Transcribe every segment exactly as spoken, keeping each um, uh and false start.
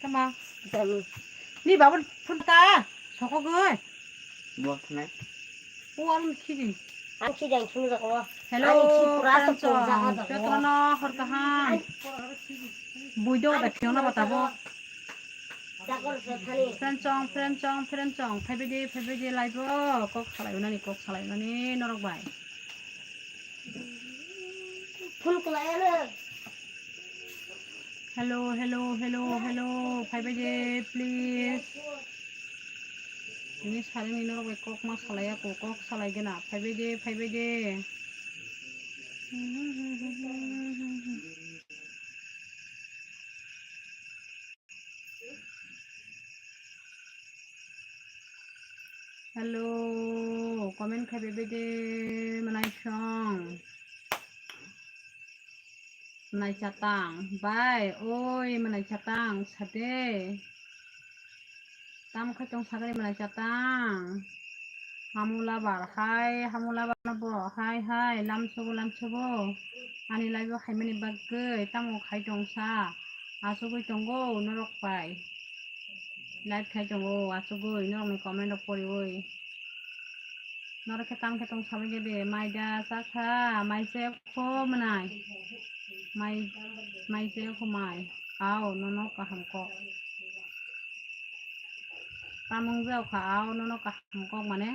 Tama. Dami. Ni babu phun ta. Sokogoi. Bo thne. O ang khidi. Ang khidi ang thung jago. Hello, ani khi pura friend to chong, jaga jago. Jotono hor kaham. Buido da phiona batabo. Jago se thani. Friend chong, friend chong, friend chong. Phaibaidi, phaibaidi live o. Kok salai nani, kok salai nani norok bai. Phone khlaiya na. Hello, hello, hello, hello. Phaibaidi, please. Ini saring ini norok bai kok ma salai ya ko, kok salai gena. Phaibaidi, phaibaidi. Hello, comment khai bebede mwnai song. Mwnai chatang, bai, oi mwnai chatang, sade. Tam khai tong sagari mwnai chatang. Hamula bar hai, hamula bar no bo hai hai, lam sobo, lam sobo. Ani live o hai mani bagwi, tamo khai tong sa. Asugwi tongo norok bai. Live khai tongo, asugwi norokni comment rok poriwi. Norok khe tam khe tong sabai khe de, mai da chakha, mai se kho mwnai. Mai, mai se kho mai. Ao, nono kaham kok. Tamung jao kha, ao, nono kaham kok mane.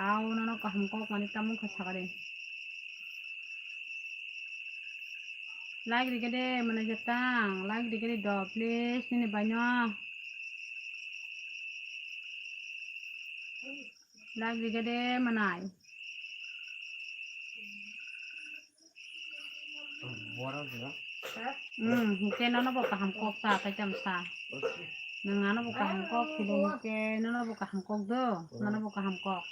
Ao, nono kaham kok mane tamung kha sagari. Like rikhe de, mwnai jatang. Like rikhe de do, please, nini baino. Like rikhe de, mwnai. Hmm, hingke nono bo kaham kok sa, kaitam sa. Nwng ano bo kaham kok, sini hingke nono bo kaham kok do, nono bo kaham kok.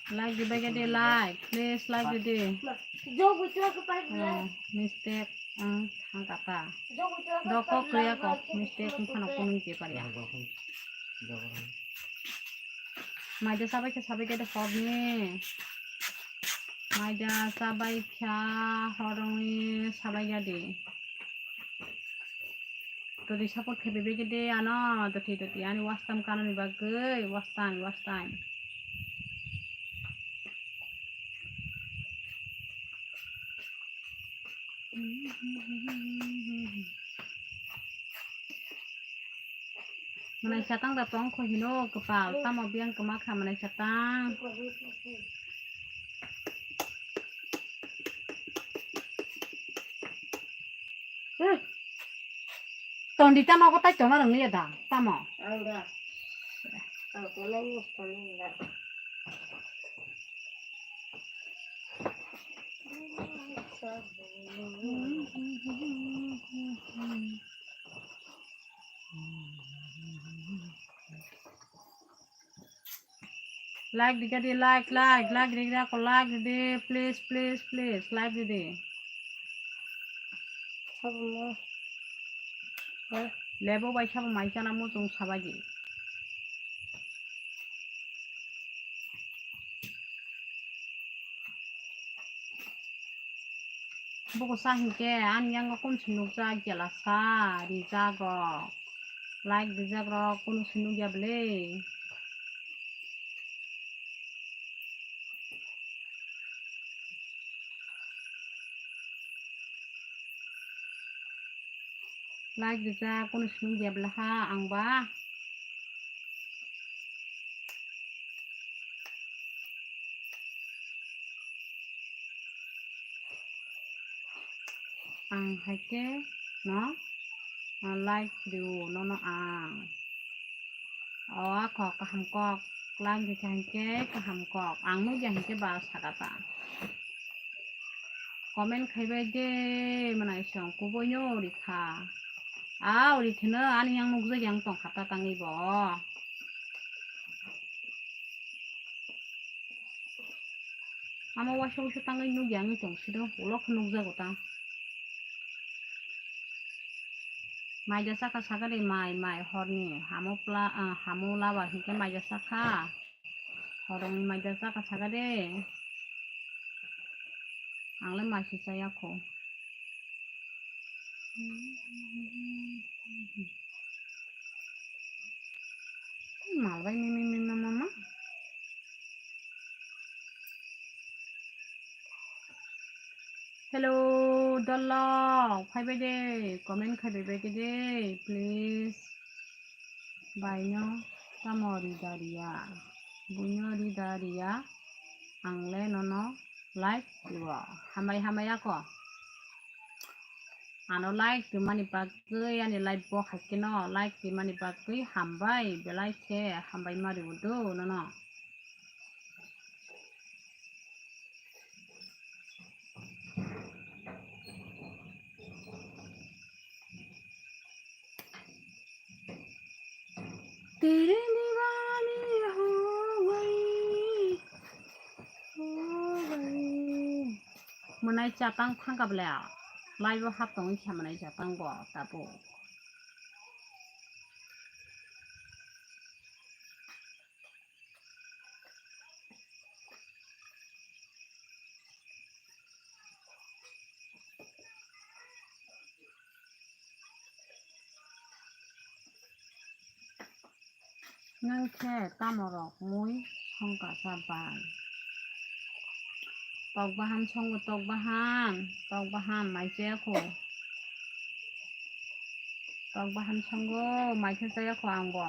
Like di bagi di like, please like di di. Oh, mistake ang thang kata. Dokok kriya kok mistake ang thano kunung je pariya. Maida sabai khe sabai khe de hobni. Maida sabai kha horongni sabai gadi. Todi support khe bebege de ano doti doti ani wastam kanoni bagwi wastam wastam. Mwnai satang da tong kho hino kwpal tamo biyang kwma kha mwnai satang. Tondi tamo ko tai tongna rwngya da tamo. Ang da. Ang ko nang ni tong da. Like di gadi, like, like, like di gadi, like di, please, please, please, like di di. Sabo mo. Lebo bai sabo mai chana mo chung sabai di. Buku sa hinkhe ani yango kun si nukjak, jela sa rijak rok, like rijak rok kunu si nukya bwle. Like rijak kunu si nukya bwle ha ang ba. Ang hai khe no, ah, like rio nono ang. O akho kaham kok, like rikha hinkhe kaham kok. Ang nukya hinkhe ba sakha ta. Comment khaibai de mwnai song kubuino rikha. Au rithwino ani yang nukjak yang tongkha ta tangwi bo. Amo waisa waisa tangwi nukya wngwi tong sido, ulo khe nukjago ta. Maida chakha sakha de mai, mai horni hamo pla, ah, hamo laba hinkhe maida chakha. Horongni maida chakha sakha de. Ang le mai se chaya kho. Mal bai mimi mima mama. Hello, dolok, phai bai de, comment khai bai bai de, please. Bai no tamo rida riya, buino rida riya, ang le nono like riwo, hambai hambai ako. Ano like rimani bagwi ani live bo haikhe no like rimani bagwi hambai belai khe hambai ma riwo do nono. तेरे दीवाने हो गई, हो गई। Mwnai chatang thangkha ble, live o hap tongwi khe mwnai chatang bo tabuk. Nwng khe tamo rok mui songkha sa bai? Tok bahan songo, tok bahan, tok bahan mai chaya kho. Tok bahan songo, mai khe chaya kho ang bo.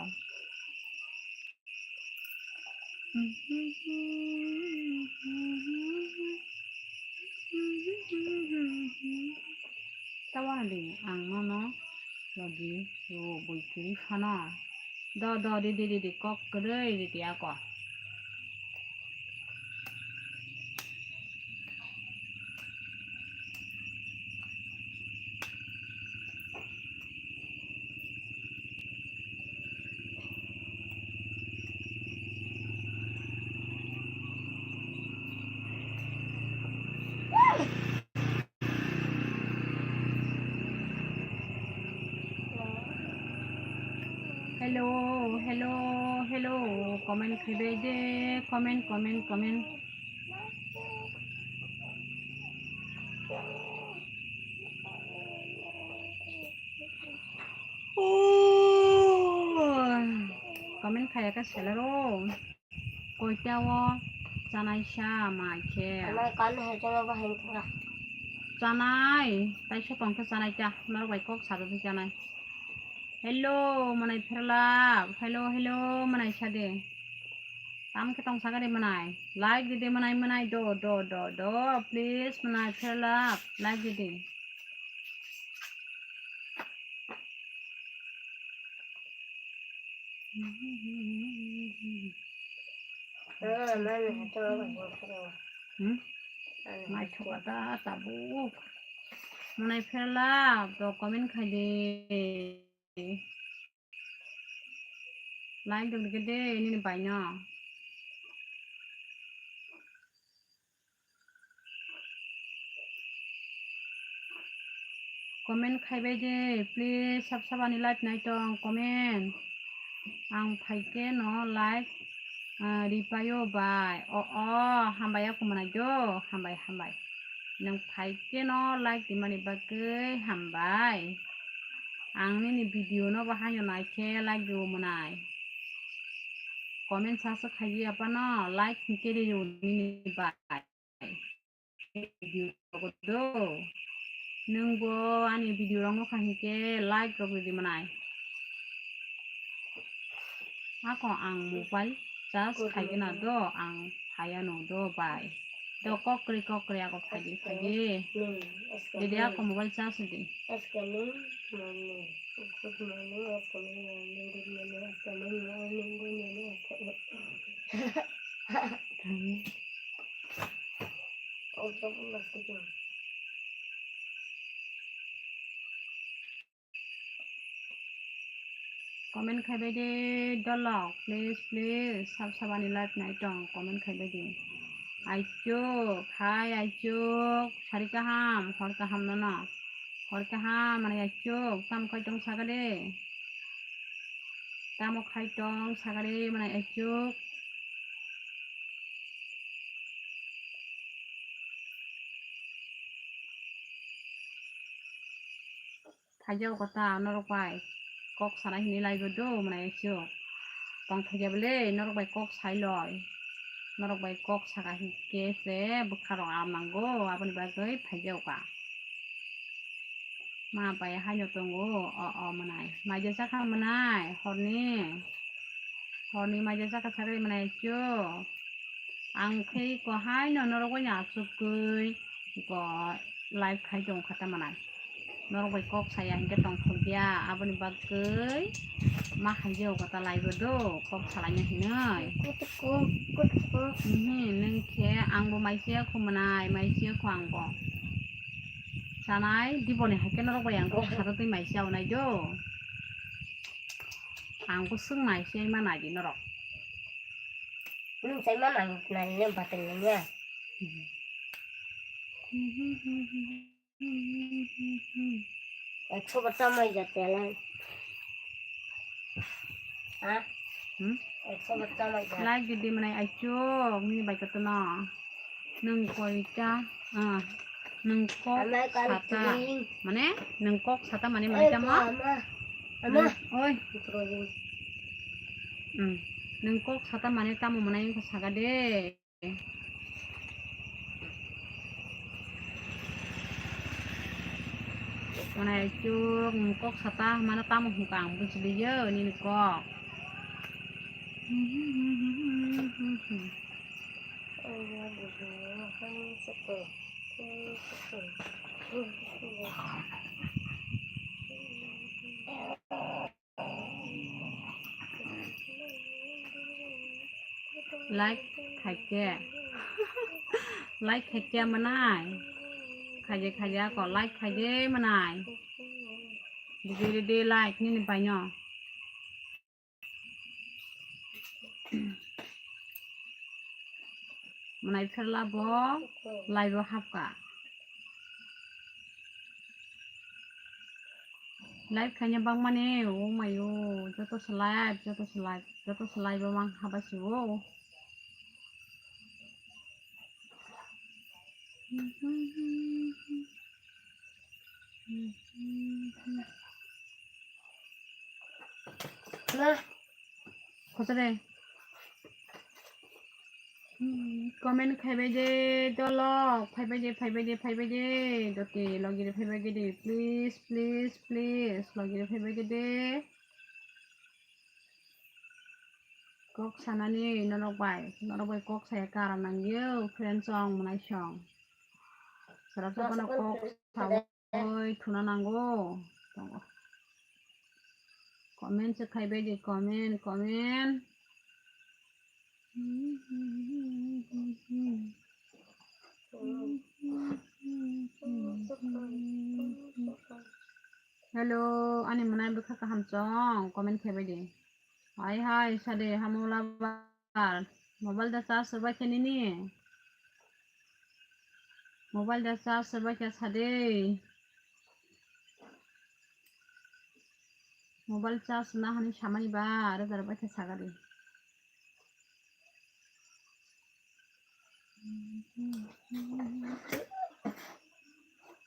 Tabang di ang nono logi o bui kwrwi phano. Do, do, di, di, di, di, kok kwrwi di, di, ako. Hello, hello, hello. Comment khai bai de, comment, comment, comment. Oh, comment khaya ka selero. Koita o chanai sa mai khe. Amai kan hai chalo ba hai thora. Chanai, tai so tong khe chanai ta. Norok bai kok sajo di chanai. Hello, mwnai pherlap. Hello, hello, mwnai sade. Tam khe tong sagari mwnai. Like di de mwnai, mwnai do, do, do, do. Please, mwnai pherlap. Like di de. Hmm? Mai thok ta tabuk. Mwnai pherlap, do comment khai di. Like dong dikhe de, nini bai no. Comment khai bai de, please, sab sab ani live nai tong, comment. Ang phai khe no like, ah, ripaio bai. O, o, hambai ya kumanai do, hambai, hambai. Nwng phai khe no like rimani bagwi hambai. Ang nini video no bo haino nai khe like rw mwnai. Comment sa sa khai di aphano like hinkhe ri rw nini bai. Video rok do. Nwng bo ani video rok nukha hinkhe like rok rw di mwnai. Ako ang mobile charge khai gana do, ang phai ano do bai. Do kokri kokri ako phai di, phai di. Dede ako mobile charge di. Comment khai bai de dolok, please, please, sab sab ani live nai tong, comment khai bai de. Aichuk, hai aichuk, sari kaham, hor kaham nono. Hor kaham, mwnai aichuk, tamo khai tong sagade. Tamo khai tong sagade, mwnai aichuk. Thaijao kota norok bai kok sana hini laibo do mwnai aisio. Tong thaijabo le norok bai kok sai loi. Norok bai kok saka hinkhe se bwkha rok am nango, aboni bagwi thaijao ka. Ma bai haino tongo, o, o, mwnai. Maija sakha mwnai, horni. Horni maija sakha sakha mwnai aisio. Ang khe ko haino norok bai asugwi ko live khai tong kha ta mwnai. Norok bai kok saya hinkhe tongthok ya, aboni bagwi ma hai je o kota live o do, kok salaina hinwi. Kutuk, kutuk. Mhm, nwng khe ang bo mai siya kho mwnai, mai siya kho ang bo. Sanai, diboni hai khe norok bai ang kok sado twi mai siya onai do. Ang bo swng mai siya ma nai di norok. Nwng sai ma nai, nai, nai, batai nai ya. Mhm. Ekso bata mai jat ya lang. Ha? Hmm? Ekso bata mai jat. Like di mwnai aisio, nini bai koto no. Nwng koita, ah, nwng kok sata. Mane, nwng kok sata mane, mane tamo? Ama. Ama. Oi. Hmm. Nwng kok sata mane tamo mwnai wngkha saka de. Mwnai chuk, nwng kok sata mano tamo hwnka ang bujiliyo nini kok. Like khaikhe. Like khaikhe mwnai. Khaje khaje ako like khaje mwnai. Didi didi like nini paino. Mwnai pherla bo live o hapka. Live khaina bangmani, oh mayo, joto se live, joto se live, joto se live o mang haba si o. Ma. Kotore. Hmm, comment khaibai de dolok, phaibai de, phaibai de, phaibai de, dote logire phaibai de, please, please, please, logire phaibai de. Kok sanani norok bai, norok bai kok saya kara nangyo, friend song, mwnai song. Sara sokano kok sao. Oi, thuna nango. Tongo. Comment se khaibai di, comment, comment. Hello, ani mwnai bwkha kaham chong, comment khaibai di. Hai hai, sade, hamo labar. Mobile da charge rwbaikha nini? Mobile da charge rwbaikha sade. Mobile charge na hani samani ba, rwja rwbaikha sagari.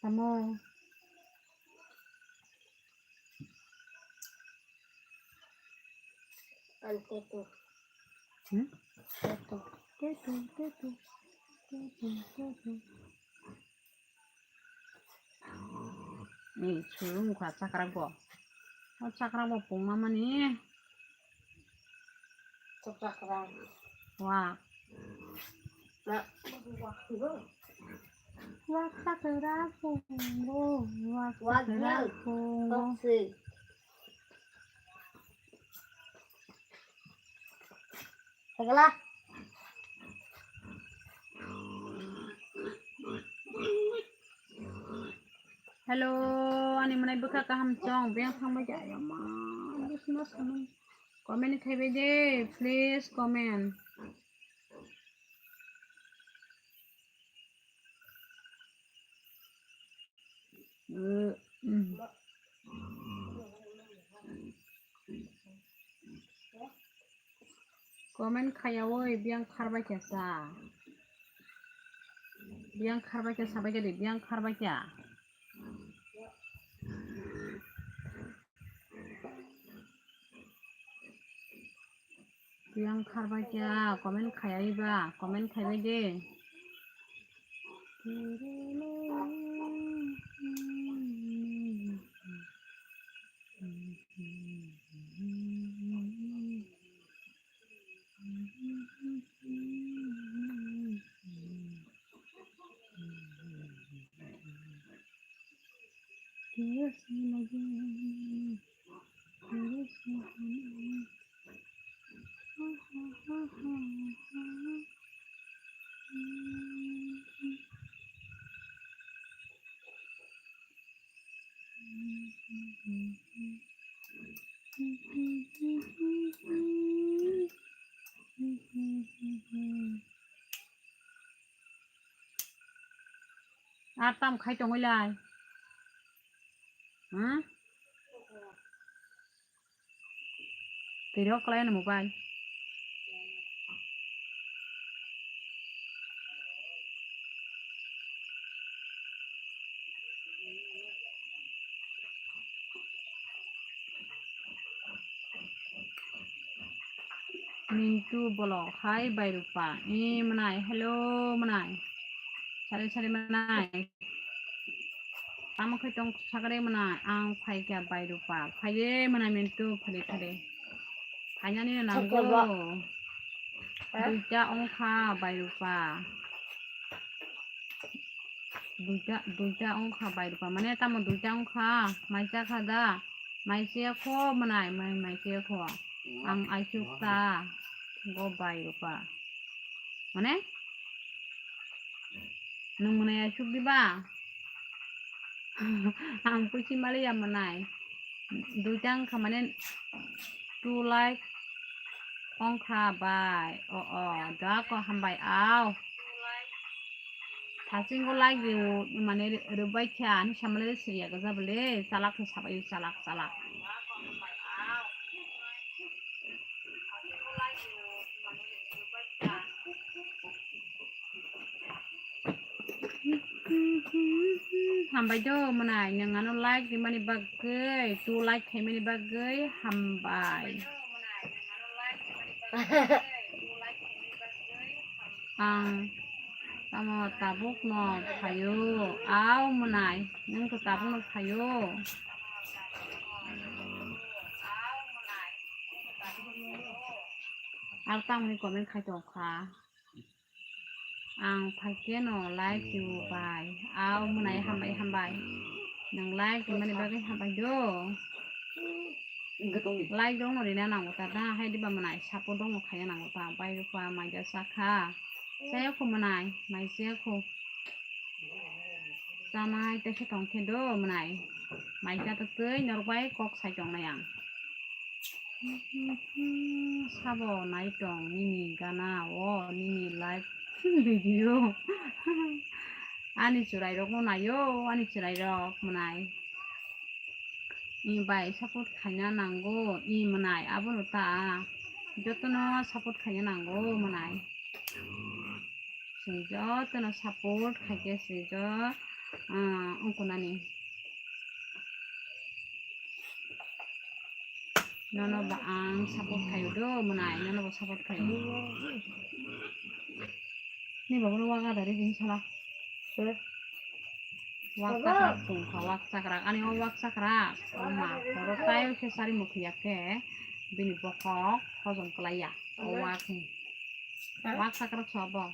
Tamo. Ang teto. Hmm? Teto. Teto, teto. Teto, teto. Ni chwng kha chakra bo. O chakra bo pungma mani. Chakra. Wa. Na. Wa chakra pungo. Wa chakra pungo. Hello, ani mwnai bwkha kaham chong, beng thangbai khe, ayama, bisno samung. Comment khaibai de, please comment. Comment khaya oi, biyang kharbai kya sa. Biyang kharbai kya sabai kya de, biyang kharbai kya. Yang kharbai kya comment khayai ba, comment khaibai de. Ar tam khai tongwi lai. Hmm? Twi rok kwlai no mobile. Mintu bolok hai bai rupa. E mwnai, hello mwnai. Sari sari mwnai. Tamo khe tong sagre mwnai. Ang phai kha bai rupa. Phai de mwnai Mintu phai de phai de. Phainani nango. Duita ongkha bai rupa. Duita, duita ongkha bai rupa. Mane tamo duita ongkha. Maisa kha da. Maisa kho mwnai, mai, maisa kho. Ang aisuk ta. Go bai rupa. Mane? Nwng mwnai aisuk diba? Ang puisi maliya mwnai. Duita wngkha mane two like wngkha bai. O, o, doa ko hambai au. Thasing ko like di mane rwbai kha ani samale siriya gaja bole chalak khe sabai chalak chalak. Hambai do mwnai, nwng ano like rimani bagwi, two like khaimani bagwi hambai. Ang tamo tabuk no phaio, au mwnai, nwng to tabuk no phaio. Ar tamni comment khai tong kha. Ang phaikhe no like rw bai. Au mwnai hambai hambai. Nwng like rwmani bagwi hambai do. Like rok no rina nango ta da, hai diba mwnai support rok no khaina nango ta. Bai rupa maida sakha. Chaya kho mwnai, mai chaya kho. Chanai tei khe tong khe do mwnai. Mai cha twtwi norok bai kok sai tongnai ang. Sabo nai tong nini gana o nini live video. Ani chwrai rok no naio, ani chwrai rok mwnai. I bai support khaina nango, i mwnai abono ta. Jotono support khaina nango mwnai. Swijak teno support khaikhe swijak, ah, wngkha nani. Nono ba ang support khaio do mwnai, nono bo support khaio. Ni babono waga dari din sala. Wak chakrak tongkha, wak chakrak. Ani o wak chakrak. O ma, khoro tai khe sari mukhiya khe bini bokhok hojom klaiya. O wak ni. Wak chakrak so bo.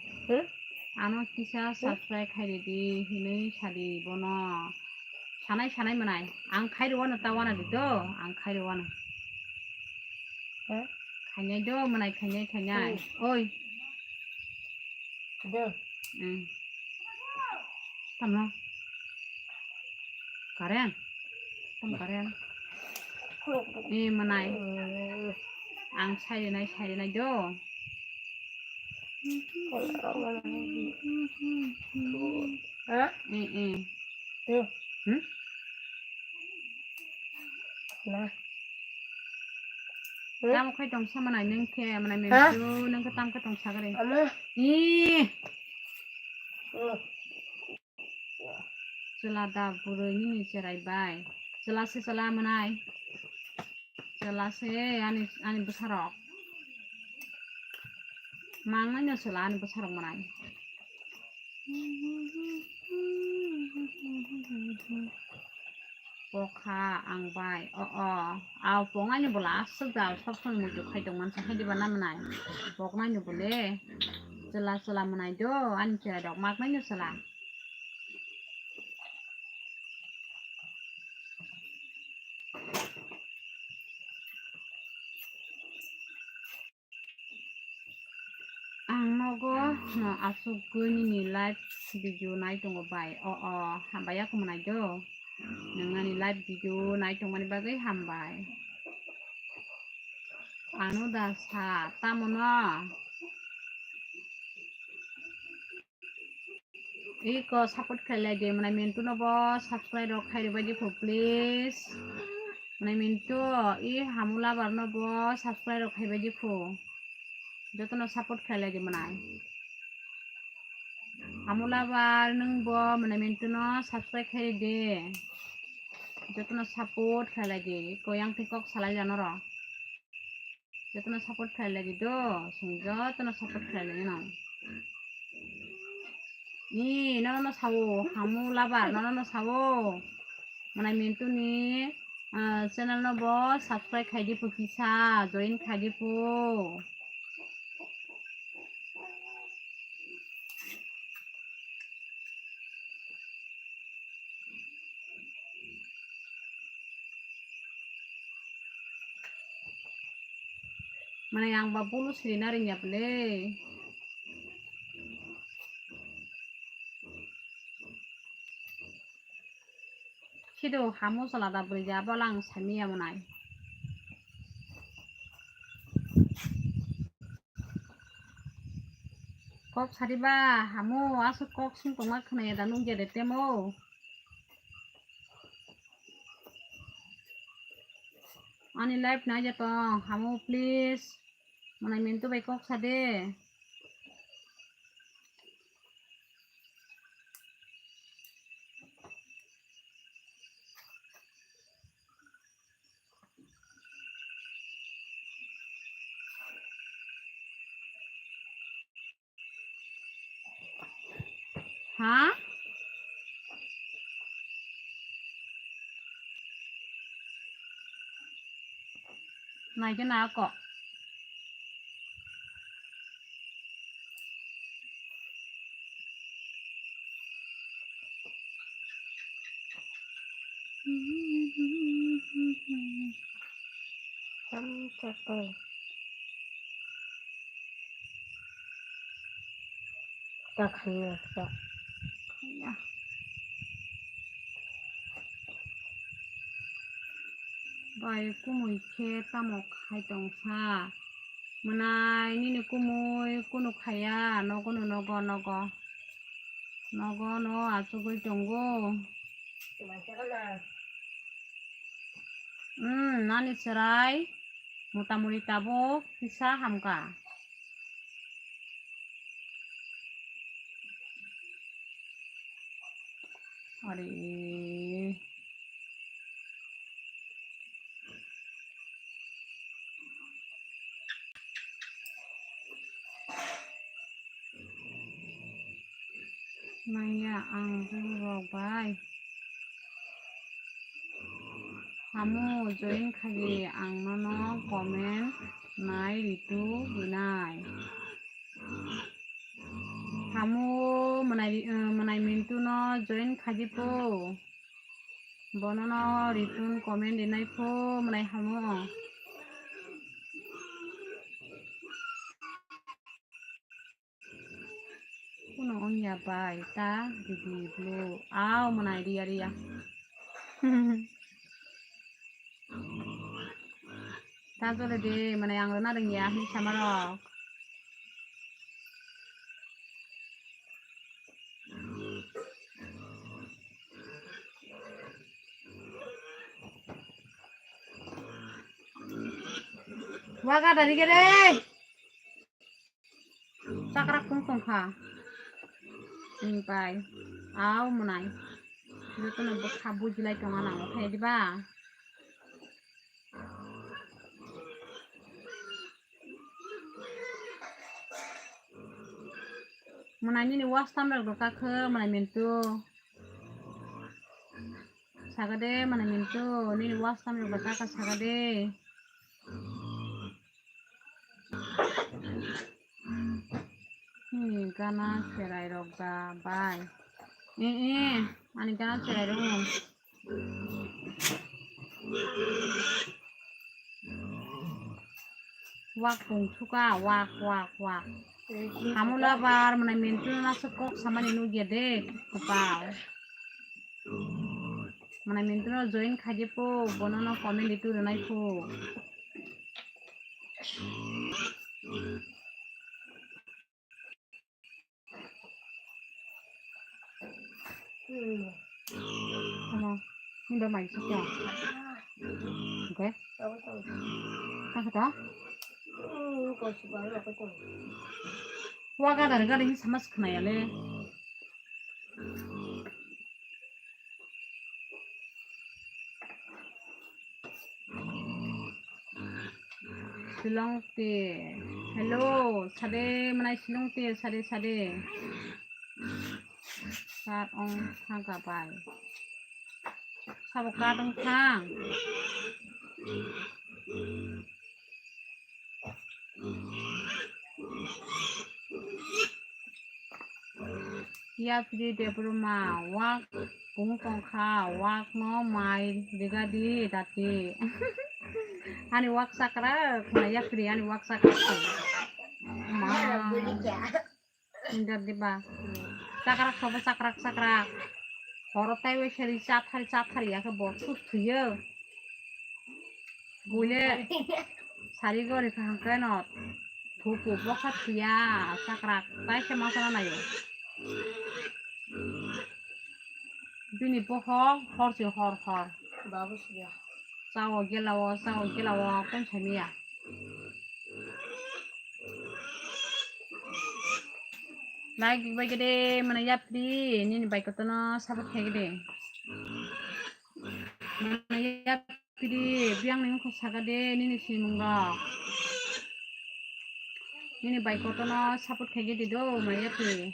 Ano kisa subscribe khai ridi hinwi sadi bono. Sanai sanai mwnai. Ang khai rwano ta wana di do. Ang khai rwano. Khainai do mwnai khainai khainai. Oi. Kebo? Hmm. Tamo? Karen? Tamo karen? Eh, mwnai. Ang sairinai, sairinai do. Ha? Eh, eh. Hmm? Na. Tamo khai tong sa mwnai nung khe, mwnai mem su nung khe tam khe tong sa gari. Ih. Chwla da bwrwi nini cherai bai. Chwla se chwla mwnai. Chwla se ani, ani bwsarok. Mangnai no sela ani bwsarok manai. Pokha ang bai. O, o. Aw poknai ni bwla aswk da, sob somoi muitu khai tong mansa hai diba na manai. Poknai ni bwle. Chwla chwla manai do, ani chwla rok maknai no sela. Ang nogo no aswk gwnini live video nai tongo bai. O, o, hambai ya khe manai do. Nwng ani live video nai tongmani bagwi hambai. Ano da sa, tamo no? Iko support khlai lai di, mwnai Mintu no bo subscribe rok khai rwbai di phu, please. Mwnai Mintu, i Hamu Lover no bo subscribe rok khai bai di phu. Jotono support khlai lai di mwnai. Hamu Lover nwng bo mwnai Mintu no subscribe khai rw di. Jotono support khlai lai di. Iko yang thwi kok salai jano rw. Jotono support khlai lai di do, chwng jotono support khlai lai no. Ni, nono no sawo, Hamu Lover, nono no sawo. Mwnai Mintu ni, ah, channel no bo subscribe khai di phu kisa, join khai di phu. Mane ang ba bulu siri na ringya pele. Khido Hamu salada bwrwi ja bola ang samiya mwnai. Kok sariba Hamu, aswk kok sung tongma khwnaya da nukya de temo. Ani live naija tong Hamu, please. Mwnai Mintu bai kok sade. Ha? Naikhe na ako. Tam chakal. Ta khaiya ta. Khaiya. Bai kumui khe tamo khai tongsa. Mwnai nini kumui kunu khaiya, nogo no nogo nogo. Nogo no achugwi tongo. Hmm, nani chwrai motamori tabuk kisa hamkha. Are. Manya ang borok bai. Hamu join khali ang nono comment nai ritu hinai. Hamu mwnai, eh, mwnai Mintu no join khaji po. Bono no ritun comment rinai pho mwnai Hamu. Kuno ongya bai ta didi blue. Aw mwnai riya riya. Ta jole de mwnai ang rwna rwngya hinwi samarok. Waga dari gede. Chakrak tong tong kha. Ni pai. Aw mwnai. Jotono bwkha bujilai tong anang khe diba. Mwnai nini watch time rok rwkha khe mwnai Mintu. Saga de mwnai Mintu, nini watch time rok rwkha khe saga de. Nini gana cherai rok da bai. Eh, eh, ani gana cherai rok. Wak tong thuka, wak, wak, wak. Hamula bar mwnai Mintu no nasu kok samani nugya de, kopal. Mwnai Mintu no join khaidi po, bono no comment itu rwnai po. Ano, ini udah main sih ya. Oke. Apa kata? Waga dari gari ini sama sekena ya le. Silong te. Hello, sade mwnai Silong te, sade, sade. Sat ong thangka bai. Sabo kat ong thang. Yapri Debbarma, wak bung tongkha, wak no mai rigadi dati. Ani wak sakrak, na yapri ani wak sakrak. Ma. Inda diba. Sakrak sobo sakrak sakrak. Horo tai wai sari chathari chathari ya ke bo sut thuyo. Gule sari gori kaham keno. Thupu bokha thuya sakrak tai se masana nayo. Bini bokhok hor se hor hor. Babu siya. Sao gelao, sao gelao, kon samiya. Like bai gede, mana yapri, nini bai kotono support khai gede. Mana yapri, biang ni mukho saga de, nini simung rok. Nini bai kotono support khai gede do, mana yapri.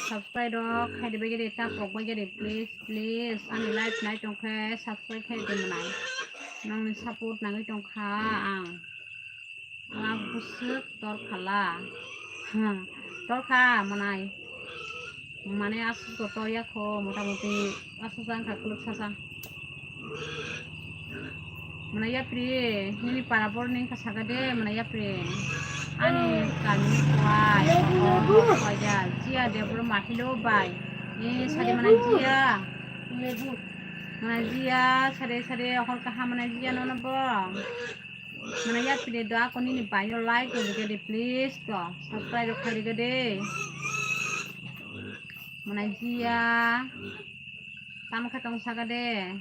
Subscribe rok khai de bai gede, tap rok bai gede, please, please. Ani live nai tong khe subscribe khai de manai. Nongni support nangwi tong kha ang. Wah, busuk torkhala. Hmm, torkha manai. Mane aswk to tor ya kho, motamoti aswk jang kha kwlwk sasa. Mana yapri, nini para borni kha saga de, mana yapri. Ani kami kuai, lebu, lebu. Kuai ya, jia de bro mahilo bai. Ni sade mana jia. Lebu. Mana jia, sade sade okol kaha mana jia nono bo. Mana yapri do ako nini bai no like rw gede please to subscribe rw khai gede. Mana jia. Tamo khe tong saga de.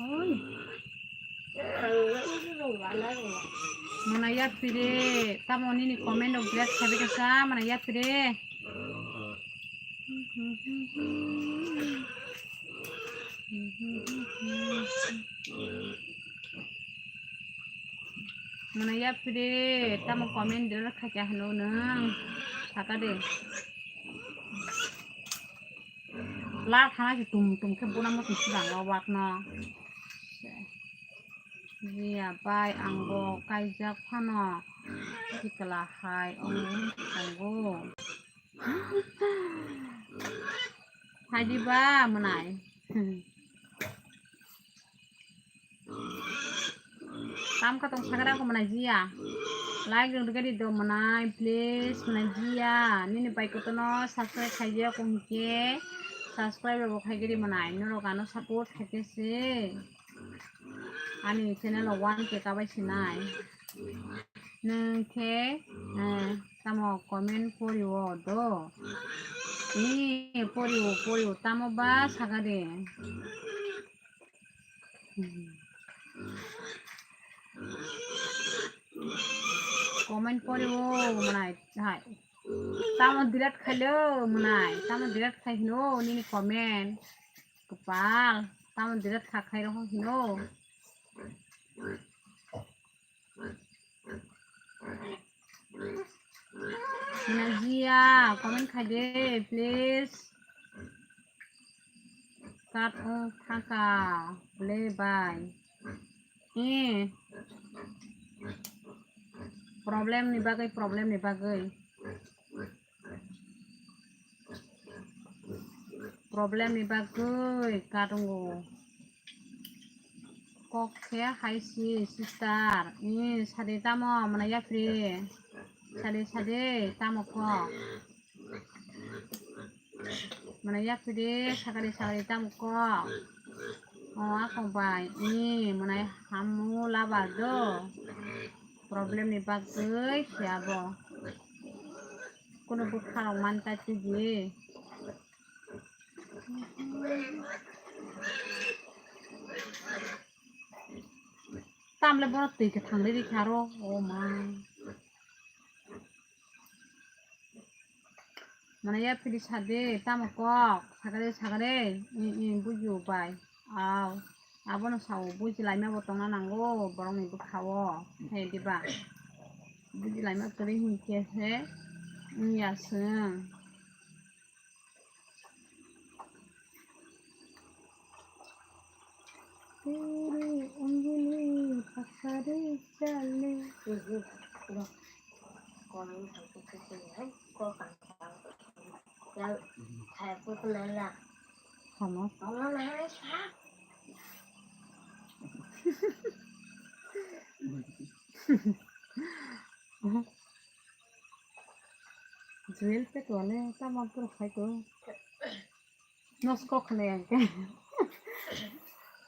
Oi. Mana yapri, tamo nini comment rok birat khabe kasa, mana yapri. Mana yapri, tamo comment rok khaikha hwnwi nwng saka de. Lar thana se tum tum khe bona mo tum sidang o wak no. Jia bai ang bo kaijak phano sikla hai ongwi tongo. Hai di ba mwnai. Tam kha tong sagra ko mwnai jia. Like rok rwgadi do mwnai, please mwnai jia. Nini bai kotono subscribe khai jia ko hwnkhe subscribe rok khai gadi mwnai. Norok ano support khai khe se ani channel o one K kabai sinai. Nwng khe, eh, tamo comment pori o do. Ni pori o, pori o, tamo ba saga de. Comment pori o, mwnai, hai. Tamo delete khailo, mwnai. Tamo delete khai hino, nini comment. Kopal. Tamo delete kha khai roho hino. Najia, comment khai de, please. Kat wng thangkha le bai. Eh. Problem ni bagwi, problem ni bagwi. Problem ni bagwi kat wngo. Kok khe hai si sister. Eh, sadi tamo mwnai yaphri. Sadi sadi tamo kok. Mwnai yaphri sakari sakari tamo kok. O ako bai. Eh, mwnai hamu labar do. Problem ni bagwi se abo. Kuno bwkha rok man ta tigi. Tamle bono twi kwthang le rikha ro. O ma. Mwnai yaphri sade tamo kok. Sagare sagare. I, i, bujo bai. Aw. Abono sao buji laima bo tongna nango borokni bwkhao. Hai diba? Buji laima kwrwi hinkhe se wngya chwng. Tiri ongini pasari chale. Hamo. Juel pe tuale tamo pura khai ko. Nosko khne ang ke.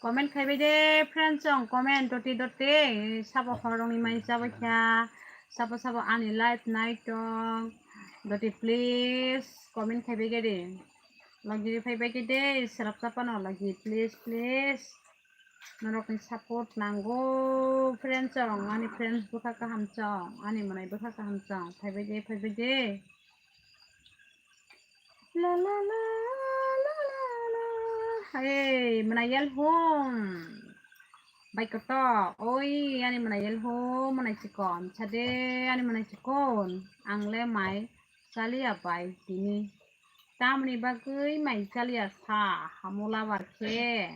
Comment khai bai de friends chong comment doti doti sabo horong ni mai sabo kya sabo sabo ani live nai tong doti please comment khai bai de. Lagi phai bai de serap chapano lagi please please. Norokni support nango friends chong ani friends bwkha kaham chong ani mwnai bwkha kaham chong phai bai de phai bai de. La la la la la la. Hey, mwnai yal hum. Bai koto. Oi, ani mwnai yal hum, mwnai chikon. Chade, ani mwnai chikon. Ang le mai chaliya bai tini. Tamni bagwi mai chaliya sa, hamu labar khe.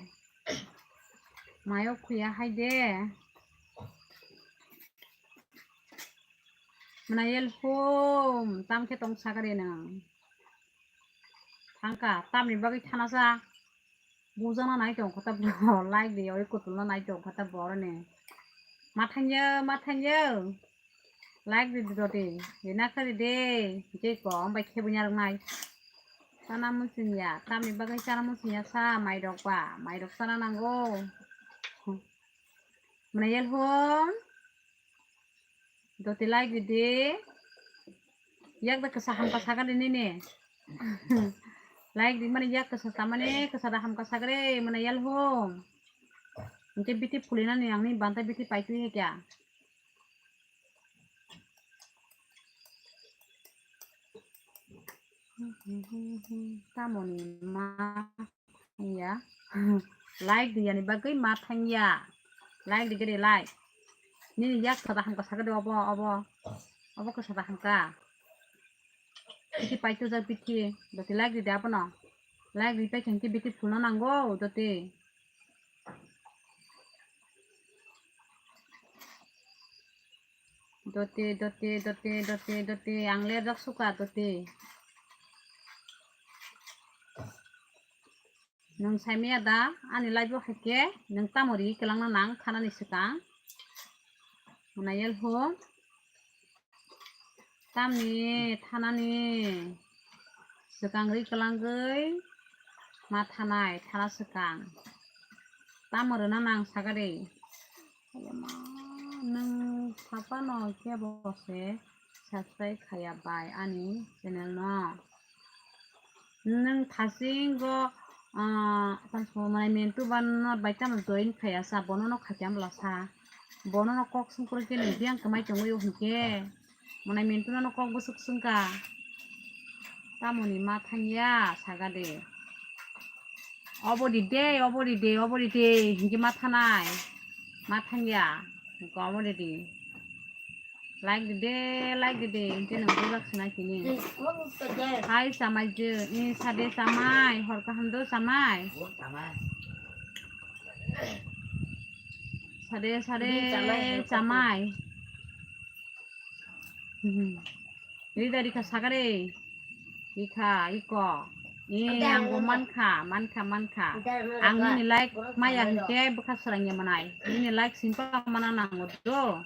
Mayo khuya hai de. Mwnai yal hum, tam khe tong sagari nang. Thangka, tamni bagwi thana sa. Bujana nai tong kha ta bo, like di, oi kutulna nai tong kha ta bo rani. Ma thangya, ma thangya. Like di dodi, di na khari de, je ko, ambai khe bunya rok nai. Sana musin ya, tamni bagwi sana musin ya sa, mai rok ba, mai rok sana nango. Mwnai yal hum. Doti like di de. Yak da kasa hamka sakari nini. Like di mani yak kasa tamani kasa da hamka sakari mwnai yal hum. Hingke biti phuli nani ang ni banta biti pai twi kya. Tamoni ma thangya. Like di yani bagwi ma thangya. Like di gede like. Nini yak sada hamka sagade obo obo. Obo khe sada hamka. Bithi pai tujak bithi. Doti like di de abono. Like di pai khe bithi phulna nango doti. Doti, doti, doti, doti, doti, ang lerjak suka doti. Nwng saimaya da, ani live o haikhe nwng tamo ri kwlangna nang thanani swkang. Mwnai yal hum. Tamni thanani swkang ri kwlangwi ma thanai thana swkang. Tamo rwna nang sagari. Ayama, nwng saphano kebo se subscribe khaya bai ani channel no. Nwng thasing go, ah, tamo manai mentu ban no bai tamo join khaya sa, bono no khaikya bwla sa. Bono no kok sungkro khe nwng biyang kwmai tongwi o hinkhe. Manai mentu no kok bwswk swngkha. Tamoni ma thangya saga de. Obo di de, obo di de, obo di de, hinkhe ma thanai. Ma thangya. Hinkhe obo di de. Like di de, like di de, hingke nwng bujak sina kini. Hai chamai je, i sade chamai, hor kaham do chamai. Sade, sade, chamai. Hmm. Rida rikha sagare. Ikha, iko. Eh, angbo mankha, mankha, mankha. Ang nini like maya hingke bwkha srangya manai. Nini like simple mana nango do.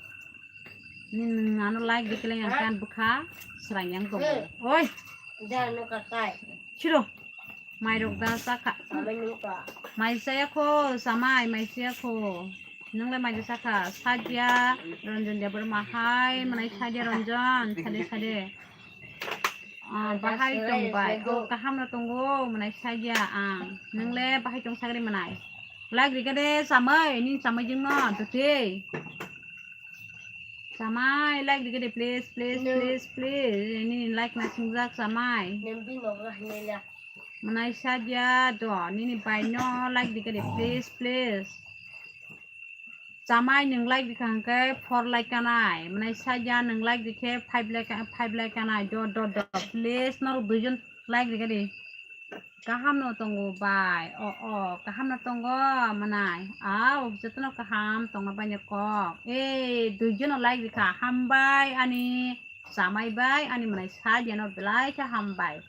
Nini ano like dikle yang kan bwkha srangya ang tongo. Oi. Siro. Mai rok da chakha. Mai saya kho, samai, mai saya kho. Nwngle mai sakha, Sadia Ranjan Debbarma hai, mwnai Sadia Ranjan, sade sade. Ah, bahai tong bai, oh, kaham no tongo, mwnai Sadia ang. Nwngle bahai tong sagri mwnai. Like rikha de, samai, nini samai jingno, dute. Samai, like rikha de, please, please, please, please. Nini like na singjak, samai. Mwnai Sadia do, nini bai no like rikha de, please, please. Chamai nwng like rikha hwnkhe four like kanai. Mwnai Sadia nwng like rikhe five like, five like kanai. Do, do, do. Please, norok duijon like rikha di. Kaham no tongo bai. O, o, kaham no tongo mwnai. Au, jotono kaham tongna bai kok. Eh, duijon no like rikha. Hambai ani chamai bai, ani mwnai Sadia no belai khe hambai.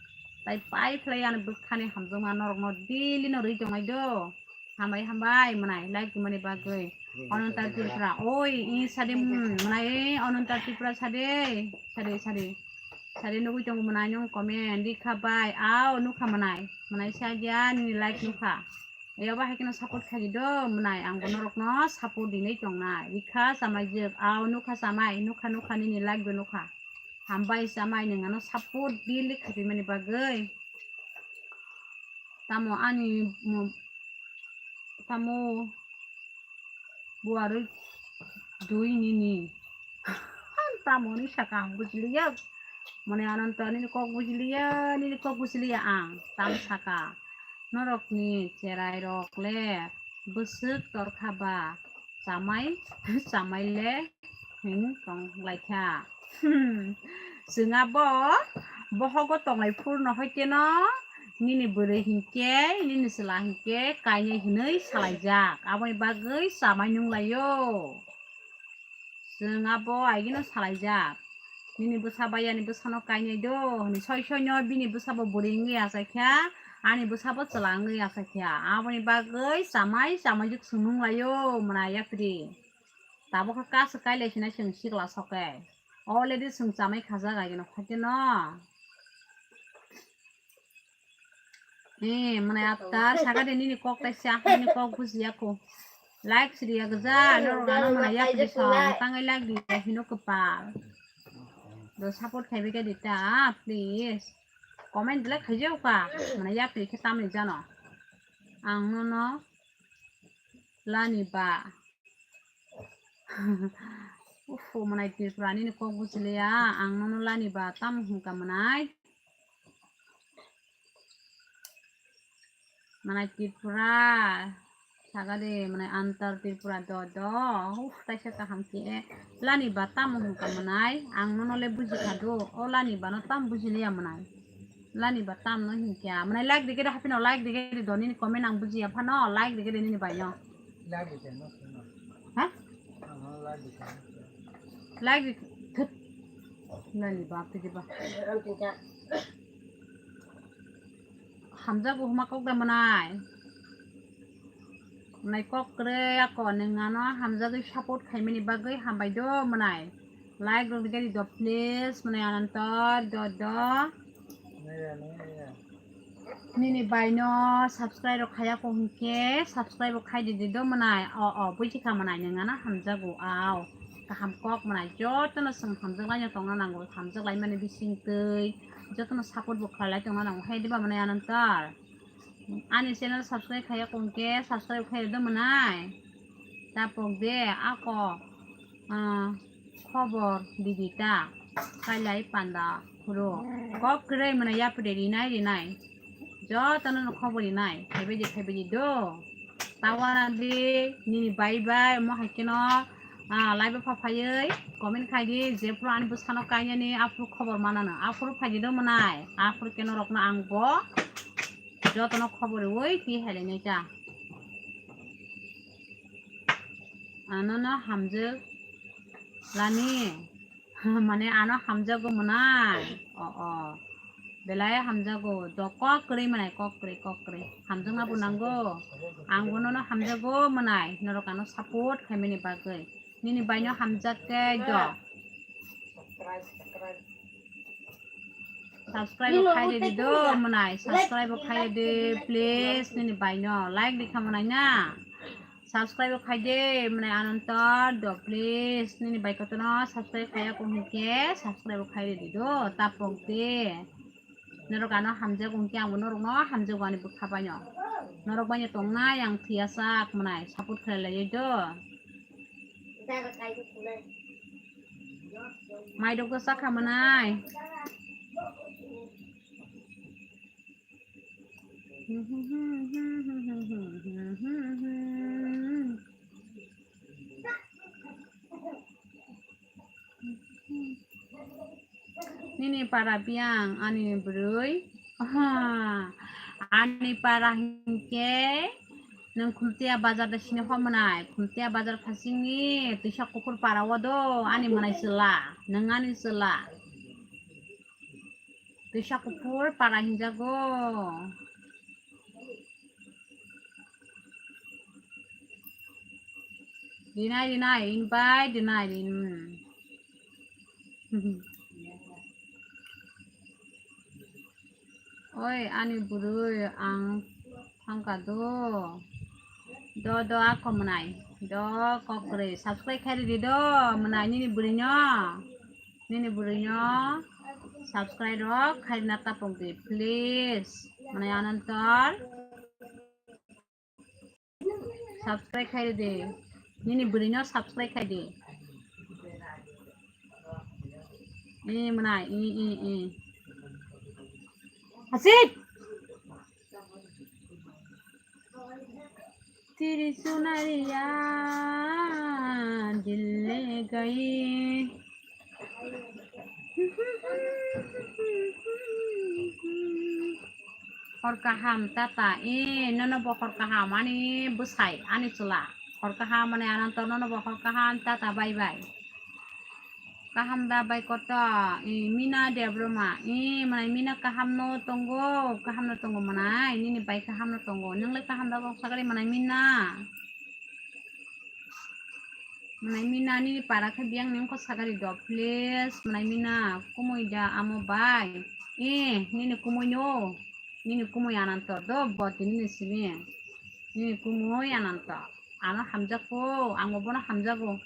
Tai pai phlai ani bwkhani hamjakma norok no daily no rwi tongnai do. Hambai, hambai, mwnai, like tongmani bagwi. Ananta Tripura, oi, i sade, mm, mwnai, Ananta Tripura sade, sade, sade. Sade nugui tongo mwnai, nung comment, rikha bai, au, nukha mwnai. Mwnai Sadia, nini like nukha. Eyaba hai kheno support khaidi do, mwnai, ang bo norokno support dinai tongnai. Rikha samai jwk, au, nukha samai, nukha, nukha, nini like bo nukha. Hambai samai, nwng ano support daily khaidi mani bagwi. Tamo ani mo-, tamo buarwi dui nini. Tamo ni saka ang bujiliya. Mane Ananta nini kok bujiliya, nini kok bujiliya ang. Tam saka. Norokni cherai rok le bwswk torkha ba. Chamai, chamai le hwn tong lai kha. Hmm. Chwng abo bohogo tong lai phuru no hoi keno nini bwrwi hinkhe, nini chwla hinkhe kainwi hwnwi salaijak. Aboni bagwi chamai nung lai-o. Chwng abo aigino salaijak. Nini bwsa bai ani bwsano kainai do, hwnwi soi soino bini bwsabo bwrwi wngwi achaikha, ani bwsabo chwla wngwi achaikha. Aboni bagwi chamai chamaijuk chwng nung lai-o, mwnai yapri. Tabukhe kasu kailai sinai chwng sikla soke. Already chwng chamai khajak aigino khaikhe no. Eh, mane atar saka de nini kok tai sa, nini kok bujiya ko. Like siriya gja, no rana mane ya pidi sa, tangai like di hino kepal. Do support khaibe ke dita, please. Comment like khaijo ka, mane ya pidi khe tamni jano. Ang no no lani ba. Uff, mwnai Tripura nini kok bujiliya, ang nono lani ba tamo hwnka mwnai. Mwnai Tripura, saga de, mwnai Antar Tripura do do. Uff, taisa kaham khe. Lani ba tamo hwnka mwnai, ang nono le bujikha do. O lani ba no tamo bujiliya mwnai. Lani ba tam no hinkya. Mane like dikhe de hapino like dikhe de do nini comment ang bujiya phano like dikhe de nini bai no. Like dikhe no, no. Ha? Ano like dikhe no. Like dikhe. Thut. Lani ba pidi ba. Hamjago huma kok da mwnai. Mwnai kok kwrwi ako nwng ano hamjagwi support khaimani bagwi hambai do mwnai. Like rok rikha di do please, mwnai Ananto do do. Nini bai no subscribe rok khaya ko hinkhe subscribe rok khai di di do mwnai. O, o, buji kha mwnai nwng ano hamjago au. Kaham kok mwnai jotono chwng hamjak lai no tongna nango, hamjak lai mani bising twi jotono support bo khlai lai tongna nango. Hai diba mwnai Ananto? Ani channel subscribe khaya ko hinkhe subscribe khai di do mwnai. Tapok de ako, ah, khobor didi ta kailai panda phuru kok kwrwi mwnai yapri rinai rinai jotono no khobor rinai khaibai di khaibai di do. Tawana di nini bai bai mo hai kheno Ah, live o pha phaiwi comment khai di, jephuru ani bwsano kainani aphuru khobor manano, aphuru phai di do mwnai, aphuru khe norokno ang bo jotono khobor rwui twi hai lainai ta. Anono hamjwk lani, mane ano hamjago mwnai, o, o. Belai hamjago, do kok kwrwi mwnai, kok kwrwi, kok kwrwi. Hamjakna bo nango. Ang bo nono hamjago mwnai, norok ano support khaimani bagwi. Nini baino hamjak khe do. Subscribe bo khai di do mwnai, subscribe bo khai di, please, nini baino. Like di kha mwnai na. Subscribe bo khai di, mwnai Anantor do, please. Nini bai kotono subscribe khaiya kung hinkhe, subscribe bo khai di do, tapok di. Norok ano hamjago hinkhe, ang bo norokno hamjago ani bwkha baino. Norok baino tongnai ang thwiyasak mwnai, support khlai lai do. Mai rok bwsa kha mwnai. Nini para biyang ani bwrwi. Aha. Ani para hinkhe nwng Khumtiya bazar da sini hor mwnai. Khumtiya bazar phasingni twisa kuphur para o do ani mwnai chwla. Nwng ani chwla. Twisa kuphur para hinjago. Rinai, rinai, invite rinai, rin. Oi, ani bwrwi, ang thangka do. Do, do, ako mwnai. Do, kok kwrwi. Subscribe khai ridi do, mwnai nini bwrwino. Nini bwrwino subscribe rok khai rina tapok di, please. Mwnai Anantor. Subscribe khai di. Nini bwrwino subscribe khai di. Ni mwnai, i, i, i. Hasit. Tiri sunariya dil le gayi. Hor kaham tata, e, nono bo hor kaham, ani bwsai, ani chwla. Hor kaham, mwnai Anantor, nono bo hor kaham tata, bye bye. Kaham da bai koto, e, Mina Debbarma, e, mwnai Mina kaham no tongo, kaham no tongo mwnai, nini bai kaham no tongo, nwng le kaham da kok sagari mwnai Mina. Mwnai Mina nini para khe biyang ni wngkha sagari do, please. Mwnai Mina kumui da amo bai. Eh, nini kumui no. Nini kumui Anantor do, bo tini ni simi. Nini kumui Anantor. Ano hamjakgo, ang bo bono hamjago.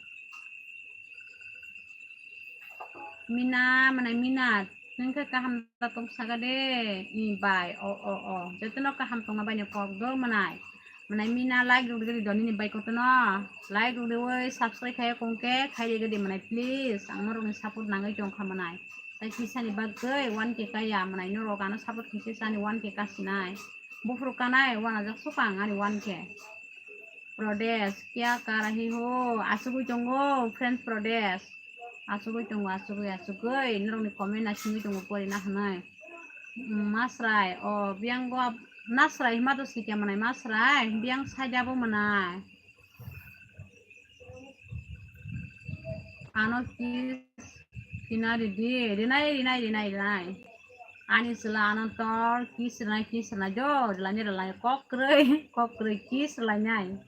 Mina, mwnai Mina, nwng khe kaham da tong saga de, ni bai, o, o, o, jotono kaham tongna bai ni kok do mwnai. Mwnai Mina like rwdi rwdi do nini bai kotono, like rwdi oi subscribe khai kong khe khai rwdi mwnai please, ang norok ni support nangwi tong kha mwnai. Tai kisa ni bagwi one K kaya mwnai norok ano support khe se sani one K kasinai. Buphuru kanai wana jak sukang ani one K. Pradesh, kya kar rahi ho? Asugwi tongo, friends Pradesh. Asugwi tongo, asugwi, asugwi. Norokni comment asugwi tongo, porina hwnwi. Mm, Masrai, o, biyang go, Nasrai hima to sikya mwnai, Masrai, biyang saida bo mwnai. Ano kiss khina ridi, rinai, rinai, rinai, rinai. Ani chwla Anantor, kiss rinai, kiss rinai, jo, rilani, rilani, kok kwrwi, kok kwrwi, kiss rilainai.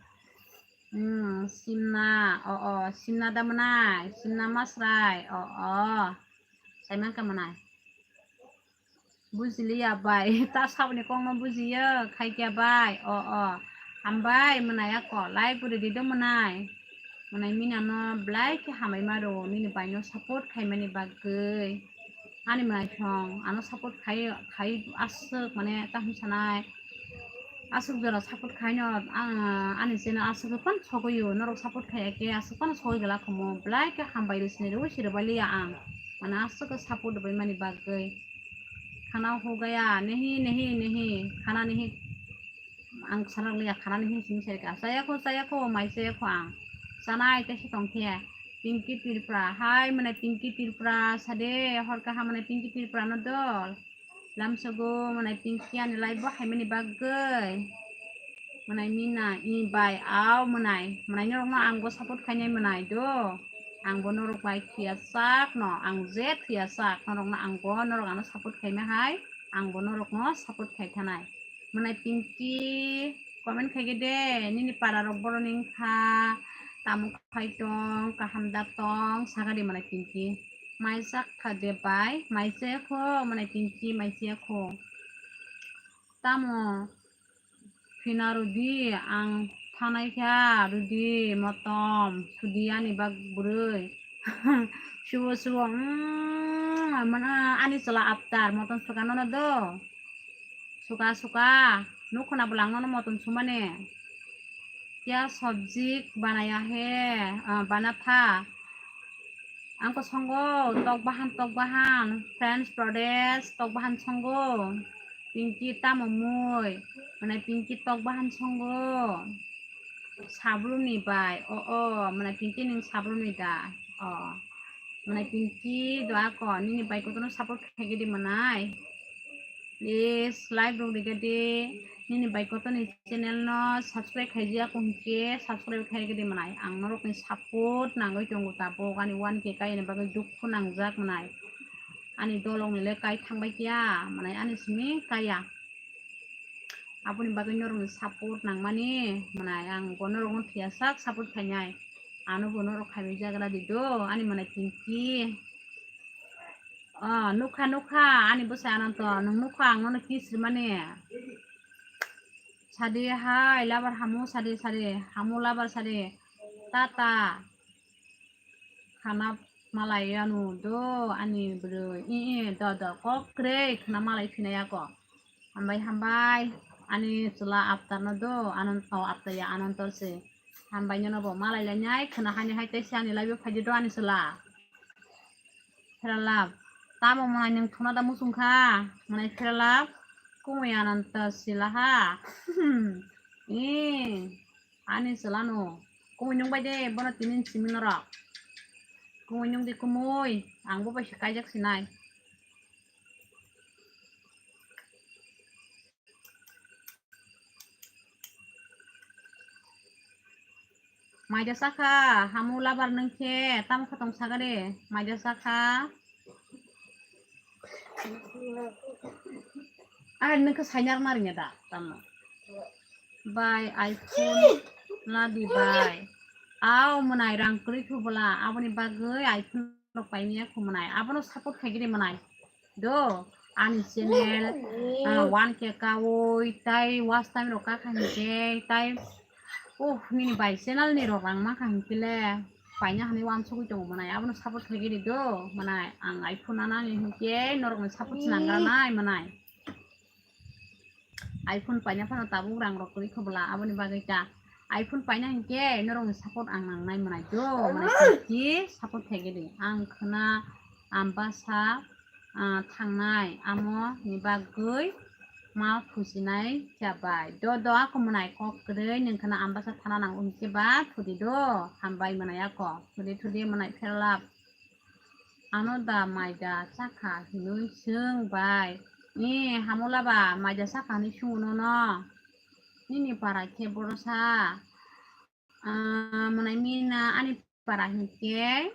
Hmm, Simna, o, o, Simna da mwnai, Simna Masrai, o, o. Saiman ka mwnai. Bujiliya bai, ta saboni kokno bujiya, khaikya bai, o, o. Hambai, mwnai ako, like bo ridi do mwnai. Mwnai Mina no belai khe hambai ma rwo, nini bai no support khaimani bagwi. Ani mwnai thong, ano support khai, khai aswk, mane, ta hwn sanai. Aswk jora support khaino, ah, ani channel aswk phano sogwi o, norok support khaiya khe aswk phano sogwi glak khamu, belai khe hambai rw sini rw siro baliya ang, mane aswk khe support rwbaimani bagwi. Khana hogaya, nehi, nehi, nehi, khana nehi, ang sarak liya, khana nehi sini serka, chaya kho, chaya kho, mai chaya kho ang. chanai tei se tong khe. Pinky Tripura, hai mwnai Pinky Tripura sade, hor kaham mwnai Pinky Tripura no dol. Lamsogo mwnai Pinky ani live bo haimani bagwi. Mwnai Mina, i bai, au mwnai, mwnai norokno ang bo support khainai mwnai do. Ang bo norok bai thuya sak no, ang je thuya sak norokno ang bo norok ano support khaima hai, ang bo norokno support khai thanai. Mwnai Pinky, comment khaigede, nini para rok boroni wngkha, tamo khai tong, kaham da tong, sagadi mwnai Pinky. Mai sak kha de bai, mai se kho, mwnai Pinky, mai se kho. Tamo phina rwdi, ang thanai kha, rwdi, motom, sudi ani bak bwrwi. Subo, subo, mm, mano ani chwla after, motom suka nono do. Suka, suka, nukhona bwlangno motom sumani. Kya sabji banaya hai, ah, bana tha. Ang ko songo, tok bahan, tok bahan, French Protest, tok bahan songo. Pinky tamo mui, mane Pinky tok bahan songo. Sabrumni bai, o, o, mane Pinky ning sabrumni da, o. Mane Pinky do ako, nini bai kotono support khaigidi manai. Please, like rok rega di. Nini bai koto ni channel no subscribe khai jia ko hinkhe subscribe khai rega di manai. Ang norok ni support nangwi tongo tabuk ani one K kai ni bagwi dukhu nangjak manai. Ani dolong ni le kai thang bai kya manai ani simi kaya. Aboni bagwi norok ni support nangmani manai ang bo norok no phiya sak support khainai. Ano bo norok khai bai jagra di do ani manai Pinky. Ah, nukha, nukha, ani bwsai Ananto, nwng nukha, ang nono kiss rwmani. Sadi hai, labar hamu, sadi, sadi, hamu labar sadi. Tata. Khana malai yanu do, ani bwrwi. I, i, do, do, kok kwrwi, khana malai phinai ako. Hambai, hambai, ani chwla after no do, Ananto, oh, after ya, Ananto se. Hambai nono bo malai lainai, khana hani hai tei se ani live o phaidi do, ani chwla. Pheralap. Tamo mwnai nwng thuna da muchung kha? Mwnai Pheralap. Kumui Ananta sila ha. Ee, ani chwla no. Kumui nung bai de, bono tini simi norok. Kumui nung di kumui. Ang bo bai se kaijak sinai. Maida sakha, hamu labar nung khe, tamo kha tong sagade, maida sakha. Are nung khe sainar nari da, tamo. Bai, iPhone ladi bai. Au mwnai rang kwrwi khe bwla, aboni bagwi iPhone rok paimya kho mwnai, abono support khaigidi mwnai. Do, ani channel, ah, one K kawi, tai watch time rok kakha hinkhe, tai, oh, nini bai channel ni rok rang makha hinkhe le, paina hani wansugwi tongo mwnai, abono support khaigidi do, mwnai, ang iPhone anani hinkhe, norokni support se nangranai mwnai. iPhone paina phano tabuk rang rok kwrwi kho bwla, aboni bagwi ta iPhone paina hinkhe norokni support ang nangnai mwnai do, mwnai ki support khaigidi. Ang khwna Ambasa, ah, thangnai, amo ni bagwi ma phusinai chabai. Do, do, ako mwnai kok kwrwi, nwng khwna Ambasa thana nang hinkhe ba thudi do, hambai mwnai ako. Thudi, thudi mwnai Pheralap. Ano da maida chakha hinwi swng bai. Ni hamula ba maida chakha hinwi swngno no. Nini para khe borosa. Ah, mwnai Mina ani para hinkhe.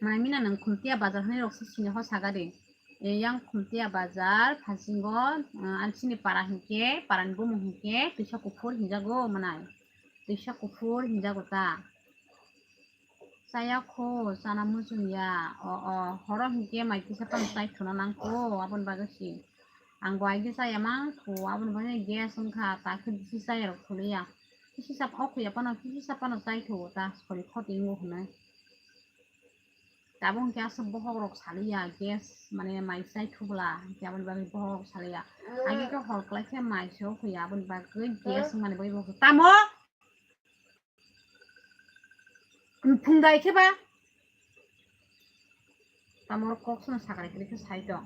Mwnai Mina nwng Khumtia bazar hinwi rok se sini ho sagadi. E, yang Khumtia bazar phasingo, ah, ani sini para hinkhe, para ni bumung hinkhe, Twisa Kuphur hinjago mwnai. Twisa Kuphur hinjago ta. Chaya kho, chana muchung ya. O, o, horo hinkhe mai kisa phano chai thwna nang kho, aboni bagwi si. Ang bo aigwi chaya mang kho, aboni bagwi gas wngkha, ta khe bisi chaya rok thwliya. Kisi sap o khuya phano, kisi sap phano chai thwo, ta sori khoti wngo hwnwi. Tabuk hinkhe aswk bohok rok saliya, gas mane mai chai thubla, hinkhe aboni bagwi bohok rok saliya. Aigwi khe hor kwlai khe mai se o khuya, aboni bagwi gas wngmani bagwi bo. Tamo? Phung dai khe ba? Tamo kok sano sakrai kwrwi khe sai tong.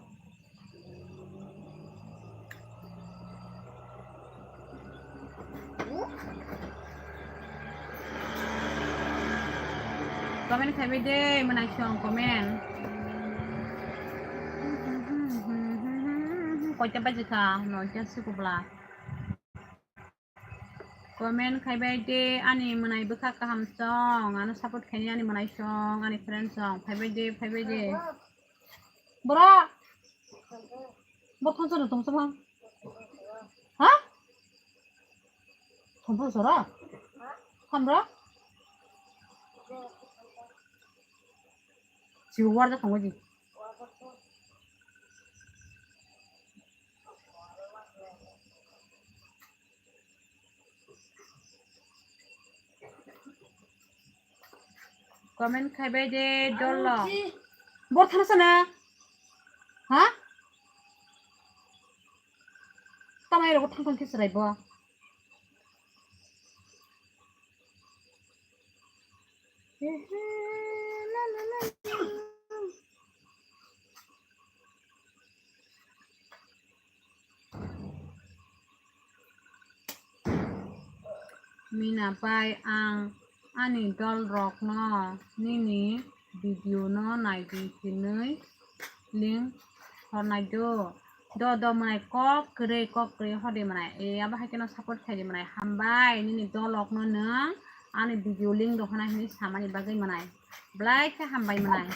Comment khaibai de, mwnai song comment. Koita baji kha, noita sukubla. Comment khaibai de, ani mwnai bwkha kaham song, ano support khaini ani mwnai song, ani friend song, phaibai de, phaibai de. Bora. Bo thon soro tong sabo. Ha? Thon soro? Thamra? Siwa warja tongo di. Comment khaibai de dolo. Bor thana sana? Ha? Tamai rogo thang thang khe chwrai bo. Mina bai, ang ani dol rokno nini video no naidi hinwi link hornai do. Do, do, mwnai kok kwrwi, kok kwrwi hode mwnai. E, abo hai kheno support khaidi mwnai. Hambai, nini dolokno nwng ani video link rohorna hinwi samani bagwi mwnai. Belai khe hambai mwnai.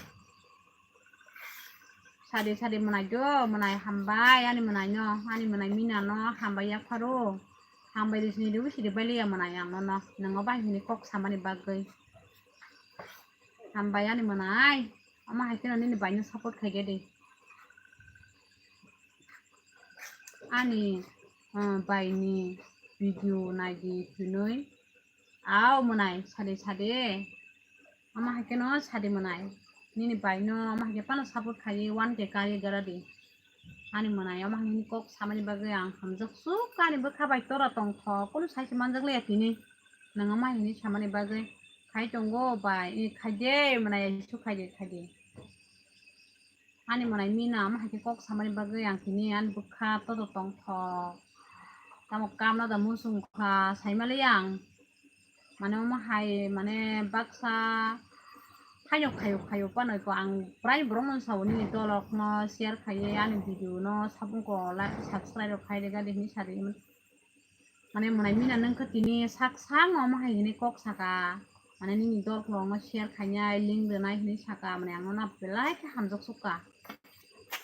Sade, sade mwnai do, mwnai hambai, ani mwnai no, ani mwnai Mina no hambai yapharo. Hambai di sini di, sidi bailiya mwnai ang no, no. Nwng o bahai hini kok samani bagwi. Hambai ani mwnai. Omo hai kheno nini bai no support khaidi. Ani, ah, bai ni video naidi hinwi. Au mwnai, sade, sade. Omo hai kheno sade mwnai. Nini bai no omo hai khe phano support khaidi, one K kari gara di. Ani mwnai, omo hai nini kok samani bagwi ang hamjak suk ani bwkha bai tora tongthok, kunu sai se manjak liya tini. Nwng omo hai hini samani bagwi khai tongo bai, i khaidi mwnai, ai su khaidi, khaidi. Ani mwnai Mina omo hai khe kok samani bagwi ang tini ani bwkha todo tongthok. Tamo kamna da muchung kha saimali ang. Mane omo hai mane baksa thaiyok khaiyok khaiyok panoi ko ang prai borok no sao nini dolok no share khaiwi ani video no sabung ko like subscribe rok khai rega di hinwi sadi. Mane mwnai Mina nwng khe tini sak sak no omo hai hinwi kok saka. Mane nini dol kolokno share khainai, link rwnai hinwi saka. Mane ang nono belai khe hamjak sukha.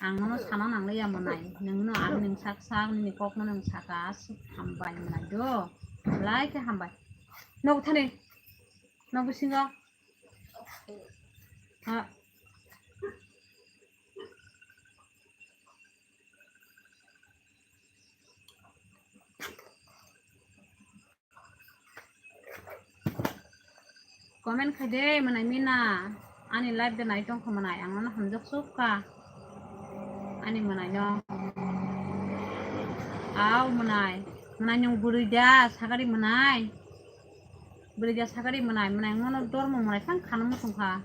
Ang nono sana nangliya mwnai. Nwngno ang nwng sak sak nini kokno nwng saka. Aswk hambai mwnai do. Belai khe hambai. Nogo thani. Nogo singo. Ha. Comment khai de mwnai Mina, ani live de nai tong kha mwnai, ang nono hamjak suk kha. Ani mwnai no. Au mwnai, mwnai nwng bwrwi da, sagari mwnai. Bwrwi da sagari mwnai, mwnai ang nono dormo mwnai phang khana muchung kha.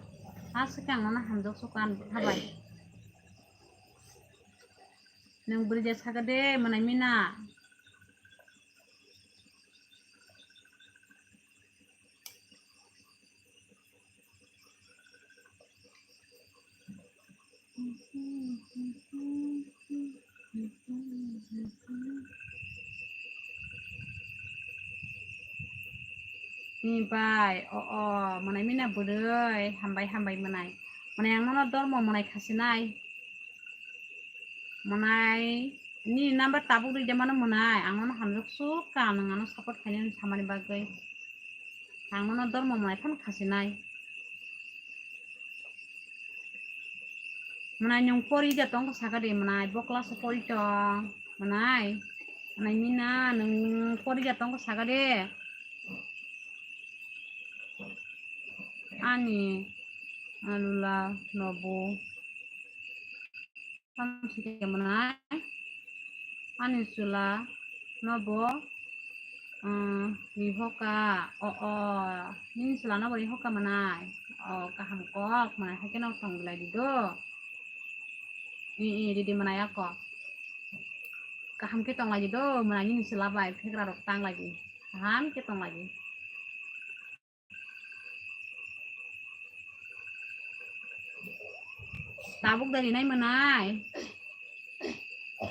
Aswk khe ang nono hamjak suk kha, ani bwkha bai. Nwng bwrwi da sagade mwnai Mina. Ni bai, o, o, mwnai Mina bwrwi, hambai, hambai mwnai. Mwnai ang nono dormo mwnai khasinai. Mwnai, nini number tabuk ride mano mwnai, ang nono hamjak suk kha, nwng ano support khainani samani bagwi. Ang nono dormo mwnai phano khasinai. Mwnai nwng pori da tong kha saka de mwnai, bo class o pori tong mwnai. Mwnai Mina nwng pori da tong kha saka de. Ani alula nobo. Tamo se khe mwnai. Ani chwla no bo, um, rihoka. O, o, nini chwla no bo rihoka mwnai. O, kaham kok mwnai, haikhe no tong lai di do. I, i, ridi mwnai ako. Kaham khe tong lai di do, mwnai nini chwla bai phegra rok tang lai di. Kaham khe tong lai di. Tabuk da rinai mwnai.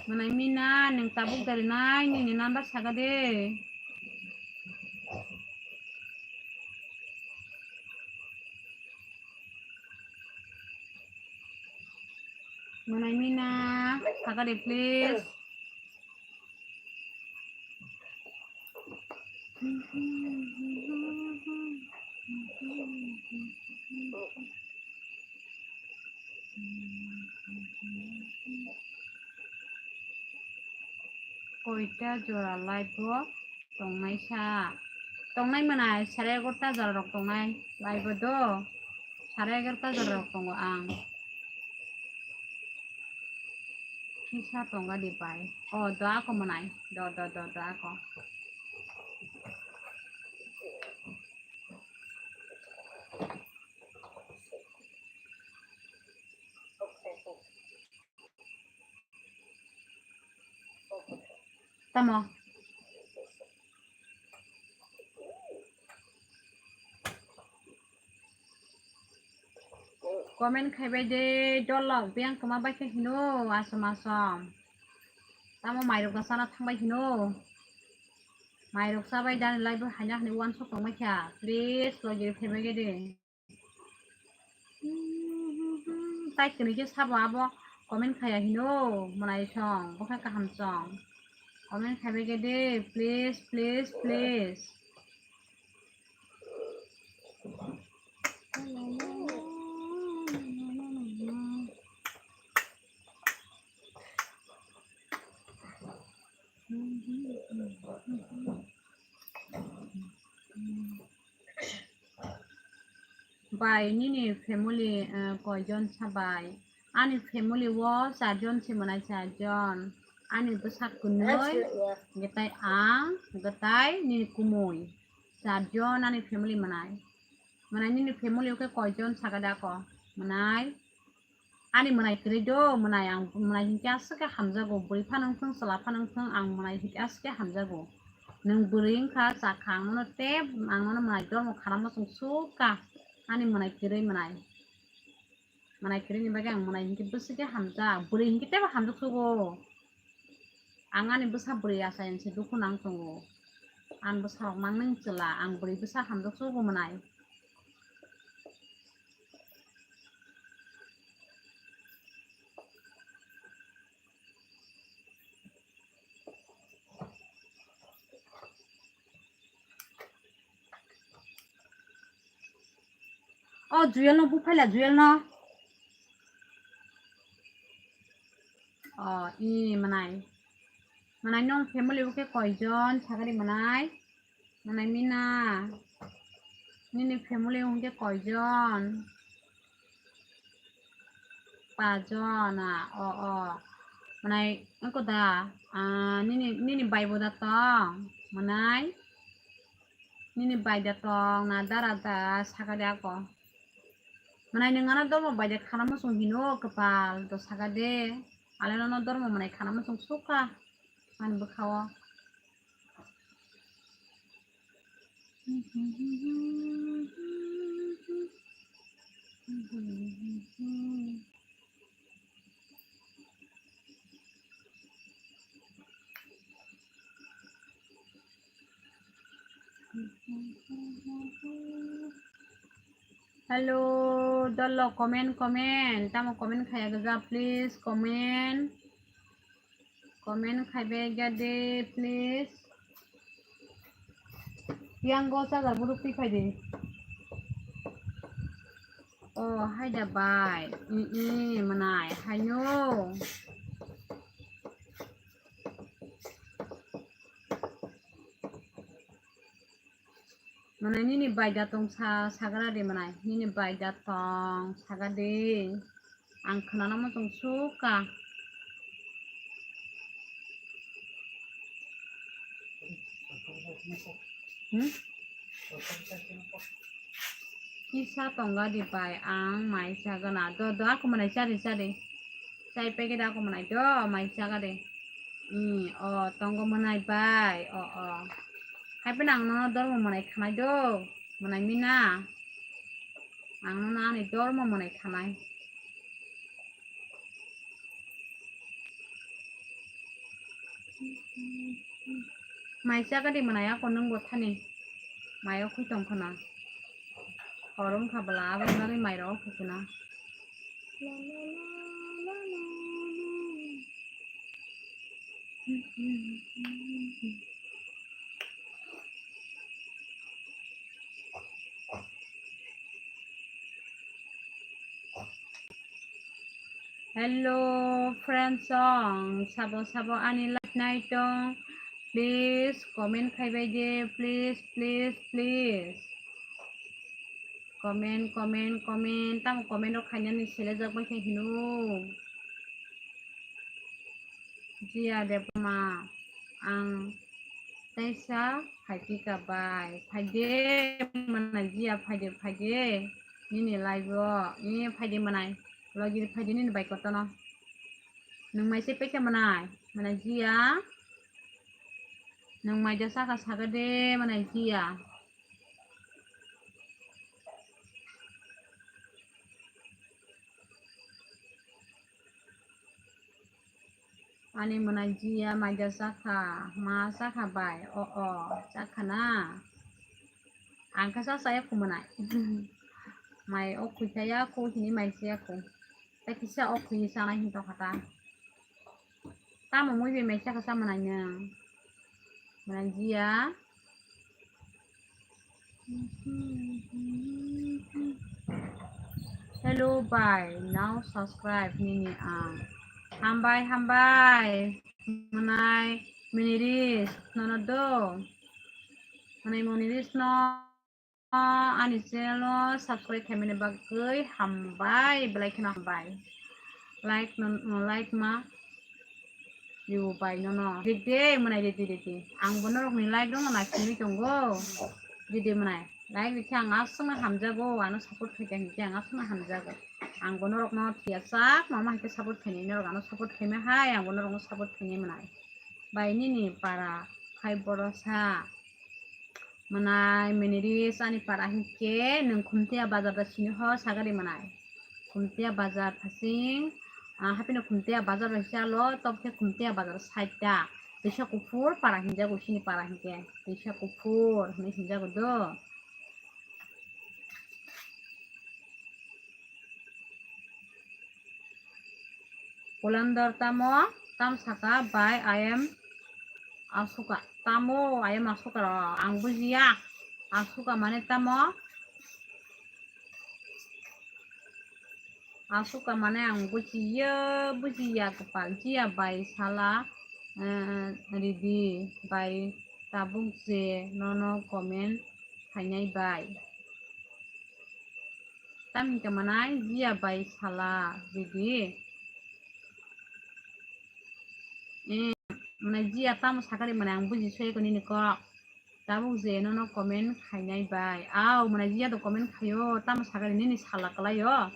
Mwnai mina, nwng tabuk da rinai, nini number saka de. Mwnai mina, saka de please. Koita jora live o tongnai sa? Tongnai mwnai sare egarota jora rok tongnai live o do. Sare egarota jora rok tongo ang. Kisa tonga di pai. O, do ako mwnai. Do, do, do, do ako. Tamo. Comment khaibai de, dolok, biyang kwma bai khe hino, asom asom. Tamo mairok da sana thangbai hino. Mairok chabai dani live o haina hwnwi uansuk tongbai kha. Please, logi khaibai ge de. Tai kwrwi khe sabo abo comment khaiya hino, mwnai song, bokhe kaham song. Comment khaibai ge de, please, please, please. Bai, nini family, eh, koijon sa bai? Ani family o charjon se mwnai, charjon. Ani bwsa kwnwi, hwnkhe tai ang, hwnkhe tai nini kumui. Charjon ani family mwnai. Mwnai nini family o khe koijon saka da ko? Mwnai. Ani mwnai kwrwi do, mwnai ang, mwnai hinkhe aswk khe hamjago, bwrwi phano wngthung, chwla phano wngthung, ang mwnai hinkhe aswk khe hamjago. Nwng bwrwi wngkha, chakha, ang nono tei, ang nono mwnai dormo khanama chwng sukha, ani mwnai kwrwi mwnai. Mwnai kwrwini bagwi ang mwnai hinkhe bwswk khe hamjak, bwrwi hinkhe teibo hamjak sugo. Ang ani bwsa bwrwi achai se dukhu nang tongo. Ang bwsarok nang nang chwla, ang bwrwi bwsa hamjak sugo mwnai. O Juyel no buphaila, Juyel no. O, i mwnai. Mwnai nong family bo khe koijon sakari mwnai? Mwnai mina. Nini family hwnkhe koijon? Pajon, ah, o, o. Mwnai, wngkha da, ah, nini, nini bai bo da tong? Mwnai? Nini bai da tong, na dara da, saka de ako. Mwnai nwng ano dormo bai de khana muchung hino kwpal, do saka de. Ale nono dormo mwnai khana muchung sukha, ani bwkha o. Hello, dolo, comment, comment. Tamo comment khaya gaja, please comment. Comment khaibe gade, please. Yang go charger buruk ti phaidi. Oh, hai da bai. Mm, mm, mwnai, haino. Mwnai nini bai da tong sa, sagra de mwnai. Nini bai da tong, saga de. Ang khwnana muchung sukha. Hmm? Kisa tonga di bai, ang mai sagana. Do, do, ako mwnai chari, chari. Chai packet ako mwnai do, mai saga de. Hmm, o, tongo mwnai bai, o, o. Hai phano ang nono dormo mwnai khanai do, mwnai mina. Ang nono ani dormo mwnai khanai. Mai chakadi mwnai ako nwngbo thani. Mai o khwi tong khwna. Hor wngkha bwla aboni bagwi mai rok o khwna. Hello, friends song. Sabo sabo ani live nai tong. Please comment khai bai de. Please, please, please. Comment, comment, comment. Tamo comment rok khainani selejak bai khe hino. Jia Debbarma, ang teisa phaikha bai. Phaide mwnai Jia, phaide, phaide. Nini live o, nini phaide mwnai. Logi phaide nini bai kotono. Nwng mai se pekha mwnai. Mwnai Jia. Nwng mai jasa kha saka de mwnai Jia. Ani mwnai Jia mai da chakha, ma chakha bai, o, o, chakha na. Ang khe cha chaya khu mwnai. Mai o khwi chaya khu hini mai chaya khu. Tei kisa o khwi chanai hin tokha ta. Tamo mui bai mai chakha cha mwnai nwng. Mwnai Jia. Hello bai, now subscribe nini ang. Hambai, hambai. Mwnai Miniris nono do. Mwnai Miniris no ani channel no subscribe khaimani bagwi hambai, belai kheno hambai. Like no, like ma. Yo bai nono. Dede mwnai dede dede. Ang bo norok ni like rok no naisingwi tongo. Dede mwnai. Like rikhe ang aswkno hamjago. Ano support khaikha hinkhe ang aswkno hamjago. Ang bo norok no thiya sak mama hinkhe support khainai norok ano support khaima hai ang bo norok no support khainai mwnai. Bai nini para khai boro sa. Mwnai Miniris ani para hinkhe nwng Khumtiya bazar da sini ho sagari mwnai. Khumtiya bazar thasing, ah, hapino Khumtiya bazar bai salo, tok khe Khumtiya bazar side da. Teisa Kuphur para hinjago sini para hinkhe. Teisa Kuphur hinwi hinjago do. Pulandor tamo, tam saka bai I am asuka. Tamo I am asuka ro, ang bujiya. Asuka mane tamo? Asuka mane ang bujiya, bujiya kwpal jiya bai sala, eh, ridi bai tabuk je nono comment khainai bai. Tam hinkhe mwnai Jia bai sala ridi. Eh, mwnai Jia tamo sakari mwnai ang buji soi ko nini kok. Tabuk je nono comment khainai bai. Au, mwnai Jia do comment khaio, tamo sakari nini sala kwlaio.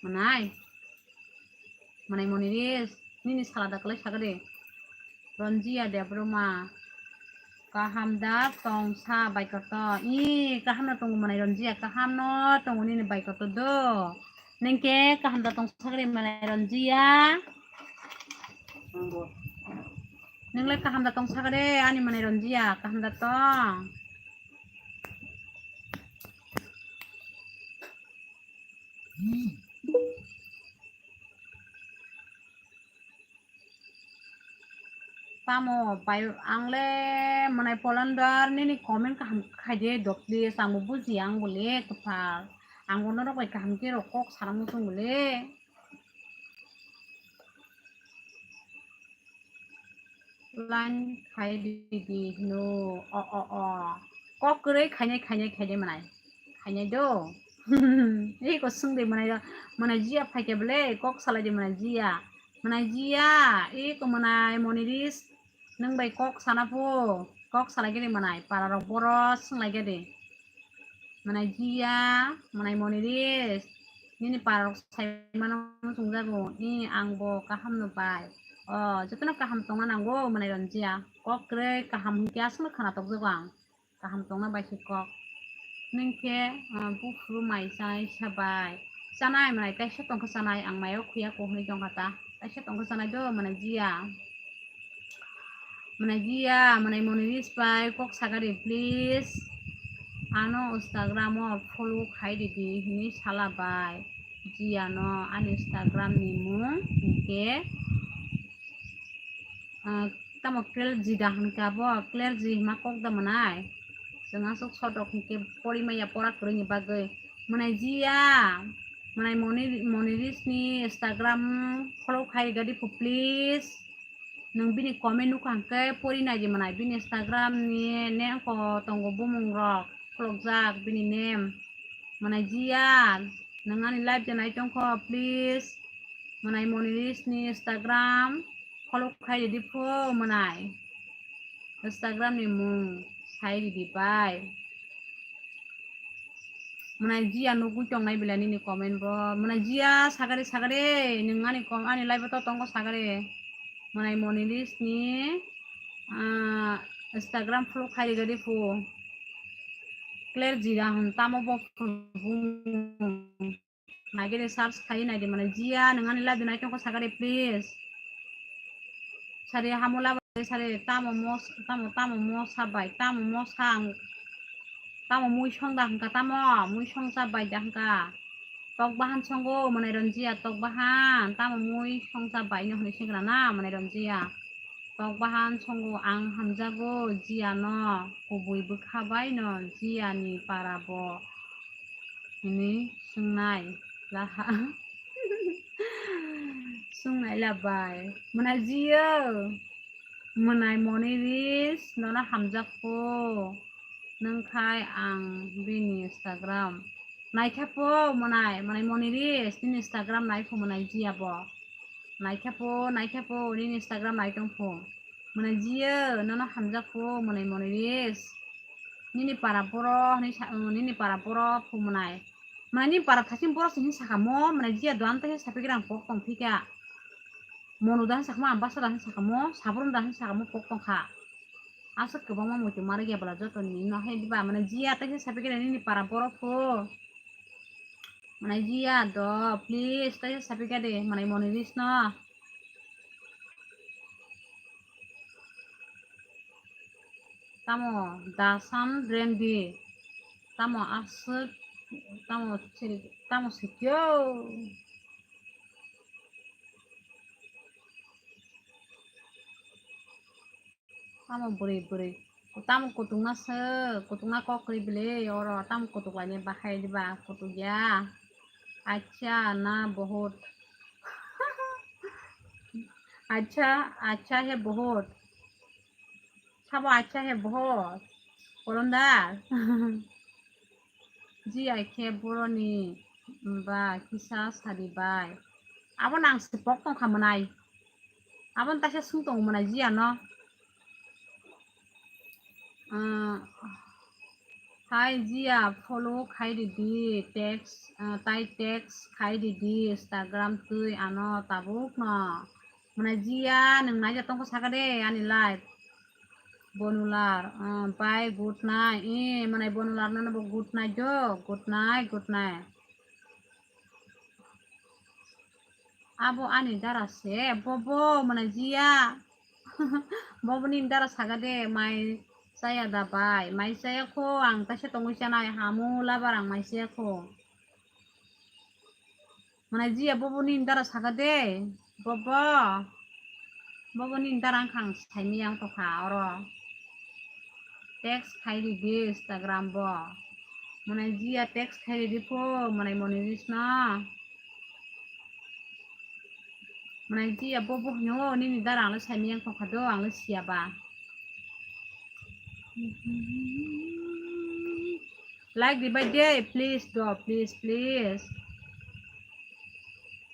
Mwnai. Mwnai Moniris, nini sala da kwlai sakari. Ronjia Debbarma, kaham da tong sa bai koto? I, kaham no tongo mwnai Ronjia, kaham no tongo nini bai koto do. Nengke kaham da tong sakari mwnai Ronjia? Nengla kaham da tong sakari ani mwnai Ronjia, kaham da tong? Tamo bai ang le mwnai Polandar nini comment kaham khaide do please, ang bo buji ang bo le kwpal, ang bo norok bai kaham khe rok kok sana muchung bo le. Line khai di di hino, o, o, o. Kok kwrwi khainai, khainai, khainai mwnai. Khainai do. Eko swng di mwnai do. Mwnai Jia phaikhe bole, kok salai di mwnai Jia. Mwnai Jia, eko mwnai Moniris. Nwng bai kok sana pho. Kok salai gede mwnai. Para rok boro swng lai gede. Mwnai Jia, mwnai Moniris, nini parok saimano chwngjago, i ang bo kaham no bai. O, jotono kaham tongna nango, mwnai Ronjia. Kok kwrwi kaham hinkhe aswkno khwna tokjago ang. Kaham tongna bai se kok. Nwng khe, ah, buphuru mai chanai sa bai. Chanai mwnai kaisa tongkha chanai, ang maio khuya kok hwnwi tongkha ta. Kaisa tongkha chanai do, mwnai Jia. Mwnai Jia, mwnai Moniris bai kok sakari please. Ano Instagram o follow khai ridi hini sala bai. Jia no ani Instagram ni mung hingke, ah, tamo Clergy da hingka bo, Clergy hima kok da mwnai. Chwng aswk sodok hingke pori maya pora kwrwini bagwi. Mwnai Jia, mwnai Moni-, Moniris ni Instagram follow khai gadi phu please. Nwng bini comment nukha hwnkhe pori nai di mwnai. Bini Instagram ni name ko tongo bumung rok khulukjak bini name. Mwnai Jia, nwng ani live de nai tongkho, please. Mwnai Moniris ni Instagram follow khai ridi phu mwnai. Instagram ni mung sai ridi bai. Mwnai Jia nugwi tongnai belai nini comment bo. Mwnai Jia sagare sagare, nwng ani kom-, ani live o to tongo sagare. Mwnai Moniris ni, ah, Instagram follow khai ridi phu. Clergy da hwn tamo bo phu. Naigede search khai naidi mwnai Jia, nwng ani live de nai tongkho sagare please. Sari hamula bai sari tamo mos-, tamo, tamo mosa bai, tamo mosa ang, tamo mui song da hwnka tamo, mui song cha bai da hwnka. Tok bahan songo mwnai Ron Jia, tok bahan, tamo mui song cha bai no hwnwi singra na mwnai Ron Jia. Tok bahan songo ang hamjago Jia no, kubui bwkha bai no Jia ni para bo. Hwnwi swngnai laha. Swngnai labai. Mwnai Jia. Mwnai Moniris, nono hamjakgo. Nwng khai ang bini Instagram. Naikha pho mwnai, mwnai Moniris, nini Instagram naikho mwnai Jia bo. Naikha pho, naikha pho, nini Instagram nai tong pho. Mwnai Jia, nono hamjakgo, mwnai Moniris. Nini para borok, nini sa-, nini para borok pho mwnai. Mwnai nini para thaiching borok se hini sakamo, mwnai Jia doan tei sapikra ang pok tong phika. Mono da hwn sakamo, ang basa da hwn sakamo, sabrum da hwn sakamo pok tongkha. Aswk kwbangma muitu marwk ya bwla jotoni no hai diba, mane Jia taisa sapikha nini para borok pho. Mane Jia do, please taisa sapikha de, mane Moniris no. Tamo dasan rendi, tamo aswk, tamo siri, tamo sikyo. Tamo bwrwi bwrwi. Tamo kutukma se, kutukma kok kwrwi bwle oro, tamo kutuk lainai bahai diba, kutuk ya. Acha na bahut. Acha, acha hai bahut. Sabo acha hai bahut. Kolondar. Ji ai khe boroni ba kisa sadi bai. Abo nang se pok tong kha mwnai. Abo taisa sung tong mwnai Jia no. Ah, hai Jia, follow khai ridi, text, ah, tai text khai ridi, Instagram twi ano tabuk no. Mwnai Jia, nwng naija tongkha saka de ani live. Bonular, ah, bye, good night. Eh, mwnai Bonular nono bo good night do, good night, good night. Abo ani dara se, bobo mwnai Jia. Bobo nini dara saka de, mai chaya da bai, mai chaya kho, ang taisa tongwi chanai, hamu labar ang mai chaya kho. Mwnai Jia bobo nini dara saka de, bobo. Bobo nini dara wngkha ang saimaya wng tongkha oro. Text khai ridi Instagram bo. Mwnai Jia text khai ridi pho, mwnai Moniris no. Mwnai Jia bobo hwnwi o nini dara ang le saimaya wng tongkha do, ang le siya ba. Like ribai de, please do, please, please.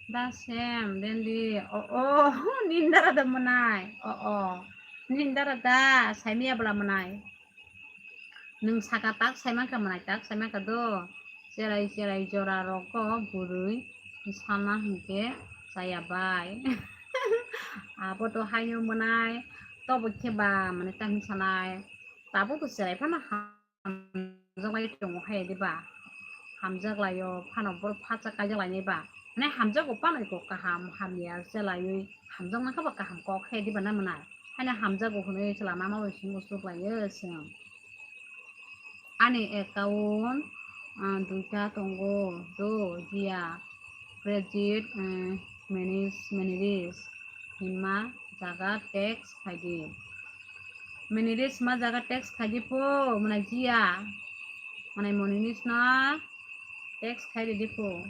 Da sem, dendi, o, o, nini dara da mwnai, o, o, nini dara da, saimaya bwla mwnai. Nwng saka tak saimankha mwnai, tak saimankha do, cherai cherai jora rogo bwrwi sana hinkhe chaya bai. Abo to haino mwnai, tobo khe ba mwnai ta hinwi sanai, tabuk to cherai phano ha. Hamjak lai tongo hai diba? Hamjak laio phano borok phatsa kaijak lainai ba? Mane hamjago phano iko kaham hamya se laiwi hamjak nangkha ba kaham kok hai diba na mwnai? Haino hamjago hwnwi chwla mama bai simi swk laio chwng. Ani account, ah, duita tongo, do, Jia, credit, eh, manage, manage, hima jaga text khaidi. Manage ma jaga text khaidi po, mwnai Jia, mwnai Moniris no text khaidi po.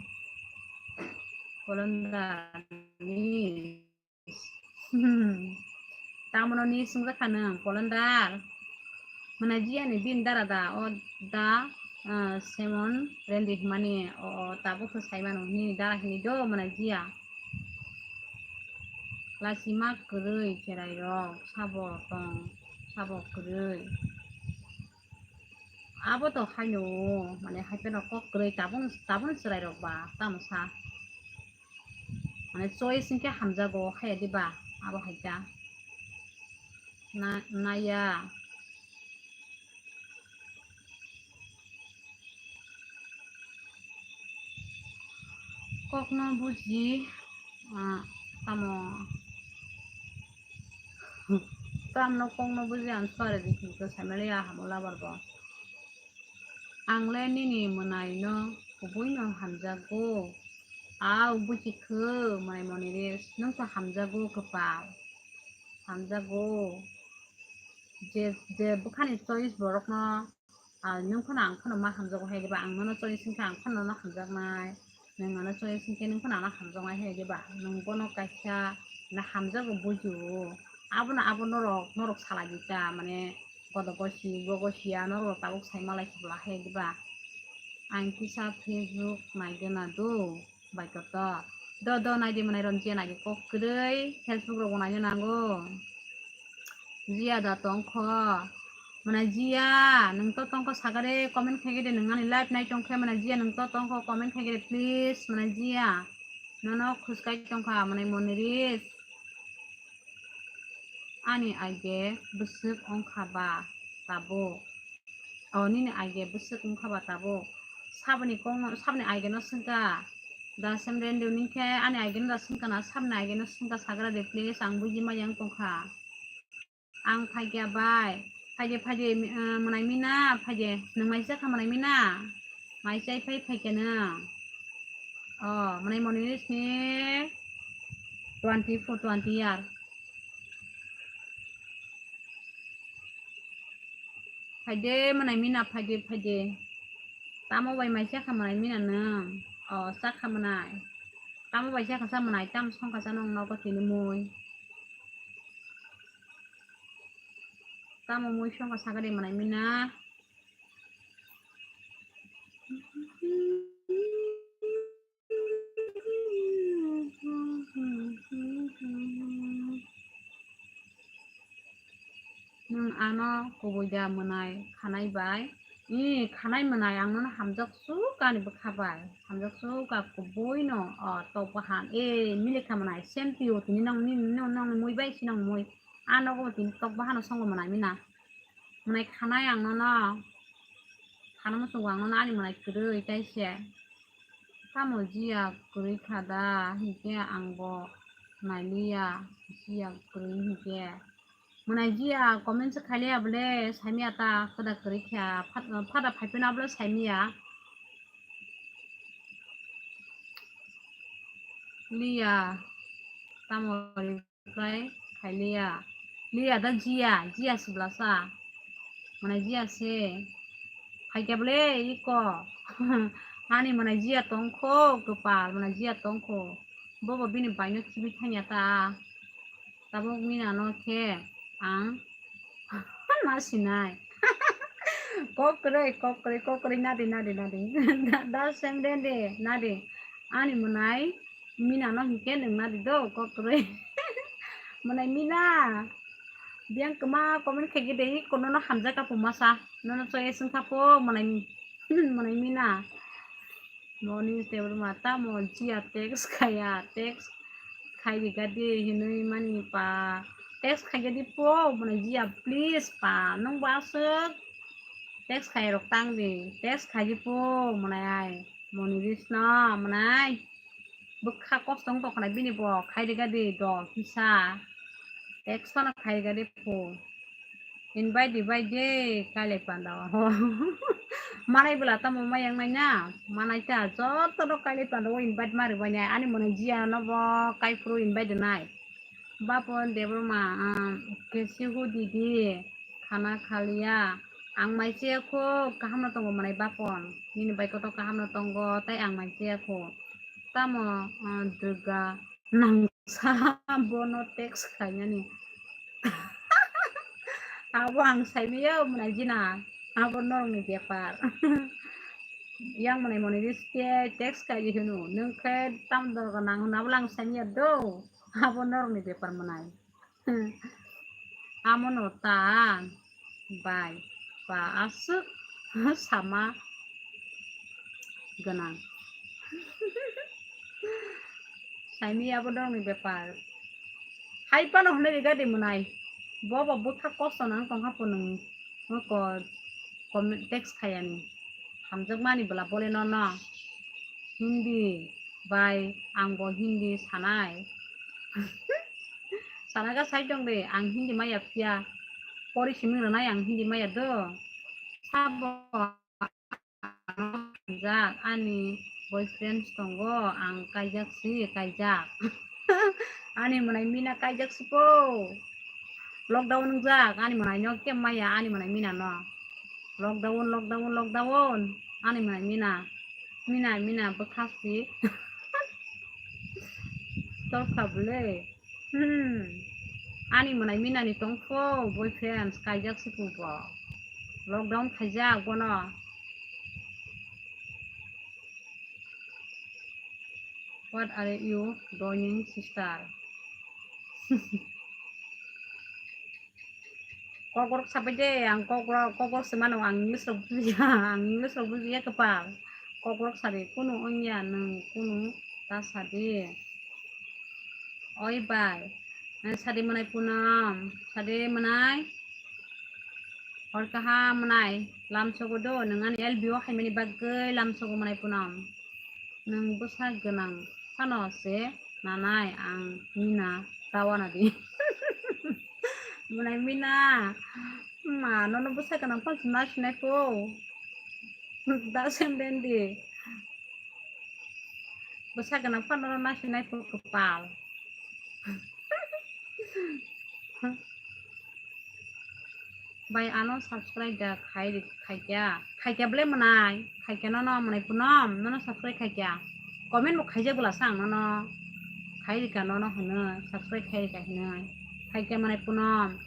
Kolondar ni. Hmm. Tamono ni sungjakha nwng, Kolondar. Mwnai Jia ni bini dara da, o da, ah, Semon Rendi himani, o, o, tabuk khe sai mano, nini dara hini do, mwnai Jia. Lasima kwrwi cherai rok, sabo tong, sabo kwrwi. Abo to haino, mane, haiphano kok kwrwi, tabuk, tabuk cherai rok ba, tamo sa. Mane choice hinkhe hamjago, haya diba, abo hai ta. Na, naya. Kokno buji, ah, tamo. Tamno kokno buji, ang suare di hinke samele ya hamo labar bo. Ang le nini mwnaino kubuino hamjago. Au, buji kho, mwnai Moniris, nwng to hamjago kwpal. Hamjago. Je, je bwkhani choice borokno, ah, nwng phano ang phano ma hamjago hai diba, ang nono choice hinkhe ang phano nono hamjaknai. Nwng ano choice hinkhe nwng phano ano hamjaknai hai diba. Nwng bono kaisa na hamjago buji o. Abono abo norok, norok salai di ta, mane, Godo gosi, bo gosi, ano rok tabuk sai malai se bwla hai diba. Ang kisa Facebook naigwna do, bai kotor. Do, do, naidi mwnai rom je naidi kok kwrwi, Facebook rok bo naina nango. Jia da tongkho. Mwnai Jia, nwng to tongkho sagare comment khaigede, nwng ani live nai tongkhe, mwnai Jia, nwng to tongkho comment khaigede, please, mwnai Jia. Nono khuskai tongkha, mwnai Moniris. Ani age bwswk wngkha ba tabuk? O, nini age bwswk wngkha ba tabuk? Saboni kokno, saboni age no swngkha. Da sem rende ningkhe ani age no da swngkha na, saboni age no swngkha sagra de please, ang buji maya wng tongkha. Ang phaikya bai. Phaide, phaide, eh, mwnai mina, phaide. Nwng mai chakha mwnai mina? Mai chai phai phaikya nwng? Oh, mwnai Moniris ni twenty four, twenty year. Phaide, mwnai mina, phaide, phaide. Tamo bai mai chakha mwnai mina nwng? Oh, chakha mwnai. Tamo bai chakha sa mwnai, tamo songkha sa nwng nogo tini mui. Tamo mui songkha sagade mwnai mina. Nwng ano kubui da mwnai khanai bai? Ee, khanai mwnai, ang nono hamjak suk ani bwkha bai. Hamjak suk a kubui no, o, tok bahan. Ee, milik kha mwnai, same to you, tini nong, nini, nong, nong mui bai si nong mui. A nogo bo tini tok bahano songo mwnai mina. Mwnai khanai ang nono. Khana muchungo ang nono ani mwnai kwrwi tai se. Tamo Jia kwrwi kha da hinkhe ang bo nailiya, Jia kwrwi hinkhe. Mwnai Jia comment se khailiya bole, saimiya ta, kwda kwrwi kha, phat-, phada phaiphino bole saimiya. Liya, tamo reply khailiya. Liya da Jia, Jia se bwlasa. Mwnai Jia se. Phaikya bole iko. Ani mwnai Jia tongkho, kwpal, mwnai Jia tongkho. Bobo bini baino khibi thangya ta. Tabuk mina no khe ang ma sinai. Kok kwrwi, kok kwrwi, kok kwrwi, nadi, nadi, nadi. Da, da, sem de, de, nadi. Ani mwnai mina no hinkhe nwng nadi do, kok kwrwi. Mwnai mina. Biyang kwma comment khaigede, kono no hamjak kha po masa. Nono choice wngkha po, mwnai, mwnai mina. Moni tebur mata mo Jia text khaya, text khai di gadi hinui mani pa. Text khai gadi po, mwnai Jia please pa, nung ba aswk text khai rok tang di, text khai di po, mwnai ai, Moniris no, mwnai. Bwkha kosto wng tong khna bini bo, khai di gadi do, kisa. Text phano khai gari phu. Invite, invite de, kailai panda o. Manai bwla tamo mayang nai na? Manai ta, joto no kailai panda o invite mari bai nai. Ani mwnai Jia no bo kai phuru invite nai. Bapon Debbarma, um, kesi hu didi, khana khaliya. Ang mai se khu kaham no tongo mwnai Bapon. Nini bai koto kaham no tongo, tai ang mai se khu. Tamo, uh, Durga nangsa bono text khainani. Abo ang saimaya mwnai Jina, abo norokni bepar. Yang mwnai mwnai riske text khaidi hwno, nwng khe tam dorga nang hwno, abo lang saimaya do, abo norokni bepar mwnai. Amono ta bai ba aswk sama gwnang. Saimaya abo dorni bepar. Hai phano hwnwi rega di mwnai. Bo bo bwkha kosto nang tongkha phunung. Noko comment text khayani. Hamjakmani bwla bole nono. Hindi bai ang bo Hindi sanai. Sana ga sai tong de, ang Hindi maya phiya. Pori simi rwnai ang Hindi maya do. Sabo jak ani boyfriend tongo, ang kaijak si, kaijak. Ani mwnai Mina kaijak si po. Lockdown wngjak, ani mwnai no khe maya, ani mwnai Mina no. Lockdown, lockdown, lockdown. Ani mwnai Mina. Mina, Mina bwkha si. Tolkha bwle. Hmm. Ani mwnai Mina ni tongkho boyfriend kaijak si pubo. Lockdown khaijak bono. What are you doing, sister? Kokrok sabai de, ang kokrok, kokrok se mano, ang English rok bujiya, ang English rok bujiya kwpal. Kokrok sabai, kunu wngya nwng, kunu ta sadi. Oi bai, eh, sadi mwnai Punam, sadi mwnai. Hor kaham mwnai, lamsogo do, nwng ani L B O haimani bagwi lamsogo mwnai Punam. Nwng bwsa gwnang phano se nanai ang Mina tawana di. Mwnai Mina, ma, nono bwsa gwnang phano se nasinai kho. Da sem den di. Bwsa gwnang phano nono nasinai kho kwpal. Bai ano subscribe da khai, khaikya, khaikya bwle mwnai, khaikya nono mwnai Punam, nono subscribe khaikya, comment bo khaijak bwla sang nono, khairika nono hwnwi, subscribe khairika hwnwi, khaikya mwnai Punam,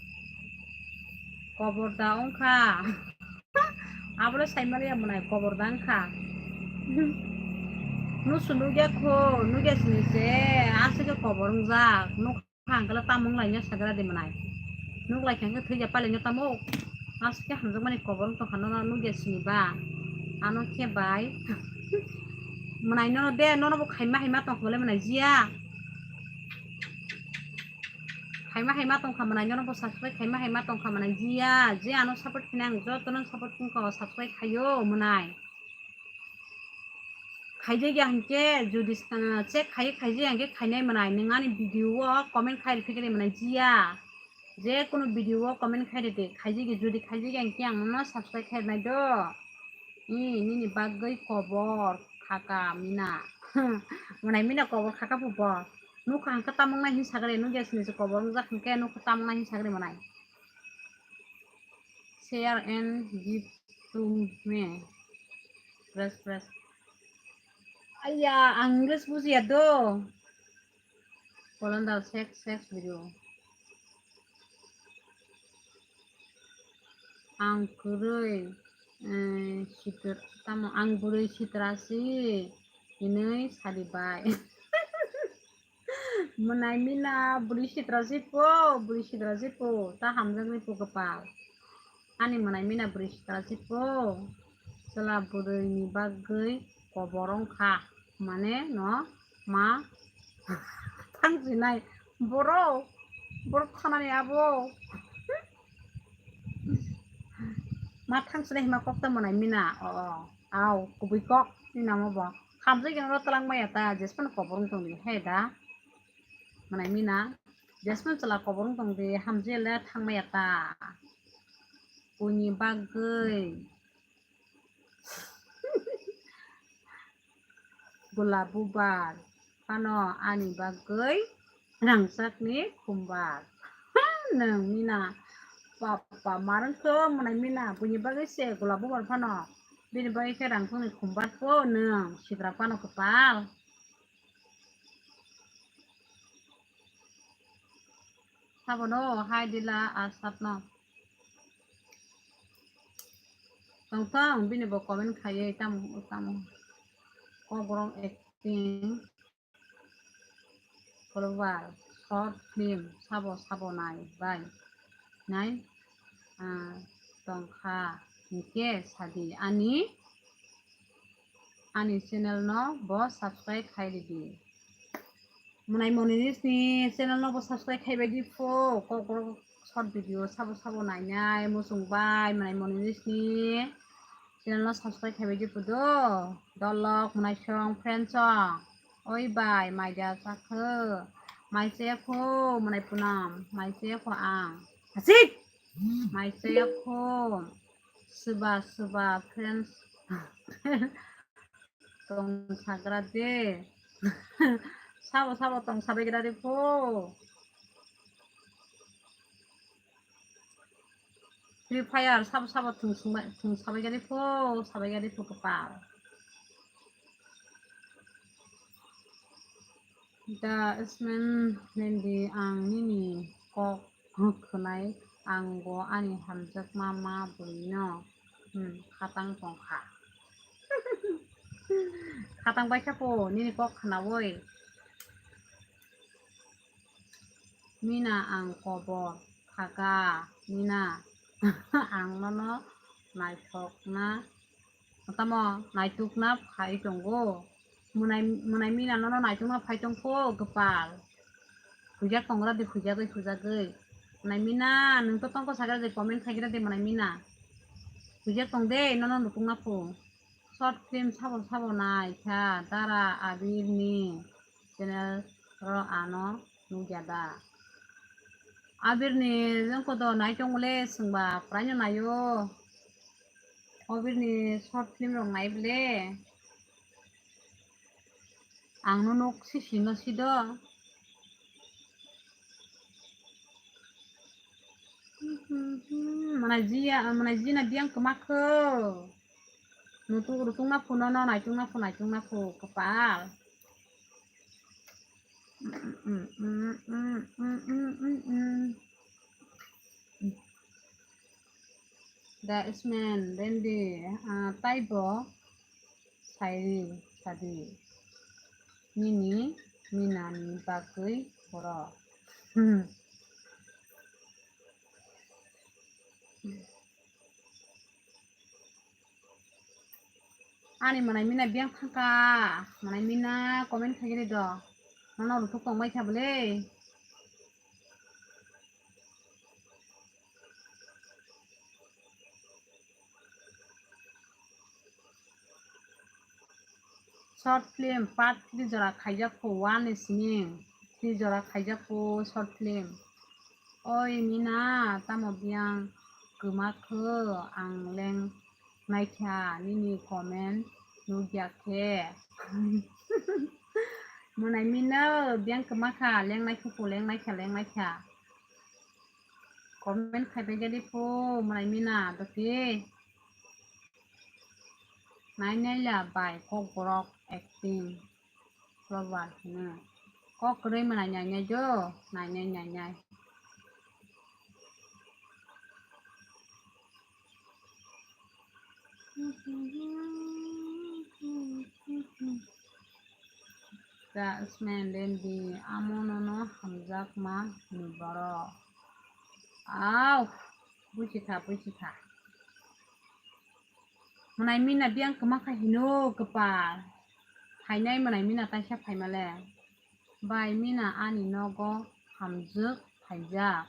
kobor da wngkha, abole saimaliya mwnai kobor da wngkha, nusu nukya kho, nukya sini se, aswk khe kobor wngjak, nuk. Hangkala tamung laina sagra de mwnai. Nuk lai khangkhe thwi ja palaino tamo. Aske hamjakmani kobor tongkha nono nugya sini ba. Ano khe bai. Mwnai nono de, nono bo khaima haima tongkha bole mwnai Jia. Khaima haima tongkha mwnai nono bo subscribe khaima haima tongkha mwnai Jia. Je ano support khinai ang jotono support khungkha o subscribe khaio mwnai. Khaijak ya hinkhe jodi, ah, check khai, khaijak ya hinkhe khainai mwnai, nwng ani video o comment khai rwphikhe mwnai Jia. Je kunu video o comment khai rwdi, khaijak ya, jodi khaijak ya hinkhe ang nono subscribe khai rwnai do. I, nini bagwi kobor khaka Mina. Mwnai Mina kobor khaka phubo. Nukha hinkhe tamung nai hin sagre, nugya sini se kobor wngjak hinkhe nukha tamung nai hin sagre mwnai. Share and give to me. Press, press. Aya, ang English bujiya do. Kolondar sex, sex video. Ang kwrwi, eh, sitra, tamo ang bwrwi sitra si hinwi sadi bai. Mwnai Mina bwrwi sitra si po, bwrwi sitra si po, ta hamjaknai po kwpal. Ani mwnai Mina bwrwi sitra si po, chwla bwrwi ni bagwi kobor wngkha, mane no ma thang sinai borok, borok thanani abo ma thang sinai hima kok ta mwnai Mina, o, o, au, kubui kok ni namo bo. Khamjai khe oro twlang maya ta, jesphano kobor wng tongdi, he da. Mwnai Mina. Jasmine chwla kobor wng tong di, hamjele thangmaya ta. Buini bagwi. Gula bubar phano ani bagwi rangchakni khumbar. Nwng mina papa marwngkho mwnai mina buini bagwi se gula bubar phano bini bagwi khe rangchakni khumbar kho nwng sitra phano kwtal. Sabono hai dila asapno. Tong tong bini bo comment khaiwi tamo tamo. Kokrok acting follower short film sabo sabo nai bai nai ah, tongkha hinkhe sadi ani ani channel no bo subscribe khai ridi. Mwnai Monish ni channel no bo subscribe khai bai di pho, kokrok short video sabo sabo nainai muchung bai Mwnai Monish ni channel no subscribe khai bai di pho do. Dolok Mwnai song friend song. Oi bai mai da chakho. Mai chaya kho Mwnai Punam, mai chaya kho ang. Hasik! Mai chaya kho. Suba suba friends. Tong sagra de. Sabo sabo tong sabai gra de pho. Free Fire sabo sabo thung sungbai, thung sabai gra de pho, sabai gra de pho kwpal. Da Ismail Mendi, ang nini kok khwnai, ang bo ani hamjakma ma bwrwino, hmm, khatang tongkha. Khatang baikha po nini kok khnaui. Mina ang kobor khaga, Mina. Ang nono naithokna, tamo naitukna phai tongo. Mwnai, mwnai Mina nono naitukna phai tongkho, kwpal. Huijak tongra di, huijagwi, huijagwi. Mwnai Mina, nwng to tongkho sagra di, comment khaigra di, mwnai Mina. Huijak tong de, nono nutukna phu. Short film sabo sabo nai kha, Dara Abir ni channel ro ano nukya da. Abir ni jongko do nai tong le swngba, praino naio. Abir ni short film rok nai ble. Ang no nuk si si no si do. Mana jia, mana jina biang kemak kho. Nutuk rutung na phu no no naitung na phu naitung na phu kepal. Da Ismail Rendi, ah, taibo sairi sadi nini Minani bagwi borok. Hmm. Ani mwnai Mina biang thangkha, mwnai Mina comment khaigini do, nono rutuk tongbai kha bwle. Short film part three jora khaijak kho, one ni simi three jora khaijak kho short film. Oi Mina, tamo biang kwma kho, ang leng naikha nini comment nukya khe. Mwnai Mina biang kwma kha, leng naikha kho, leng naikha, leng naikha. Comment khaibai jadi pho, mwnai Mina doki. Nai nai la bai kok borok acting. Flower hino. Kok kwrwi mwnai nai nai jo, nai nai nai nai. Da Ismail Rendi, amo nono hamjakma ni borok. Au, buji kha, buji kha. Mwnai Mina biang kwma kha hino kwpal. Phainai mwnai Mina taisa phaimale. Bai Mina ani nogo hamjwk phaijak.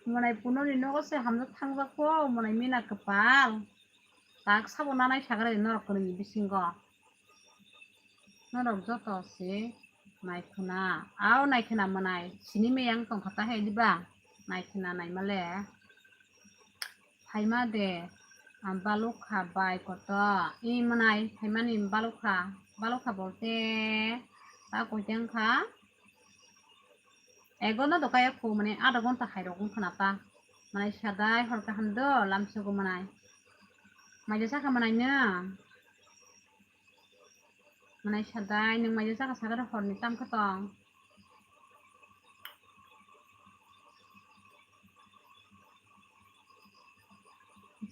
Mwnai Punoni nogo se hamjwk thangjak kho, mwnai Mina kwpal. Tak sabo nanai sagra norok kwrwini bisingo. Norok joto se Naikhwna, au naikhwna mwnai, sini meyang tongkha ta hai diba? Naikhwna naimale. Phaima de, ah, balukha bai koto. I mwnai phaimani balukha, balukha bolte ta koiteng kha. Ego no dokaya khu mane adha ghonta hai rok wngkha na ta. Mwnai sadai hor kaham do lamsogo mwnai. Maija sakha mwnai no. Mwnai sadai, nwng maija sakha sakha horni tam kha tong.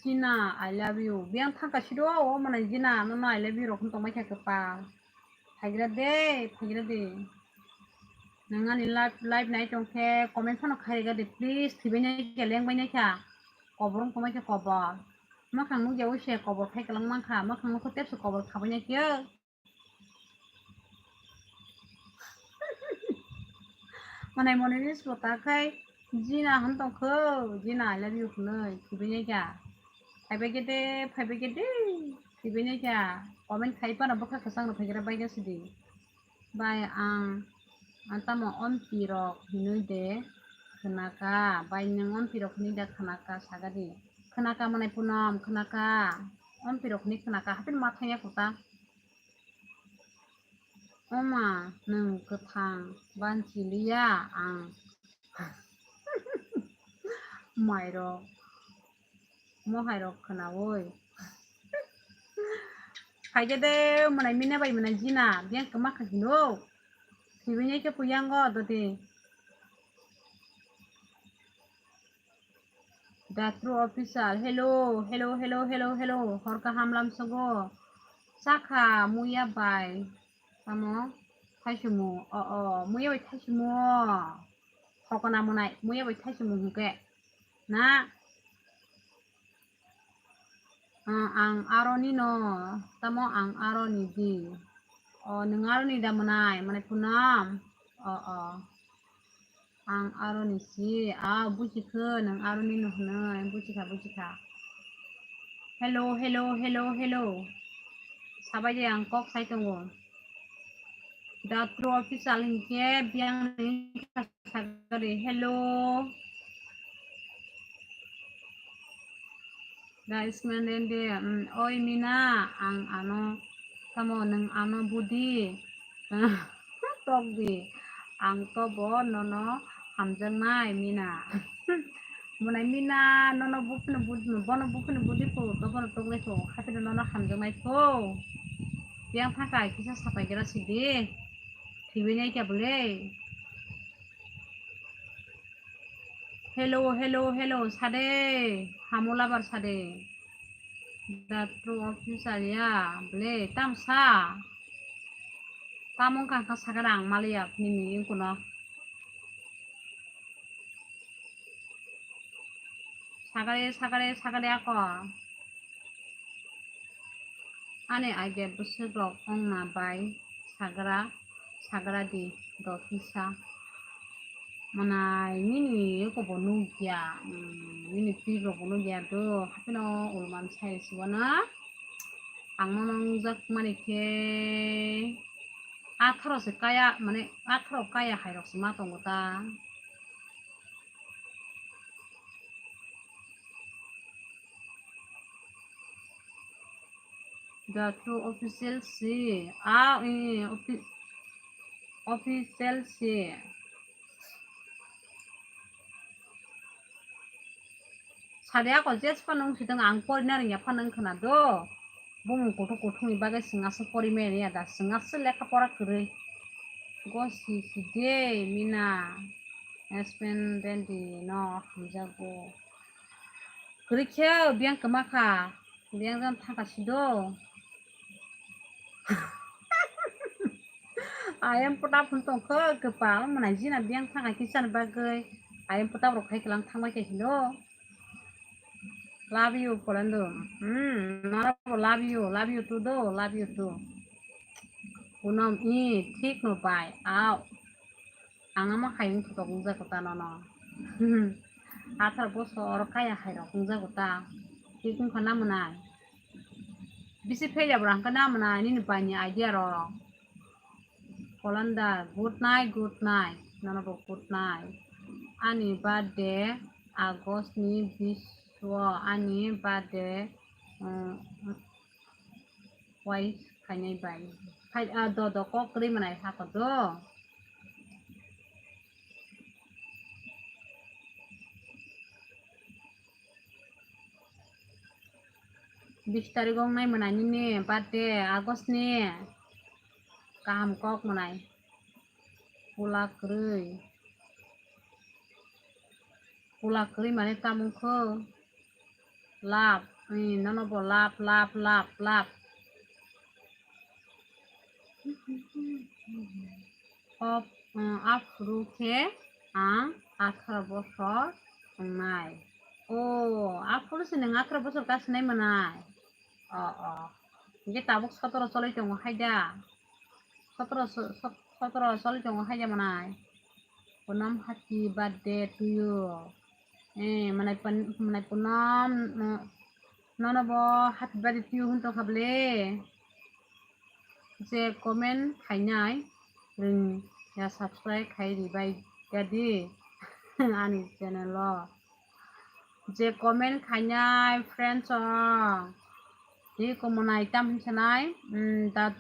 Jina, I love you. Biyang thangka sido, o mwnai Jina, nono I love you rok tongbai kha kwpal. Phaigra de, phaigra de. Nwng ani live, live nai tong khe comment phano khairiga de, please. Thwibai nai khe, lengbai nai kha. Kobor wng tongbai kha kobor. Mwkhang nukya wi se kobor khai kwlang mankha. Mwkhang nukho tepse kobor khabai nai khe. Mwnai mwnai ni sota khai Jina han tong kho, Jina I love you hwnwi thwibai nai kha. Phaibai khe de, phaibai khe de, thwibai nai kha. Comment khai phano bwkha kwchang rok phaigra bai kha sidi. Bai ang, ang tamo ompi rok hinwi de khwnaka, bai nwng ompi rok hinwi de khwnaka sagadi. Khwnaka mwnai Punom, khwnaka. Ompi rok hinwi khwnaka, hapin ma thangya kota. Oma, nwng kwthang banchi liya ang. Mairok, mohairok khwnaui. Phaikhe de mwnai Mina bai mwnai Jina, biyang kwma kha hino. Thwibai nai khe puyango dodi. The True Official, hello, hello, hello, hello, hello. Hor kaham lamsogo. Chakha muya bai. Tamo thaisumu. O, o, muya bai thaisumu. Hokona mwnai, muya bai thaisumu hwnkhe. Na? Ah, ang aroni no. Tamo ang aroni di. O, nwng aroni da mwnai, mwnai Punom. O, o. Ang aroni si, ah, buji kho, nwng aroni no hwnwi, buji kha, buji kha. Hello, hello, hello, hello. Sabai de ang kok sai tongo. The True Official hinkhe biyang ni sagari. Hello. Guys, menden de, mm, oi Mina, ang ano, tamo nwng ano budi, tokdi, ang to bo nono hamjaknai Mina. Mwnai Mina, nono buphino budi, bono buphino budi kho, to bono toklai kho, hapino nono hamjaknai kho. Yang thangka kisa sapai gra sidi, thibinai kya bole. Hello, hello, hello, sade, hamo labar sade. The True Official ya, ble, tam sa. Tam wngkha kha sakhe rang maliya nini wngkhuno. Sagare, sagare, sagare ako. Ani age bwswk rok wngna bai sagra, sagra di, dotisa. Mwnai nini eko bo nukya, mm, nini pik rok bo nukya do, hapino ulman sai siwana. Ang nono wngjak mani khe atharo se kaya, mane atharo kaya hai rok se ma tongo ta. The True Official si. Ah, eh, offi-, Official si. Sade ako jes phano wng sitwng ang porina rwngya phano wng khwna do. Bumung kuthuk kuthukni bagwi chwng aswk pori maya da, chwng aswk lekha pora kwrwi. Gosi si de Mina, S P N Rendi no hamjago. Kwrwi khe biyang kwma kha, biyang jani thangka si do. Ayang pota phun tongkho kwpal mwnai jina biyang thangka kisa ni bagwi. Ayang pota rok khai kwlang thangbai khe hino. Love you, Polandu. Hmm, nono bo love you, love you too do, love you too. Punom i, thik no bai, au. Ang ama hai wng thotok wng jago ta nono. Athar bosor kaya hai rok wng jago ta. Thik wng kha na mwnai. Bisi fail ya bwrang kha na mwnai, nini bai ni idea rok. Polandar, good night, good night. Nono bo good night. Ani birthday August ni bish o, ani birthday, um, wish khainai bai. Khai, ah, do, do, kok kwrwi manai hakho do. Bish tarik wngnai mwnai nini birthday, August ni. Kaham kok mwnai. Pula kwrwi. Pula kwrwi mane tamo wngkho? Love. Ee, nono bo love, love, love, love. Op-, um, aphuru khe ang atharo bosor wngnai. O, aphuru se nwng atharo bosor kasinai mwnai? O, o. Hinkhe tabuk sotoro choli tongo hai da? Sotoro so-, sot-, sotoro choli tongo hai da mwnai? Ponom, happy birthday to you. Eh, mwnai pon-, mwnai Ponom, no-, nono bo happy birthday to you hwn tongkha bwle. Je comment khainai, rwng ya subscribe khai ribai gadi ani channel o. Je comment khainai friends o, tei komonai tam hinsanai, mm, da,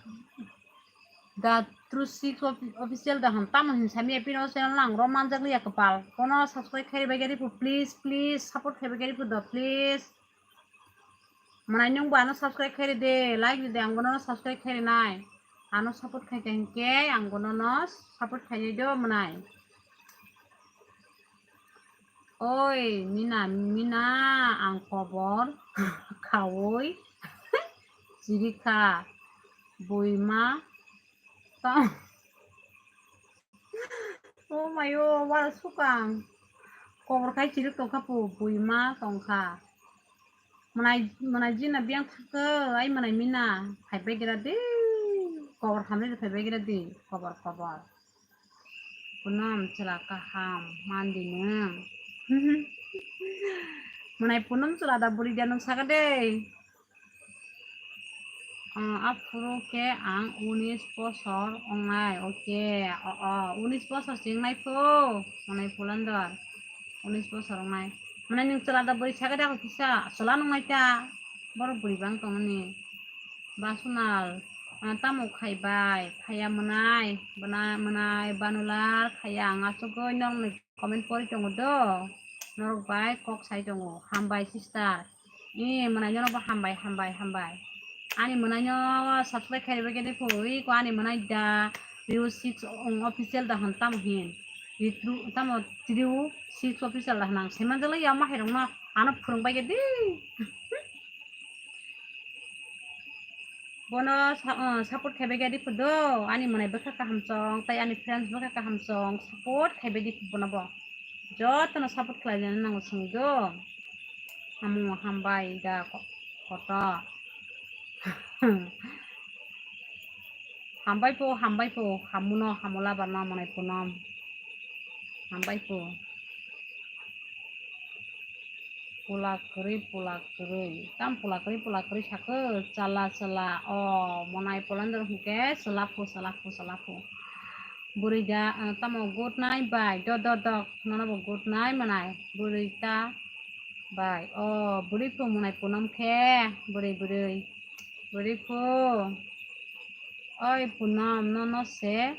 da True Six offi-, official da hwn tamo hinsa miya pino channel nang ro manjak liya kwpal. Kono subscribe khai ribai gadi phu, please, please, support khai ribai gadi phu do, please. Mwnai nwng bo ano subscribe khai ride, like ride, ang bono subscribe khai rinai. Ano support khai kha hinkhe ang bono no support khai do mwnai. Oi, Mina, Mina, ang kobor khaui chirikha, buima tong. O mayo, wal sukang. Kobor khai chirik tongkha pu, buima tongkha. Mwnai, mwnai jina biyang thakhe, ai mwnai Mina, phaibai gira di. Kobor hamri phaibai gira di, kobor, kobor. Ponom chwla kaham, mandi nwng. Mwnai Ponom chwla da bwrwi da nwng saka de. Ah, aphuru khe ang unis bosor wngnai, okay. O, o, unis bosor se wngnai pho, mwnai Polandor. Unis bosor wngnai. Mwnai nwng chwla da bwrwi saka de ako kisa, chwla nwngnai ta. Borok bwrwi bang tongmani. Basunal, ah, tamo khaibai, khaiya mwnai, bana-, mwnai Banular, khaiya ang asugwi nokni comment pori tongo do, norok bai kok sai tongo, hambai sister. Ee, mwnai norok bo hambai, hambai, hambai. Ani mwnai no subscribe khai ribai khe de pho, ee, ko ani mwnai da Trio Six, um, official da hwn tamo hin. Trio, tamo Trio Six official da hwn ang saimanjak lai ya ma hai rok no ano phwrwng bai khe di. Bono sa-, uh, support khaibai gadi phudo, ani mwnai bwkha kaham chong, tai ani friends bwkha kaham chong, support khaibai di bono bo. Jotono support khlainani nango chwng do. Hamu hambai da ko-, koto. Hambai pho, hambai pho, hamuno, hamula barno mwnai Ponom. Hambai pho. Pula kwrwi, pula kwrwi. Tam pula kwrwi, pula kwrwi sakhe, chala, chala. O, mwnai Polandor hwnkhe, chwla phu, chwla phu, chwla phu. Bwrwi da, ah, tamo good night bai. Do, do, do. Nono bo good night mwnai. Bwrwi ta bai. O, bwrwi phu mwnai Ponom khe. Bwrwi, bwrwi. Bwrwi phu. Oi Ponom, nono se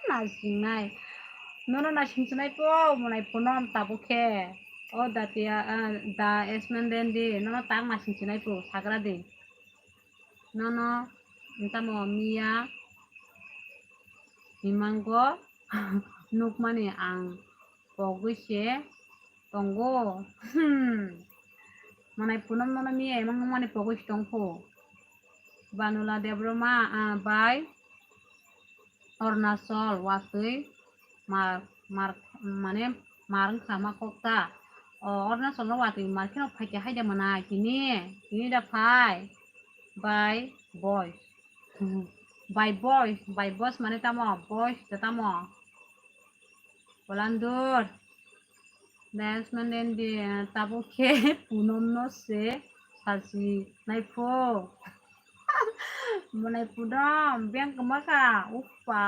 nasingnai. Nono nasing chinai po, mwnai Ponom tabuk khe. O da tiya, ah, da Esmen Rendi, nono tak nasing chinai po, sagra di. Nono, tamo miya, himango, nukmani ang pogwi se tongo. Hmm. Mwnai Ponom nono miya, imang nukmani pogwi se tong pho. Banula Debbarma, ah, bai. Arunachal watwi mar, mar, mane mar wngkha ma kok ta. O Arunachal no watwi mar kheno phai khe hai da mwnai tini, tini da phai. Bai boys. Bai boys, bai boys mane tamo, boys da tamo. Polandur. Dance mane di, tabuk khe Ponom no se sachi nai pho. Mwnai Punom, beng kwma kha, uppa,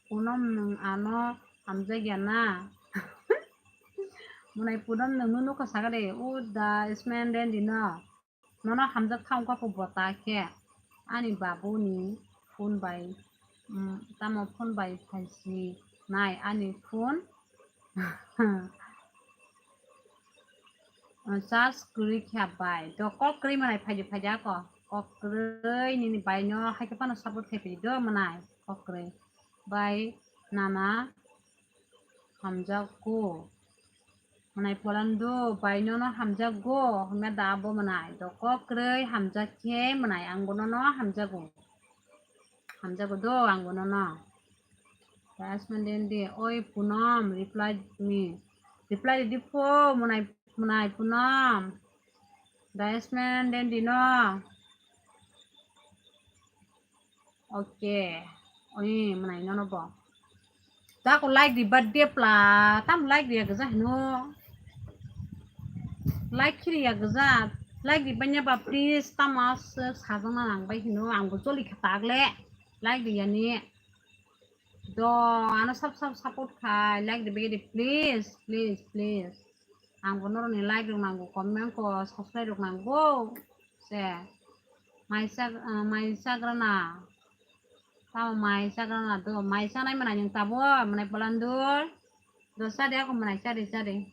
Punom nwng ano hamjakya na? Mwnai Punom nwng nukha sakha de, o da Ismail Rendi no. Nono hamjak thang kha kho bota khe. Ani babuni phone bai, mm, tamo phone bai phaisi nai ani phone. Charge kwrwi kha bai. To kok kwrwi mwnai phaidi phaidi ako. Kok kwrwi nini bai no haikhe phano support khai phi do mwnai. Kok kwrwi. Bai nana hamjago. Mwnai Polandu bai nono hamjago. Hwnma da abo mwnai. To kok kwrwi hamjak khe mwnai ang bo nono hamjago. Hamjago do ang bo nono. Last man den di. Oi Punom, reply me. Reply di pho, mwnai, mwnai Punom. Last man den di no. Okay. Oi, mwnai nono bo. Tako like di birthday pla, tam like di ya gajak hino. Like khiri ya gajak. Like di banya ba please, tam as sajang na nang bai hino. Ang bo choli kha tagle. Like di yani. Do, ano sab sab support khai, like di bagi di, please, please, please. Ang bo norokni like rok nango, comment ko, subscribe rok nango. Se, mai chak, ah, mai chagrana. Tamo mai chagrana do, mai chanai mwnai nwng tabo, mwnai Polandu. Do chadi ako mwnai chadi chadi.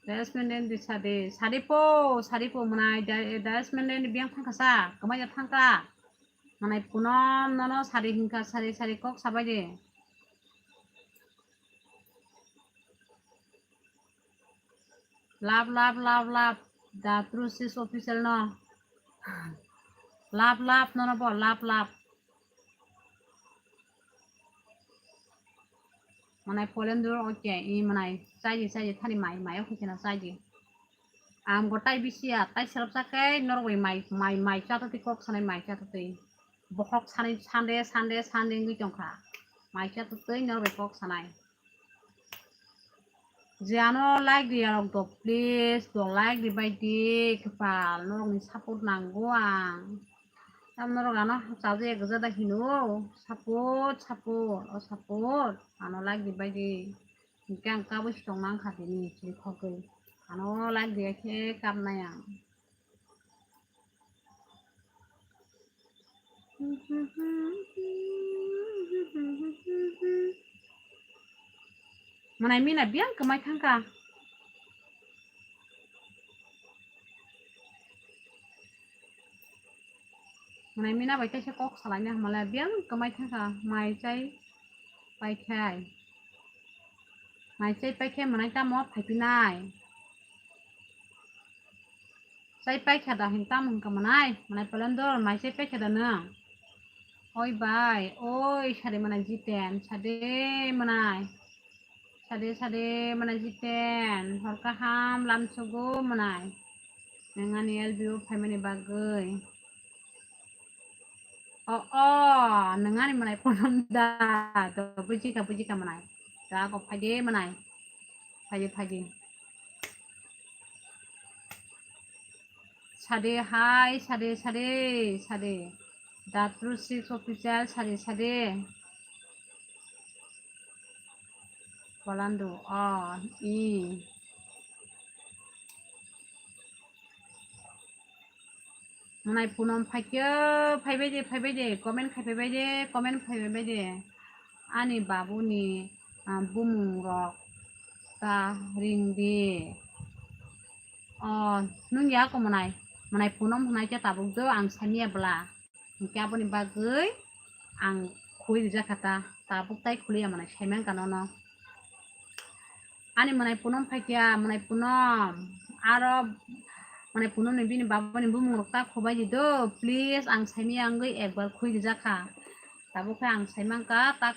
Dais menden di sadi, sadi po, sadi po mwnai, da-, dais menden di biyang thangkha sa, kwmai ya thangkha. Mwnai Punom nono sadi hingkha, sadi, sadi kok sabai di. Love, love, love, love, the true sis official no. Love, love, nono bo, love, love. Mwnai Polendur, okay, i mwnai, chaidi, chaidi, thani mai, mai, okay, kena chaidi. Ang bo tai bisi ya, tai serap chakai, norok bai mai, mai, mai, chato twi kok sanai mai, chato twi. Bokhok sanai, Sunday, Sunday, Sunday wngwi tongkha. Mai, chato twi, norok bai kok sanai. Je ano like di yarok do, please, do like di bai di, kwpal, norokni support nango ang. Tam norok ano chajakya gajada hino, support, support, o support, ano like di bai di. Hingke ang kabui si tong nang kha tini, chiri khogwi. Ano like di ya khe kap nai ang. Mwnai mina biyang kwmai thangkha. Mwnai mina bai kaisa kok salaina hamala biyang kwmai thangkha mai chai paikhai. Mai chai paikhe mwnai tamo phaipinai. Chai paikha da hin tamo hwnka mwnai, mwnai Polendur, mai chai paikha da nwng? Oi bai, oi sade mwnai Jiten, sade mwnai. Sade, sade mwnai Jiten, hor kaham lamsogo mwnai. Nwng ani L B O phaimani bagwi. O, o, nwng ani mwnai Ponom da. Do, bujikha, bujikha mwnai. Da, go phaide mwnai. Phaide, phaide. Sade hai, sade, sade, sade. Da true sis official, sade, sade. Polandu, o, i. Mwnai Punom phaikhe, phaibai de, phaibai de, comment khai phaibai de, comment phaibai de. Ani babuni, ah, bumung rok ta ring di. O, nwng ya ko mwnai? Mwnai Punom hwnai khe tabuk do ang samiya bwla. Hwnkhe aboni bagwi ang khwi rijak kha ta, tabuk tai khwliya mwnai saimang kha nono. Ani mwnai Punom phaikha, mwnai Punom. Aro mwnai Punom ni bini babani bumung rok ta khubai di do, please, ang saimaya wngwi ekbar khwi rijak kha. Tabuk khe ang saimang kha, ta,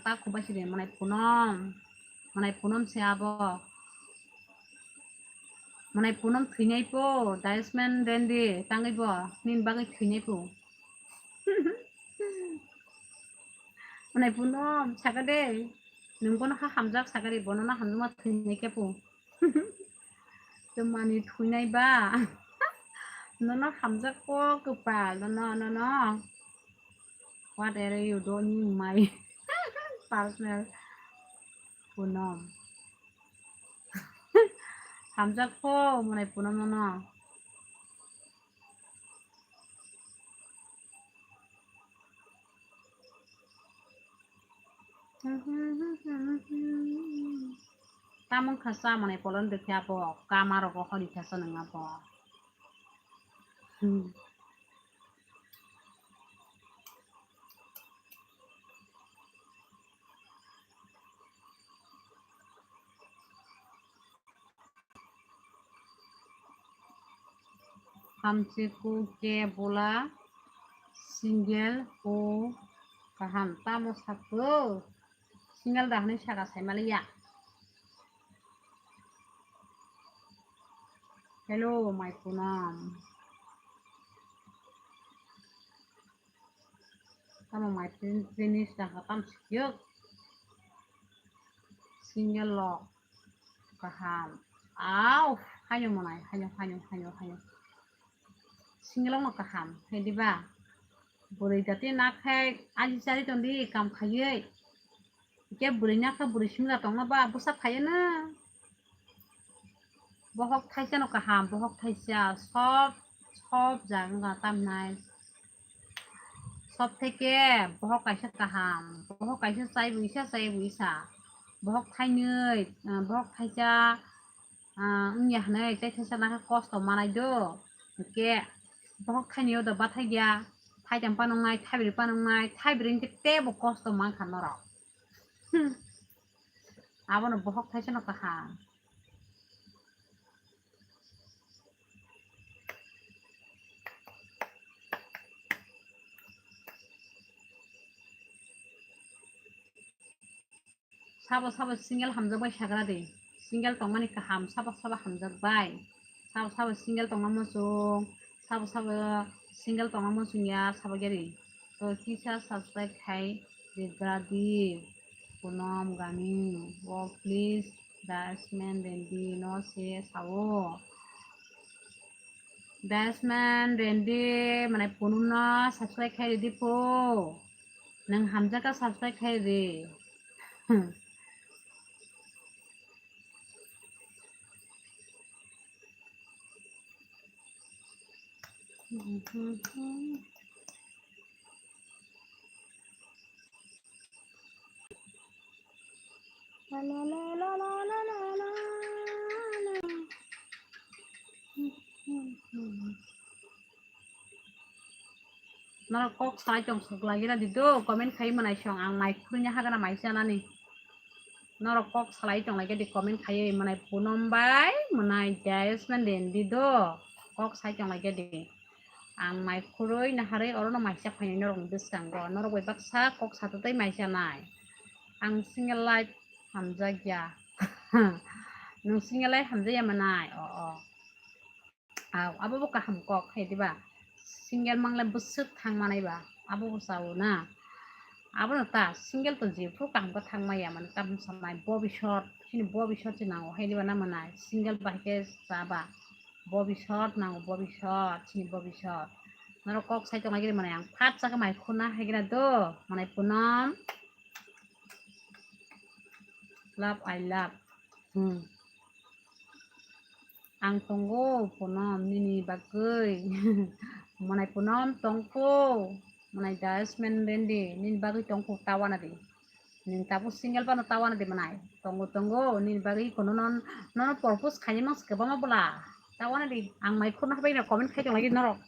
ta khubai sidi mwnai Punom. Mwnai Punom se abo. Mwnai Punom thwinai po, Daisman Rendi tangwi bo, nini bagwi thwinai po. Mwnai Punom, saka de, nwng bono ha hamjak saka de, bono no hamjakma thwinai khe po. Twmani thuinai ba? Nono hamjak ko kwpal, nono, nono. What are you doing, my partner? Punom. Hamjak ko, mwnai Punom nono. Tamung kha cha mwnai polon dekhe abo kama rogo honi kha cha nang abo. Hmm. Hamchi ku ke bula single ku kaham tamo sakho single da hwnwi saka sai maliya. Hello, my Punam. Tamo my prin-, prinis da hatam sikyuk. Single lock kaham. Au, hayo mwnai, hayo, hayo, hayo, hayo. Single lock no kaham, hai diba? Bwrwi jati nak hai, aji chari tong di, kam khaiwi. Ke bwrwi nak kha, bwrwi simi da tongma ba, bwsa phaiya na. Bohok thaisa no kaham, bohok thaisa sob, sob jaga wngkha tamhinai. Sob theke bohok kaisa kaham, bohok kaisa chai buisa, chai buisa. Bohok thainwi, ah, bohok thaisa, ah, wngya hwnwi tei thaisa nakha kosto manai do. Hwnkhe bohok thainwi o do bathai ya, thaitang panwngnai, thaibri panwngnai, thaibri hwnkhe teibo kosto mankha norok. Hmm. Abono bohok thaisa no kaham. Sabo sabo single hamjak bai sagra di. Single tongmani kaham, sabo sabo hamjak bai. Sabo sabo single tongma muchung, sabo sabo single tongma muchung ya sabo gari. To kisa subscribe khai di bradi. Punom gami o please Dasman Rendi no se sao. Dasman Rendi mane Punum no subscribe khai di po. Nang hamjak ka subscribe khai di. Norok kok salai tong sok lagi na di do, comment khai manai song ang mai khurui nya hagana mai chanani. Norok kok salai tong lagi di comment khai manai Punom bai manai Dasman Rendi do kok sai tong lagi di. Ang mai khurui naharwi oro no mai sa phainai norok ni bwskango. Norok bai baksa kok sa tei mai chanai. Ang single life hamjak ya. Nung single life hamjak ya manai. O, o. Au, abo bo kaham kok hai diba? Single mangle bwswk thang manai ba? Abo bo sao na? Abono ta single to jephru kaham khe thang maya, mane kaham samai bobisot, chini bobisot se nango hai diba na manai? Single bai khe cha ba? Bobisot nango, bobisot, chini bobisot. Norok kok sai tong lagi manai, ang phat chakhe mai khuna hai gina do, manai Punom. Love, I love. Hmm. Ang tongo Punom nini bagwi. Manai Punom tongkho. Manai Dasman Rendi nini bagwi tongkho tawana di. Nini tabuk single pano tawana di manai. Tongo tongo nini bagwi kono non non propose khaini mangsa kwbangma bwla. Tawana di ang mai khurna habai na comment khai tong lagi norok.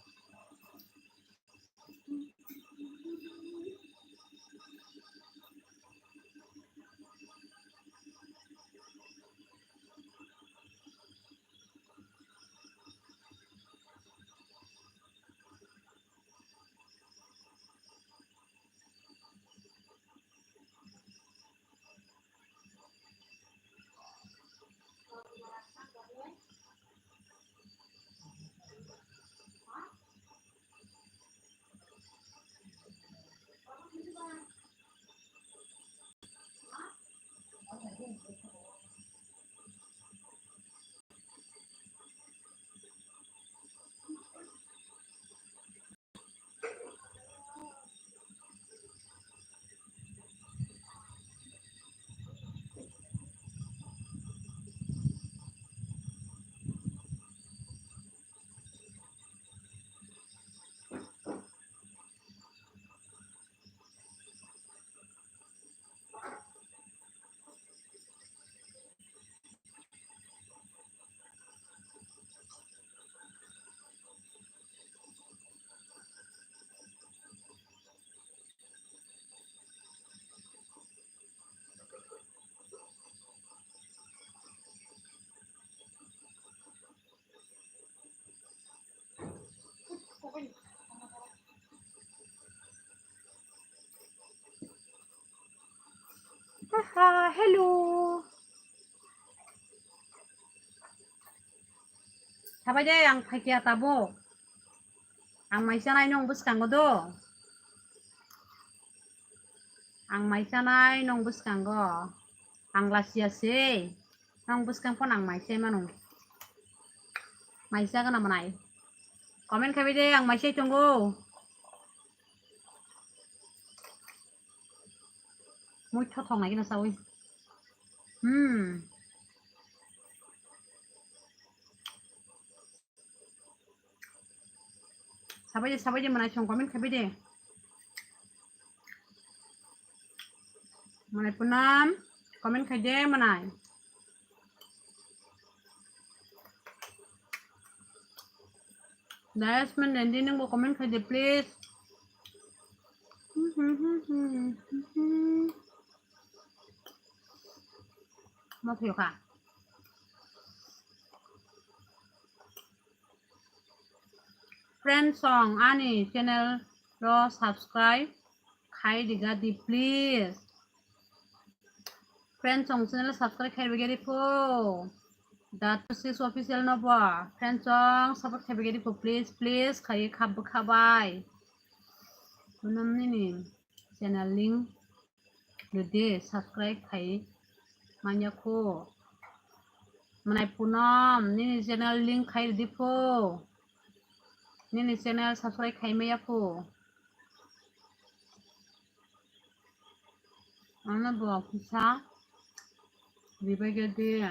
Ah, hello. Sabai de ang phaikya tabuk. Ang mai chanai nung bwskango do. Ang mai chanai nung bwskango. Ang lasia se. Nung bwskang phone ang mai chai mano. Mai chagana manai. Comment khabai de ang mai chai tongo. Mui thothok nai gana sawi. Hmm. Sabai de, sabai de manai song comment khabai de. Manai punam comment khai de manai. Diasman Randy nungbo comment khai de please. Ma phayo kha. Friend song ani channel ro subscribe khai diga di please. Friend song channel subscribe khai diga di pho. Datu Sis Official no bo. Friend song support khai diga di pho please, please khai khab khabai. Punam nini channel link rwdi, subscribe khai manya kho. Manai Punam, nini channel link khai rwdi pho. Nini channel subscribe khai maya pho. Ano bo kisa ribai gede.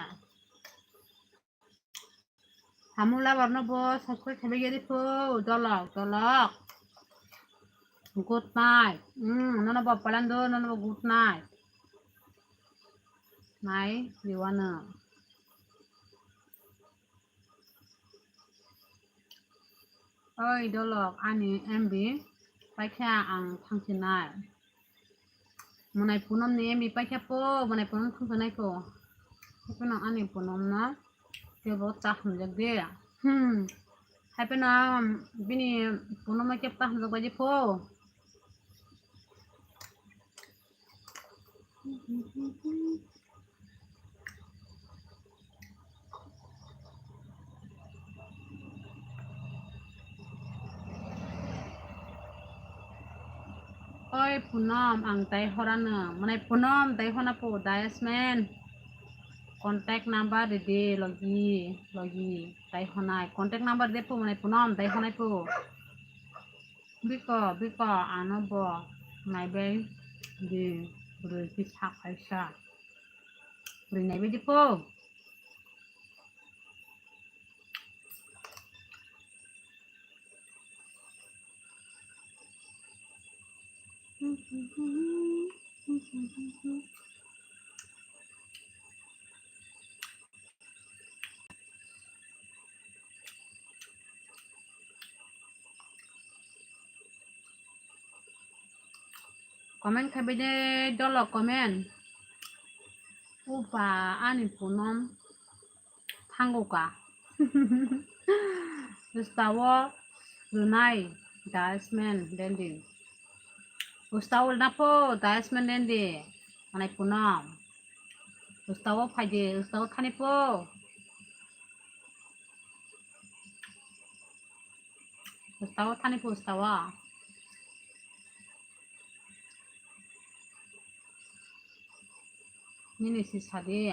Hamula borno bo subscribe khabai gede pho, dolok, dolok. Good night. Hmm, nono bo palando, nono bo good night. Nai, liwana. Oi, dolok, ani M B paikha ang thangsinai. Manai Punam ni M B paikha po, manai Punam thangsinai po. Haipeno ani Punam no kebo ta hamjak de. Hmm. Haipeno bini Punam no kebo ta hamjak bai de po. Oi Punam, ang tai horano. Manai Punam tai hona po, Diasman. Contact number rwdi, logi, logi, tai honai. Contact number de po, manai Punam, tai honai po. Biko, biko, ano bo naibai di, bwrwi kisa kaisa. Bwrwi naibai di po. Comment khabai de dolo comment. Upa ani Punam thango ka. Ustawo rwnai Diasman Randy. Ustawo rwna po Diasman Randy. Manai Punam. Ustawo phaidi, ustawo thani po. Ustawo thani po, ustawo. Nini si sadi.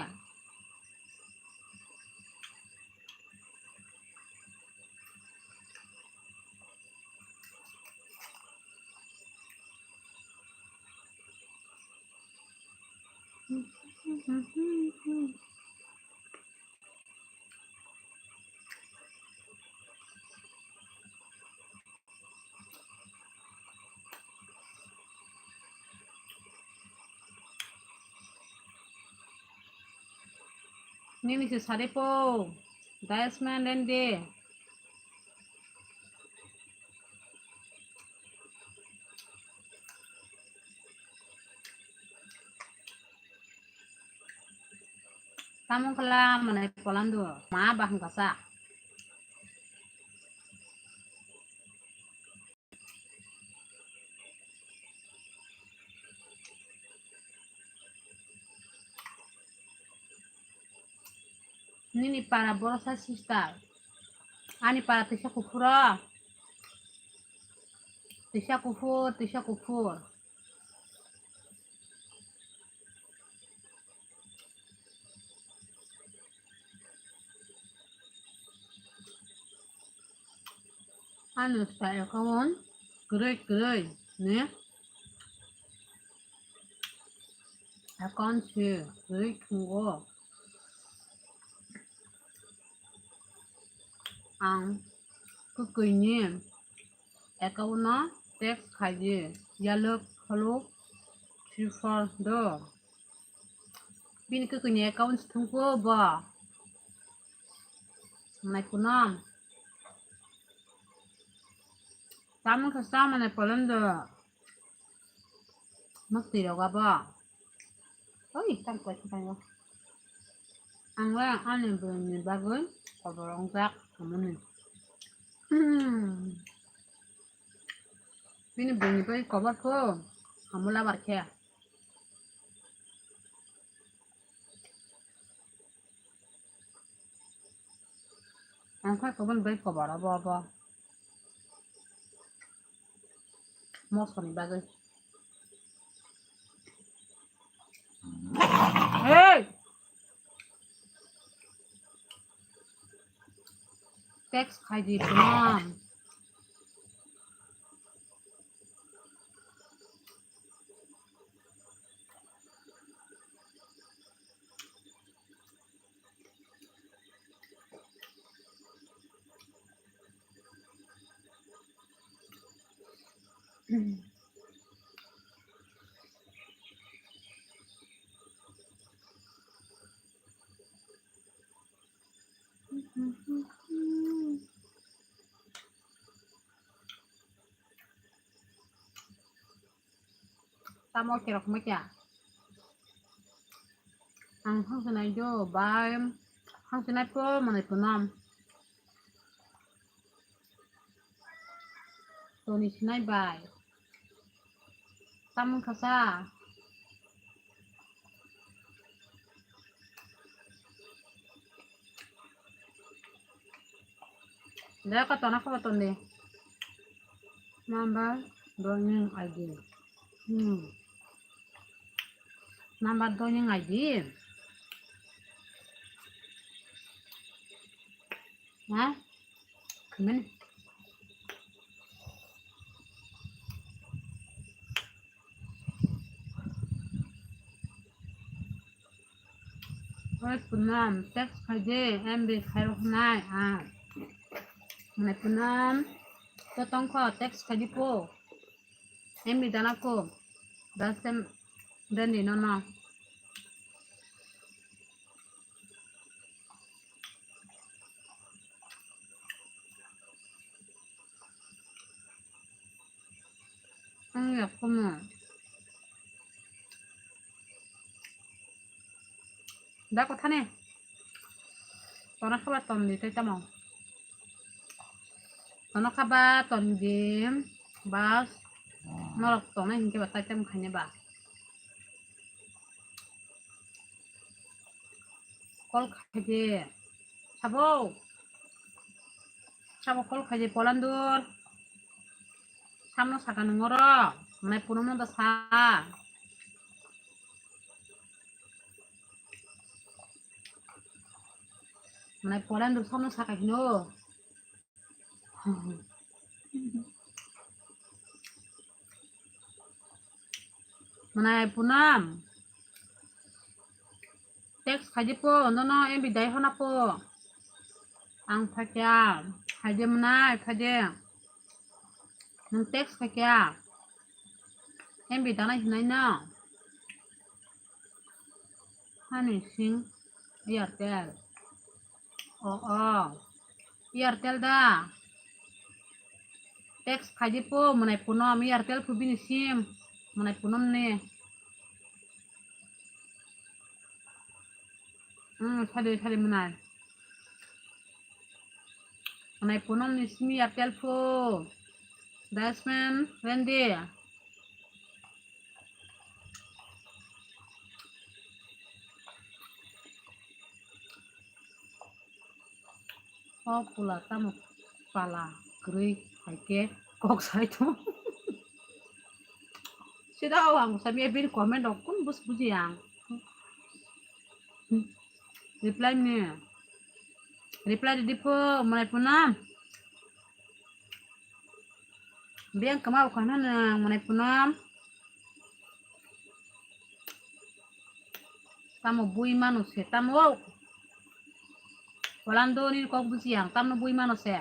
Nini se sari po, Diasman Randy. Tamo khala manai Punam do, ma bahang kasa. Nini para borosa sister. Ani para tisa kuphuro. Tisa kuphur, tisa kuphur. Ano sa account kwrwi kwrwi ni account se kwrwi thwngo. Ang kwkwi ni account no text khai di, yellow follow three four do. Bini kwkwi ni account se thwngkho bo. Nai kunom. Tamung kha sa mane polem do. Mukti rok abo. Oi, tam koi kha tango. Ang le ani bwrwini bagwi kobor wngjak hamoni. Hmm. Bini bwrwini bagwi kobor kho. Hamu labar khe. Ang kha kubun bai kobar abo abo. Mosoni bagwi. Hey! Text khai di, Punam. Tamo kerok mekya. Ang hangsinai jo bai hangsinai po manai punam. Toni sinai bai. Tamung kasa. Dai ko tona ko ton de. Number doing I D. Hmm. Number doing I D. Ha? Kmen. Oi, Punam, text khai di, M B khai rok nai, ah. Mane Punam, to tongkho, text khai di po. M B dana ko, dasem dandi no no. Ang yak kumo. Da ko thane. Tona khaba ton di tai tamo. Tona khaba ton di. Bas. Norok tongnai hinkhe ba tai tamo khaine ba. Call khaide. Sabo. Sabo call khaide Polandur. Samno saka nungoro. Mane Punamno da sa. Mane Polandur samno saka hino. Mwnai Punam. Text khaidi po, nono M B dai hona po. Ang phakya, khaidi mwnai, khaidi. Nwng text khaikya. M B danai hinai no. Hani sing Airtel. O, o. Airtel da. Text khaidi po, mwnai Punam, Airtel po bini sim. Mwnai Punam ni. Hmm, thadi, thadi mwnai. Mwnai Punam ni sim Airtel po. Dasman, Randy. O pula tamo pala kwrwi hai khe kok sai thung. Sida o ang sami bini comment rok kun bus buji ang. Reply ni. Reply di po, manai puna. Biang kama ukana na manai puna. Tamo bui mano se tamo. Walando ni kok buji ang tamo bui mano se.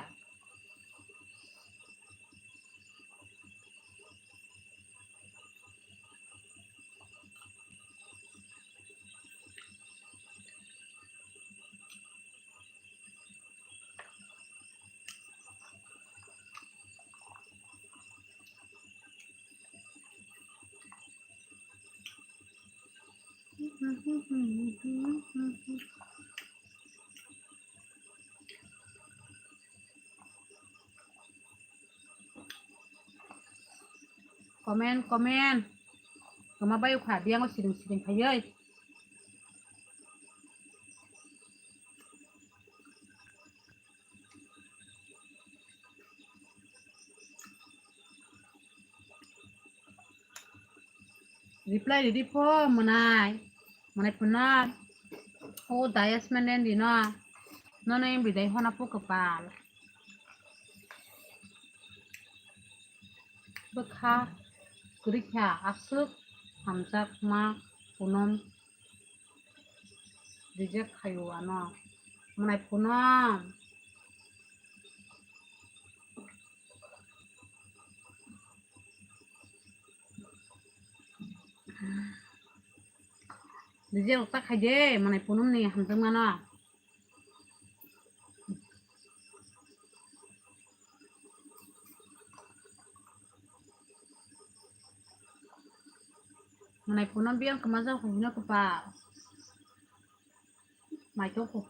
Comment, comment. Kama bayu kha, biango siring siring khayoi. Reply ridi pho mwnai. Mwnai phunai. O dayas menen dino. Nono em bidai hona phu kwpal. Bwkha kwrwikha aswk hamjakma punom. Reject khaio ano. Mwnai phunam. Reject rok ta khaide, mwnai phunam ni hamjakmano. Mwnai phunam biyang kwmajak hwnwi no kwpal. Mai toko.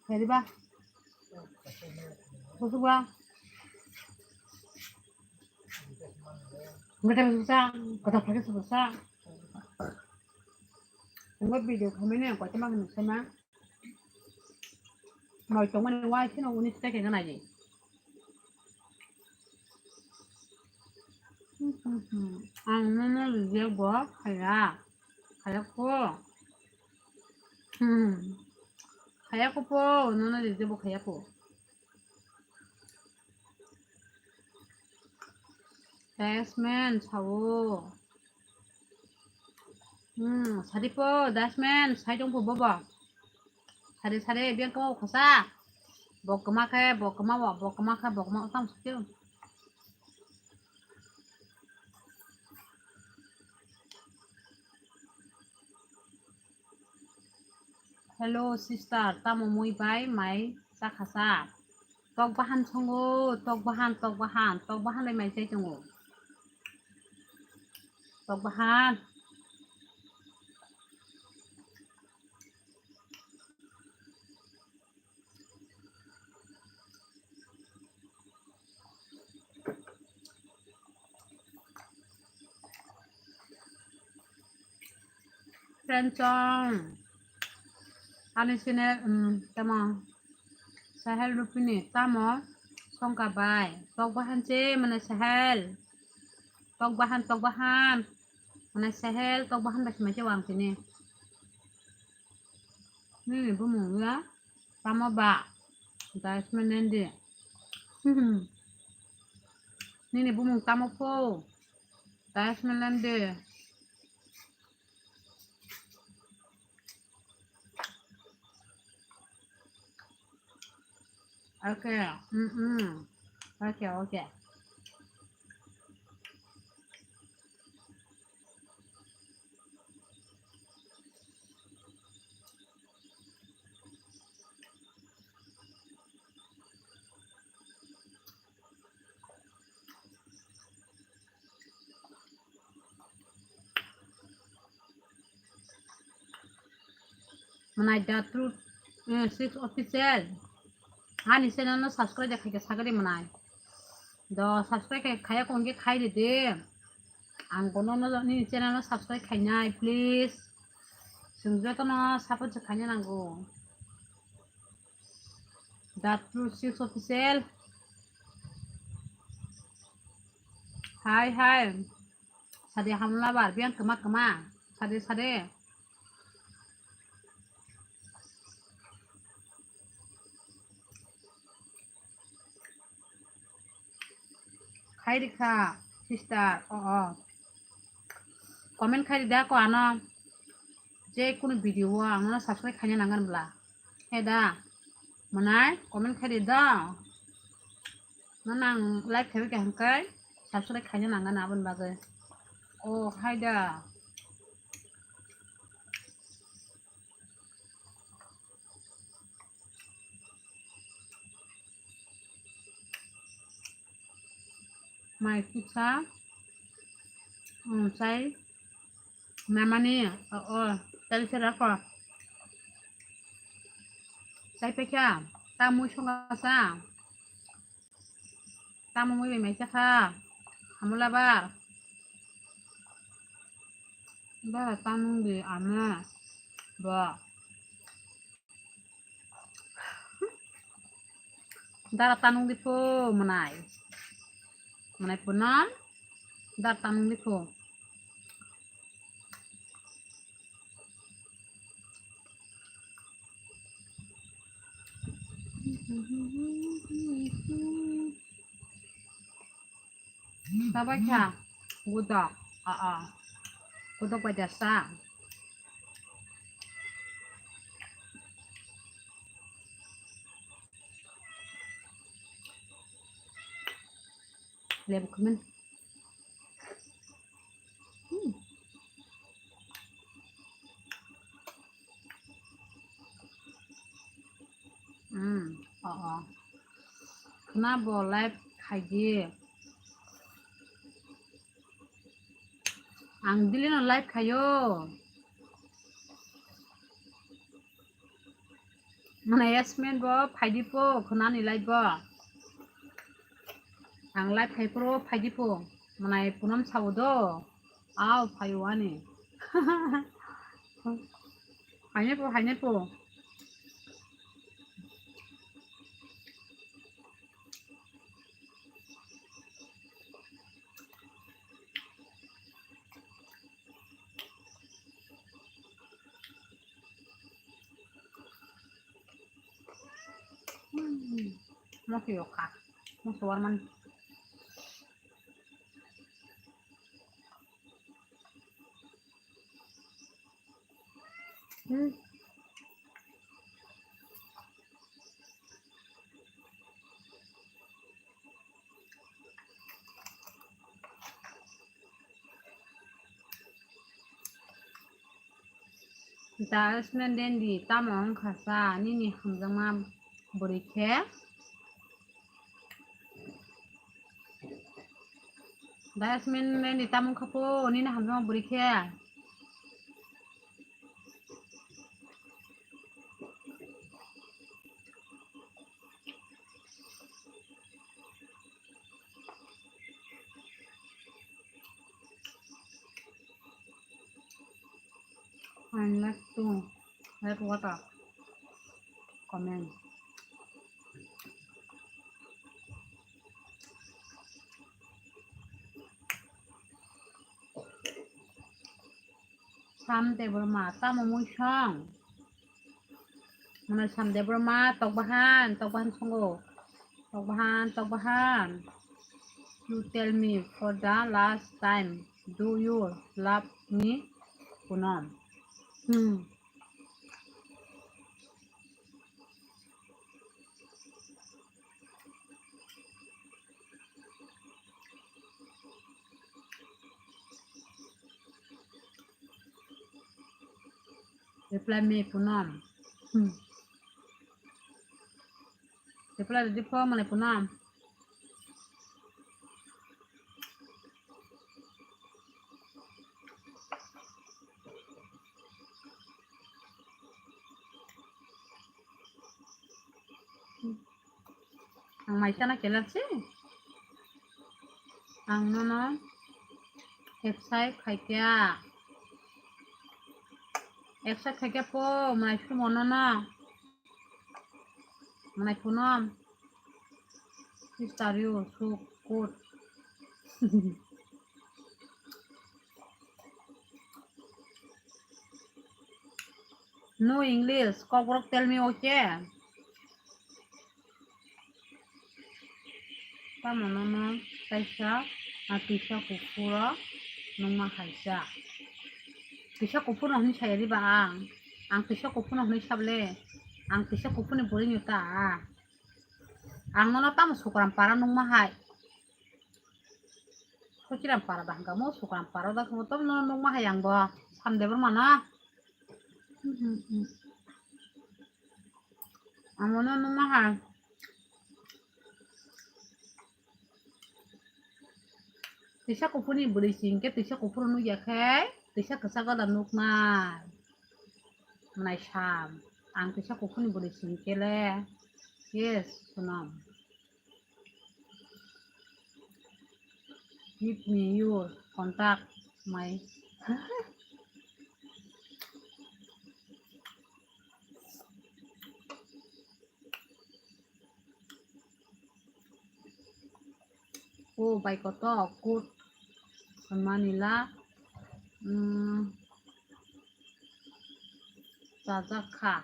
Khairiba. Kusukba. Gata susa, gata phage susa. Ngo video khamene koitama khe nuksa ma. Moi tongmani wai kheno unis ta khe gana je. Ang nono reject bo khaya. Khaya ko. Hmm. Khaya ko po, nono reject bo khaya ko. Dasmen, sao. Hmm, sadi po, Dasmen, sai tong po bobo. Sadi, sadi, biang ko khosa. Bok kema khe, bok kema wa, bok kema khe, bok kema utang sukyo. Hello sister, tamo mui bai mai chakhasa? Tok bahan songo, tok bahan, tok bahan, tok bahan bai mai chai tongo. Tok bahan. Friend chong. Ani channel, um, tamo. Sahel Rupini, tamo. Songka bai. Tok bahan che, mane Sahel. Tok bahan, tok bahan. Mane Sahel, tok bahan bai se mai che wang tini. Nini bumung ya, tamo ba? Dasmen lendi. Hmm. Nini bumung tamo po? Dasmen lendi. Okay. Mm-mm. Okay, okay. Manai da Truth, eh, six official. Ani channel no subscribe da khaikhe sagadi manai. Do subscribe khai, khaya kongke khai de de. Ang bono no nini channel no subscribe khainai, please. Chwng jotono support se khaina nango. The True Six Official. Hai, hai. Sade hamla bar, biang kema kema. Sade, sade. Khai rikha, sister. Oh, oh. Comment khai rida ko ano. Je kunu video o ang no subscribe khaina nangan bla. He da. Manai comment khai rida. Nang like khai ka hangkai subscribe khaina nangan abon bagwi. Oh, hai da. Mai kisa, um, chai, namani, o, o, chai se rako. Chai pekya, ta mui songa sa. Tamo mui bai mai chakha. Hamula bar. Bara tanung di ane. Ba. Dara tanung di pho manai. Manai pho non. Dara tanung di pho. Sabai kha. Gudok. Ah, ah. Gudok bai jasa. Lebu khaman. Hmm. Hmm. Oh, oh. Khna bo live khaidi. Ang daily no live khayo. Mana Yasmin bo phaidi po khwnani live bo. Ang live khai pro phaidi po. Mana Punam sao do. Ao phayo ani. Haine po, haine po. Hmm. Moso yoka. Moso warman. Hmm. Da Yasmin Dendi, tamo wngkha sa nini hamjakma bwrwi khe? Da Yasmin Dendi, tamo wngkha po nini hamjakma bwrwi khe? I'd like to have water. Comment. Sam Debbarma, tamo mui song? Mwnai Sam Debbarma, tok bahan, tok bahan songo. Tok bahan, tok bahan. You tell me for the last time, do you love me, Punam? Hmm. Reply me, Punam. Hmm. Reply di pho mane Punam. Ang mai chana kela se. Ang nono hepsai khaikya. Eksa khaikhe po, manai sumo no no. Manai punom. Sister, you so good. No English, Kokborok tell me, okay? Tamo nono kaisa, ah, twisa kuphuro nungma haisa. Twisa kuphurno hwnwi saya diba ang? Ang twisa kuphurno hwnwi sable? Ang twisa kuphurni bwrwino ta. Ang nono tamo Sukram para nungma hai. Sochiram para da hwnkha mo, Sukram para da hwnkha mo, tamo nono nungma hai ang bo. Sam Debbarma no. Ang bono nungma hai. Twisa kuphurni bwrwi se hwnkhe twisa kuphur nukya khe twisa kwchak goda nuknai. Manai sam. Ang twisa kuphurni bwrwi se hwnkhe le. Yes, Sonam. Give me your contact, my. O bai koto kut manila, mm, chajak kha.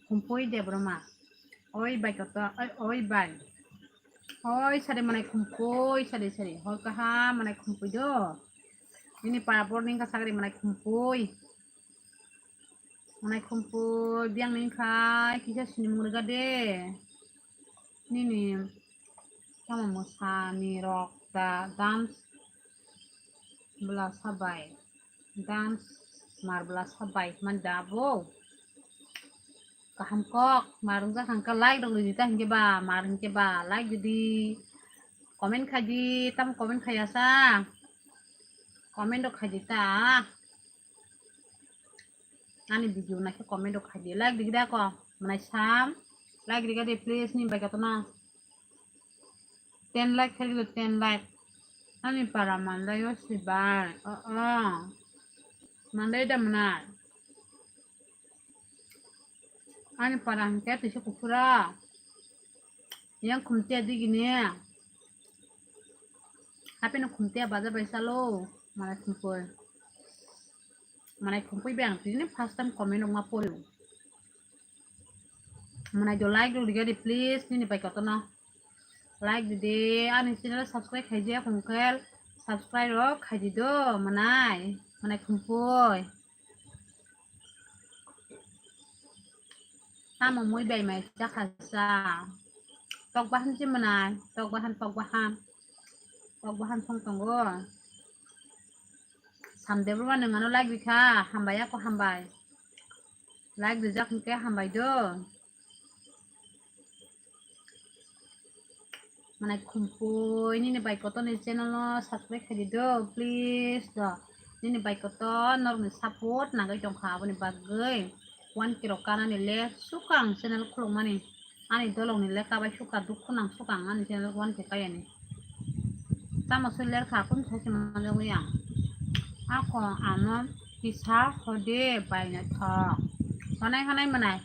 Khumpui Debbarma. Oi bai koto, oi, oi bai. Oi sari manai khumpui, sari, sari. Hor kaham manai khumpui do. Nini para borni wngkha sagri manai khumpui. Manai khumpui, biyang ni khai, kisa sinimung rwga de. Nini, tamo mwsani rok da dance bwla sabai. Dance mar bwla sabai man da bo. Kaham kok, mar wngjak hangka like rok rwdi ta hinkhe ba, mar hinkhe ba, like rwdi. Comment khaidi, tamo comment khaya sa? Comment rok khaidi ta. Ani video naikhe comment rok khaidi. Like rwdi da ko, manai sam. Like rwga de please, ni bai kotono. Ten like khe rwdi, ten like. Ani para mandai o sibai. O, o. Mandai da manai. Ani para hwnkhe twisa kuphura. Yang khumtiya digini. Hapeno khumtiya baja bai salo. Manai khumpui. Manai khumpui bai ang tini first time comment rok ma porio. Manai do like rok rwga de please, nini bai kotono. Like rwdi, ani channel subscribe khaijak hwnkhe subscribe rok khaidi do, manai, manai khumpui. Tamo mui bai mai chakha sa. Tok bahan se manai, tok bahan, tok bahan. Tok bahan song tongo. Sam Debbarma nwng ano like rikha, hambai ako hambai. Like rijak hwnkhe hambai do. Manai khumpui nini bai kotor ni channel no subscribe khaidi do please do. Nini bai kotor norokni support nangwi tongkha aboni bagwi one K rok kanani le sukha ang channel khulukmani. Ani dolongni lekha bai sukha, dukhu nang sukha ang ani channel one K kayani. Tamo se lekha kun sachi manjagwi ang. Ako ano kisa hode bai naithok. Honai honai manai.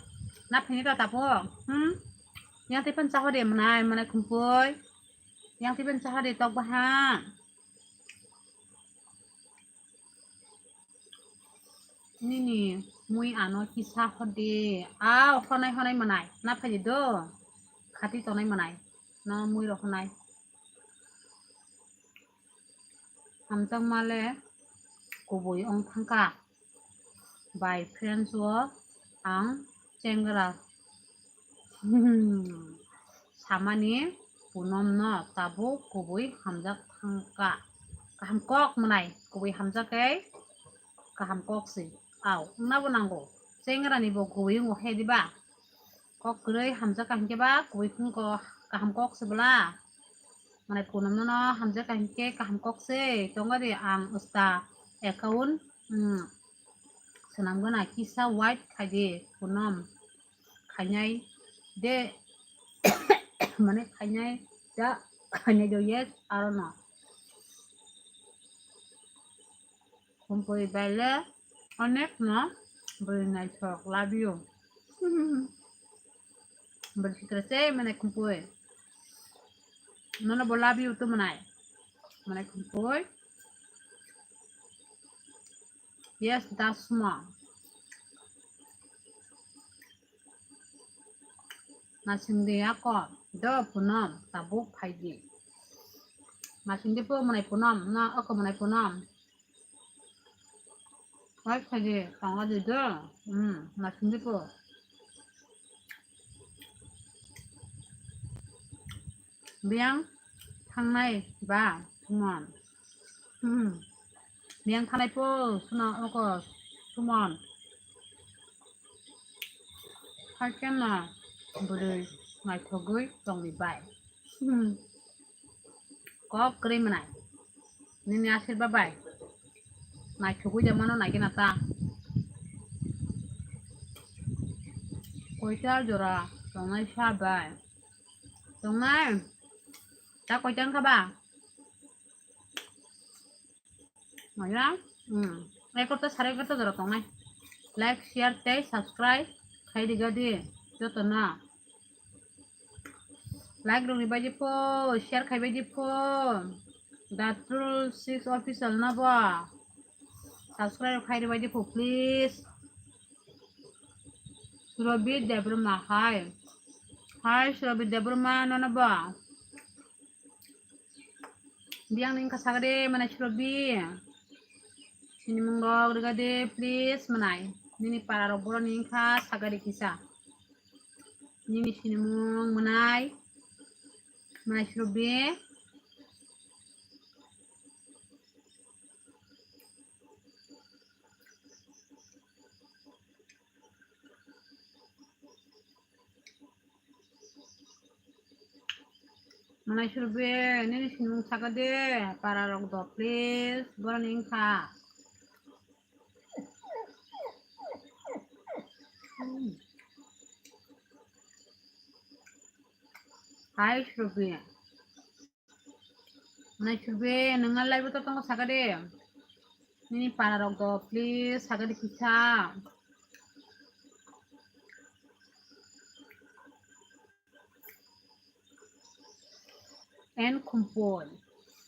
Na phini ta tapo. Hmm? Yang tipan cha hode manai, manai khumpui. Yang tipan cha hode tok baha. Nini mui ano kisa hode. Aw, honai honai manai. Na phaidi do. Khati tonai manai. No mui rok honai. Hamjakma le kubui wng thangkha. Bai friends o ang chengra samani Punom no tabuk kubui hamjak thangkha. Kaham kok mwnai kubui hamjak khe kaham kok se. Aw, wngna bo nango. Chengra ni bo kubui wngo he diba? Kok kwrwi hamjak kaham khe ba kubui phung ko kaham kok se bwla. Mane Punom no hamjak kaham khe kaham kok se. Tongo de ang usta account, mm, swnam gana kisa white khai de Punom. Khainai de, mane khainai da. Khainai do, yes, aro no. Khumpui baile onek no bwrwi naithok, love you. Bwrwi sikra se mane Khumpui. Nono bo love you to mwnai. Mane Khumpui. Yes, Dasma. Nasingdi ako, do Punom, tabuk phaidi. Nasingdi po mwnai Punom, na ako mwnai Punom. Wai phaidi, tangadi do. Hmm, nasingdi po. Biyang thangnai ba Suman. Hmm. Biyang thangnai po suna oko Suman. Haikhe no bwrwi naithogwi tongni bai. Hmm. Kok kwrwi mwnai. Nini asirba bai. Naithogwi de mano naikhe na ta. Koita jora tongnai sa bai. Tongnai. Ta koita wngkha ba? Maya? Hmm. Ekorta sare ekorta jora tongnai. Like, share tei subscribe khai riga di. Joto na. Like rok ribai di po, share khaibai di po. Datrul six official no bo. Subscribe khai ribai di po, please. Surabhi Debbarma, hi. Hi, Surabhi Debbarma, nono bo. Biyang ni wngkha sagade, mane Surabhi. Sinimung rok rigade, please, mwnai. Nini para rok borok ni wngkha sagade kisa. Nini sinimung mwnai. Mwnai Surabhi. Mwnai Surabhi, nini sinimung saka de, para rok do, please, borok ni wngkha. Hi, Surabhi. Mwnai Surabhi, nwng a live o to tongo saka de. Nini para rok do, please, saka de kisa. And Khumpui.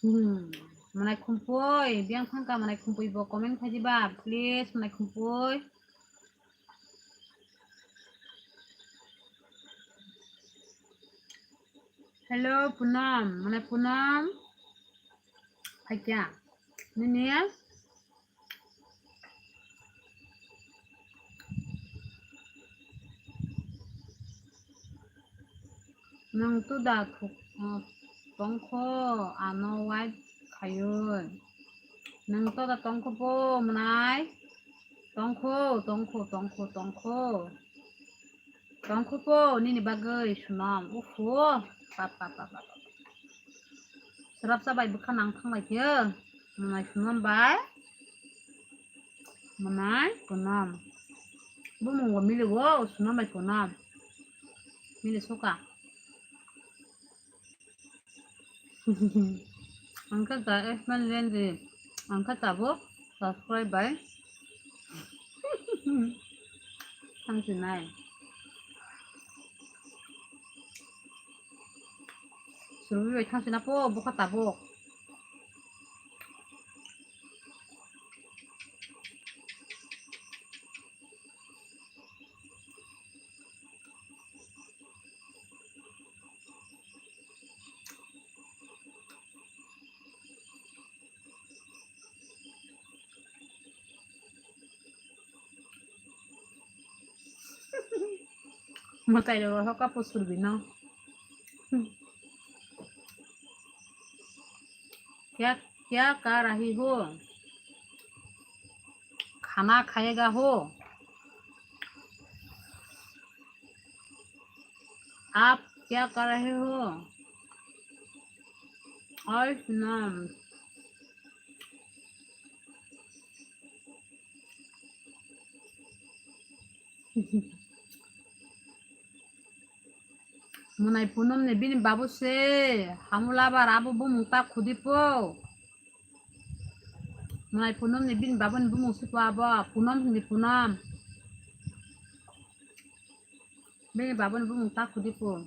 Hmm. Mwnai Khumpui, biyang thangka Mwnai Khumpui bo comment khai diba, please, Mwnai Khumpui. Hello, Punam. Mane Punam. Phaikya. Nini? Nwng to da thuk-, uh, tongkho, ano wait khaiwi. Nwng to da tongkho bo, mwnai? Tongkho, tongkho, tongkho, tongkho. Tongkho po nini bagwi Sunam. Ufo. Pap, pap, pap, pap, pap. Srapsa bai bwkha nang thang lai khe. Mwnai Sunam bai. Mwnai Punam. Bumung bo mili o Sunam bai Punam. Mili suka. Ang khe ta F man Lendi, ang khe tabuk subscribe bai thang sinai. Surabhi bai thang sina po, bokha tabuk. Mwtai rok hoka po Surabhi no. Kya, kya kar rahi ho? Khana khayega ho? Aap kya kar rahe ho? Aur Sunam. Mwnai Punom ni bini babu se, hamu labar abo bumung ta khudi po. Mwnai Punom ni bini babu ni bumung se po abo, Punom hindi Punom. Bini babu ni bumung ta khudi po.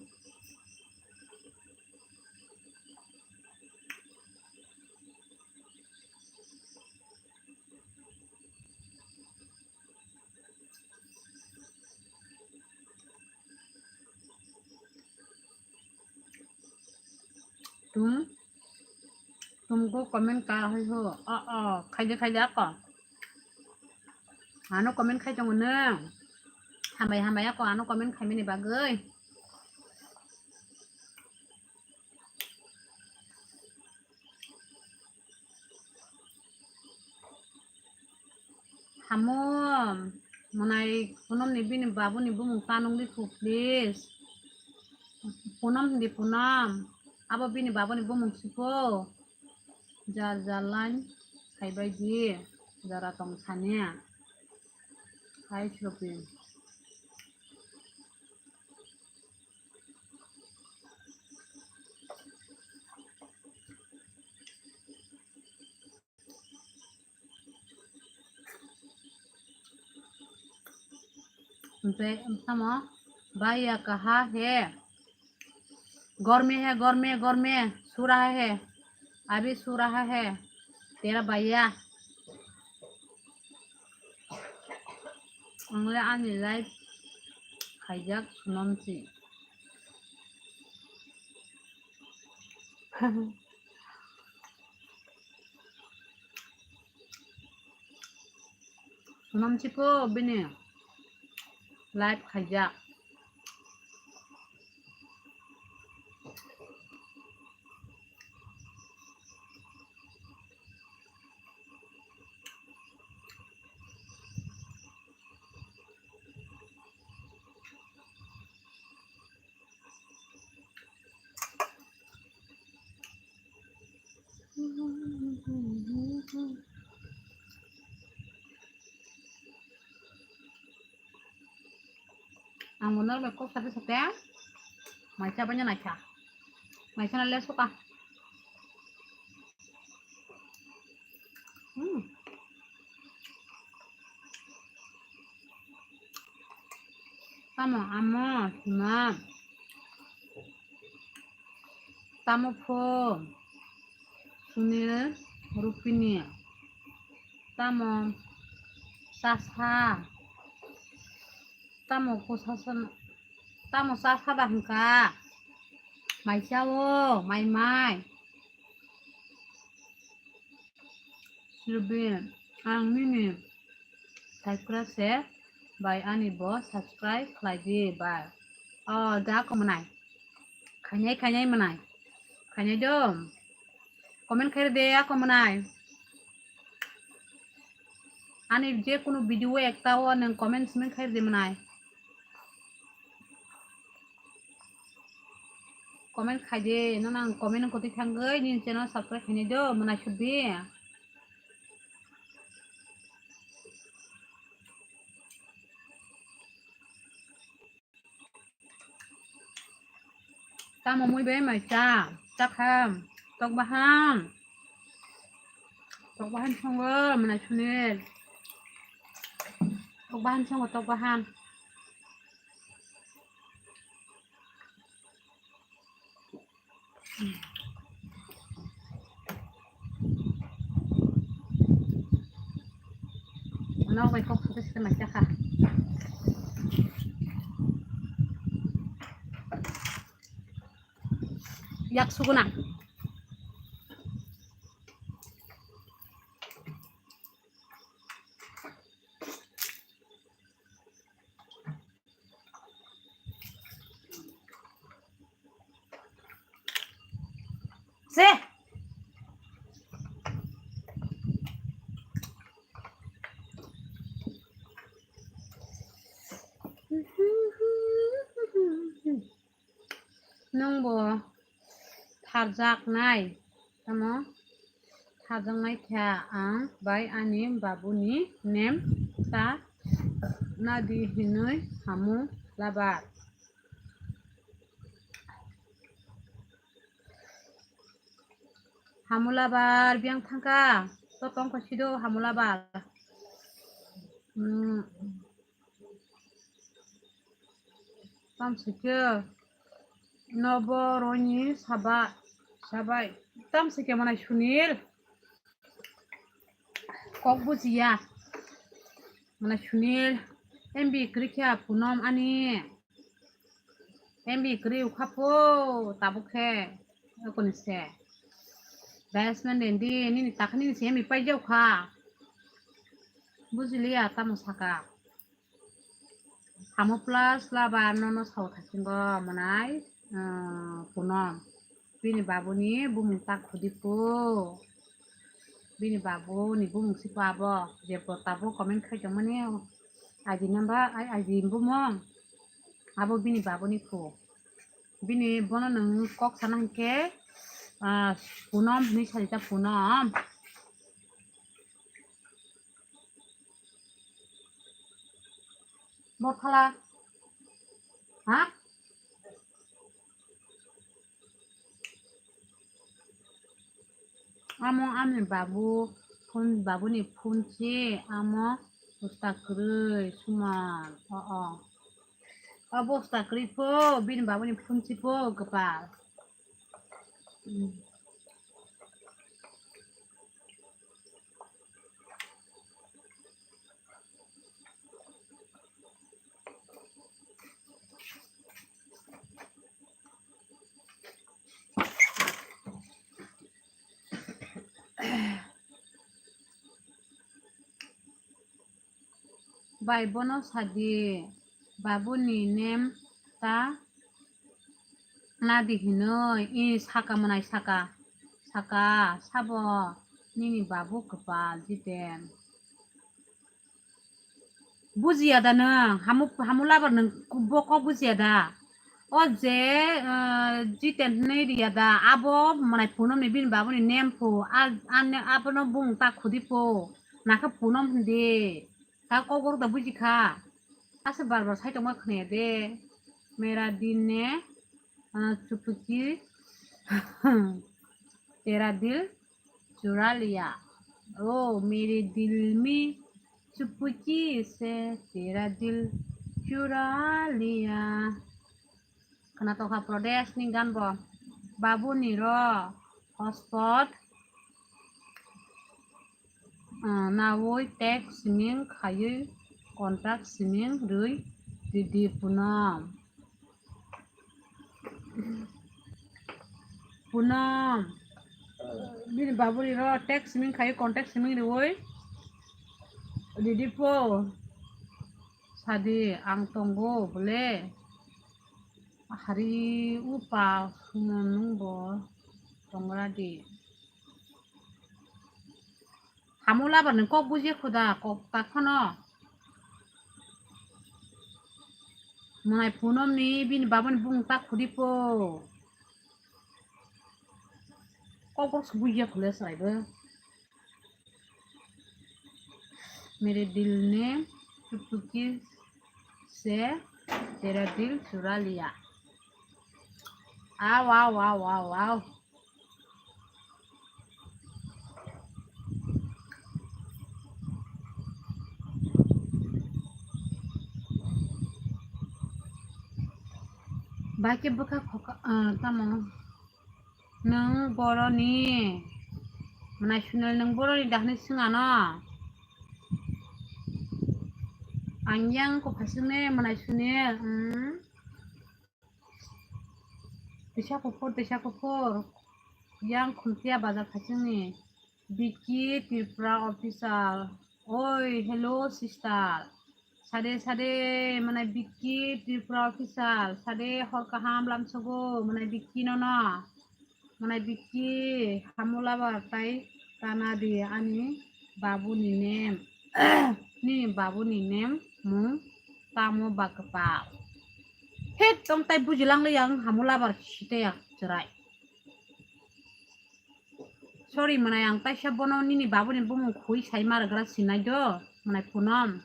Tum, tumko comment ka hai ho. O, o, khaide, khaide ako. Ano comment khai tongo nang. Hambai, hambai ako, ano comment khai mini bagwi. Hamo, Mwnai Punom ni bini babu ni bumung ta nung di khu, please. Punom hindi Punom. Abo bini babu ni bumung siko. Jar jar line khaibai di. Jara tong thani. Hai shopping. Tamo, bhaiya kaha hai? Ghar mein hai, ghar mein, ghar mein, so raha hai, abhi so raha hai, tera bhaiya. Ang le ani live khaijak Sonam si. Sonam si po bini live khaijak. Ang bo norok bai kok sade sade maisa bai naikha. Maisa na le suka. Hmm. Tamo amo sima. Tamo pho Sunil Rupini. Tamo sasa. Tamo kusasa. Tamo sasa da hwnka. Mai chao, mai mai. Rubin, ang nini subscribe se bai ani bo subscribe khlai di bai. O, da ko mwnai. Khainai, khainai mwnai. Khainai do. Comment khair de ako mwnai. Ani je kunu video ekta o nang comment simi khair de mwnai. Comment khaide, no nang comment koti thangoi, nini channel subscribe khainai do, mwnai sudi. Tamo mui bai mai cha, cha kham, tok baham. Tok baham songo, mwnai Sunil. Tok baham songo, tok baham. Nok bai kok sute sute mai chakha. Yak suguna. Se. Nwng bo tharjaknai, tamo tharjaknai kha ang bai ani babuni nem ta nadi hinwi hamu labar. Hamulabar biyang thangkha. To tongkha sido Hamulabar. Hmm. Tamsike nobo roni saba, sabai. Tamsike manai Sunil. Kok bujiya. Manai Sunil. M B kwrwi khe Punom ani. M B kwrwi ukha po tabuk khe. Okonise. Basement dendi nini takhani se M B paijak kha. Bujiliya tamo saka. Hamo plus laba nono sao thasingo manai, ah, Punom. Bini babuni bumung ta khudi po. Bini babuni bumung si po abo. Je po tabo comment khai tongmani. Aji namba, ai, aji bumung. Abo bini babuni kho. Bini bono nwng kok sana hinkhe, ah, Punom hinwi sajak Punom. Bo phala. Ha? Amo ani babu phone, babuni phone si amo bosta kwrwi suman. O, o. O bosta kwrwi pho, bini babuni phone si pho kwpal. Hmm. Bai bono sadi, babuni name ta nadi hinoi, i saka manai saka, saka sabo nini babu kwpal Jiten. Bujiya da nwng, hamu, hamu labar nwng bo kok bujiya da. O je, eh, Jiten hinwi riya da, abo manai Punom ni bini babuni name pho, a, a ne-, abono bung ta khudi pho, nakhe Punom hindi, ta kok borok da buji kha, ase bar bar sai tongma khwnaya de, mera din ne, ah, chupuki, tera dil, Chura liya. Oh, mere dil mein chupuki se tera dil chura liya. Khna tokha Pradesh ni gan bo. Babu ni ro hotspot, ah, nawoi text siming khayui contact siming rwi ridi Punom. Punom. Bini baburi ro text siming khai, contact siming riwi. Didi po. Sadi ang tongo bole. Hari upa sumo nungbo tongra di. Hamu labar ni kok buji khuda, kok ta khono. Manai Punom ni bini babani bung ta khudi po. Kok kok buji khule sai bo. Mere dil ne chupuki se tera dil chura liya. Aw, aw, aw, aw, aw. Bai khe bwkha khoka, ah, tamo? Nwng boroni, Manai Sunil, nwng boroni da hwnwi swng ano? Ang yang kok phai swng ne, Manai Sunil, hmm? Tisa kuphur, tisa kuphur. Yang Khuntia bazar khaisingni. Vicky Tripura official. Oi, hello sister. Sade, sade, manai Vicky Tripura official. Sade, hor kaham lamsogo, manai Vicky nono. Manai Vicky, hamula ba tai kana di ani babu ni name. Ni babu ni name mung tamo ba kwpal. He, tong tai bujilang le yang hamula bar site ya chwrai. Sorry, manai ang taisa bono nini babuni bumung khui sai maragra sinai do, manai Punom.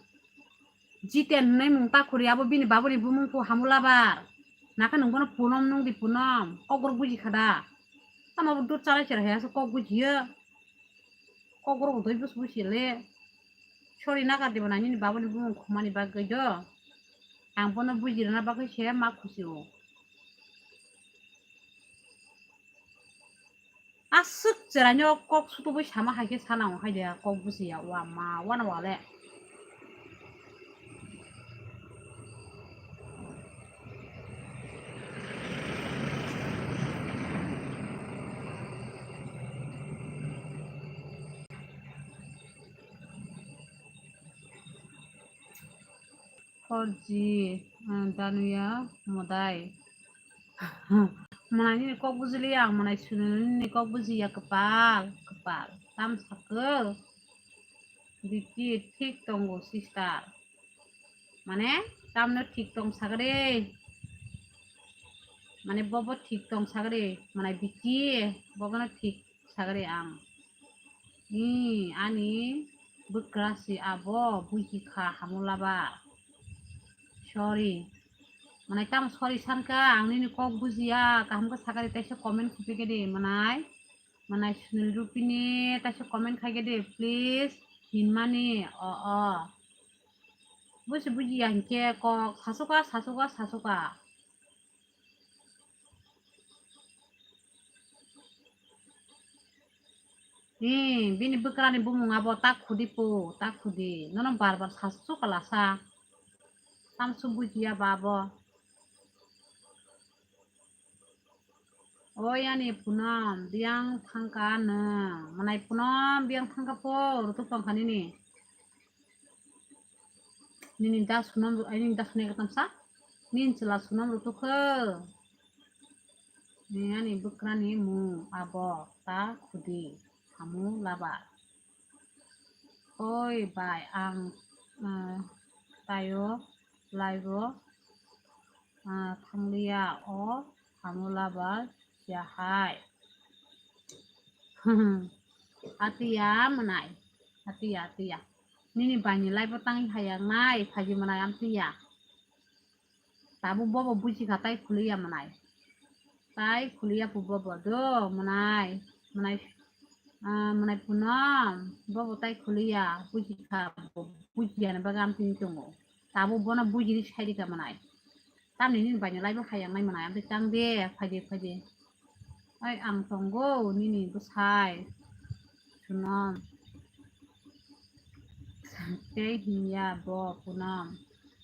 Jiten hinwi mung ta khuri abo bini babuni bumung kho hamula bar. Nakha nung bono Punom nung di Punom. Kok borok buji kha da. Tamo bo dur chalai chera hai aswk kok bujiya. Kok borok bo doi busu busi le. Sorry nakar diba nai nini babani bumung khumani bagwi do. Ang bono bujirina bagwi se ma khusi o. Aswk cheraino kok sutubui sama hai khe sana o hai de kok bujiya wa ma wana wale. Four G, ah, danuya modai. Mwnai nini kok bujiliya, mwnai Sunil nini kok bujiya, kwpal, kwpal. Tam sakhe, Vicky thik tongo, sister. Mane, tamno thik tong sakhe de. Mane, bobo thik tong sakhe de. Mwnai Vicky, bobono thik sagri ang. Ni ani bwkra si abo buji kha hamulaba. Sorry. Mwnai tamo sorry sankha, ang nini kok bujiya, kaham khe sagri taisa comment khupikhe de mwnai. Mwnai Sunil Rupini taisa comment khaikhe de, please. Hinmani, o, o. Busi bujiya hinkhe kok sasoka, sasoka, sasoka. Ni, bini bwkrani bumung abo ta khudi po, ta khudi. Nono bar bar sasu kalasa. Tamsu bujiya ba abo. O yani Punom, biyang thangka nwng. Mwnai Punom, biyang thangka po, rutuk tongkha nini. Nini da Sunom, ai nini da Sunom ekdam sa. Nini chwla Sunom rutuk khe. Ni ani bwkrani mung abo ta khudi hamu laba. Oi bai ang, eh, tayo laibo, eh, thangliya o hamu laba ya hai. Atiya mwnai, atiya, atiya. Nini baini laibo tangwi hayang nai, phaji mwnai amtiya. Tabuk bobo buji kha tai khuliya mwnai. Tai khuliya pu bobo do mwnai. Mwnai, ah, mwnai Punom bobo tai khuliya buji kha, bujiya ni bagwi amtwi tongo. Tabuk bono bujiri sai rikha mwnai. Tamni nini baini laibo hayang nai mwnai amtwi tang de phaidi phaidi. Ai ang tongo nini bwsai. Sunom. Tei hinya bo Punom.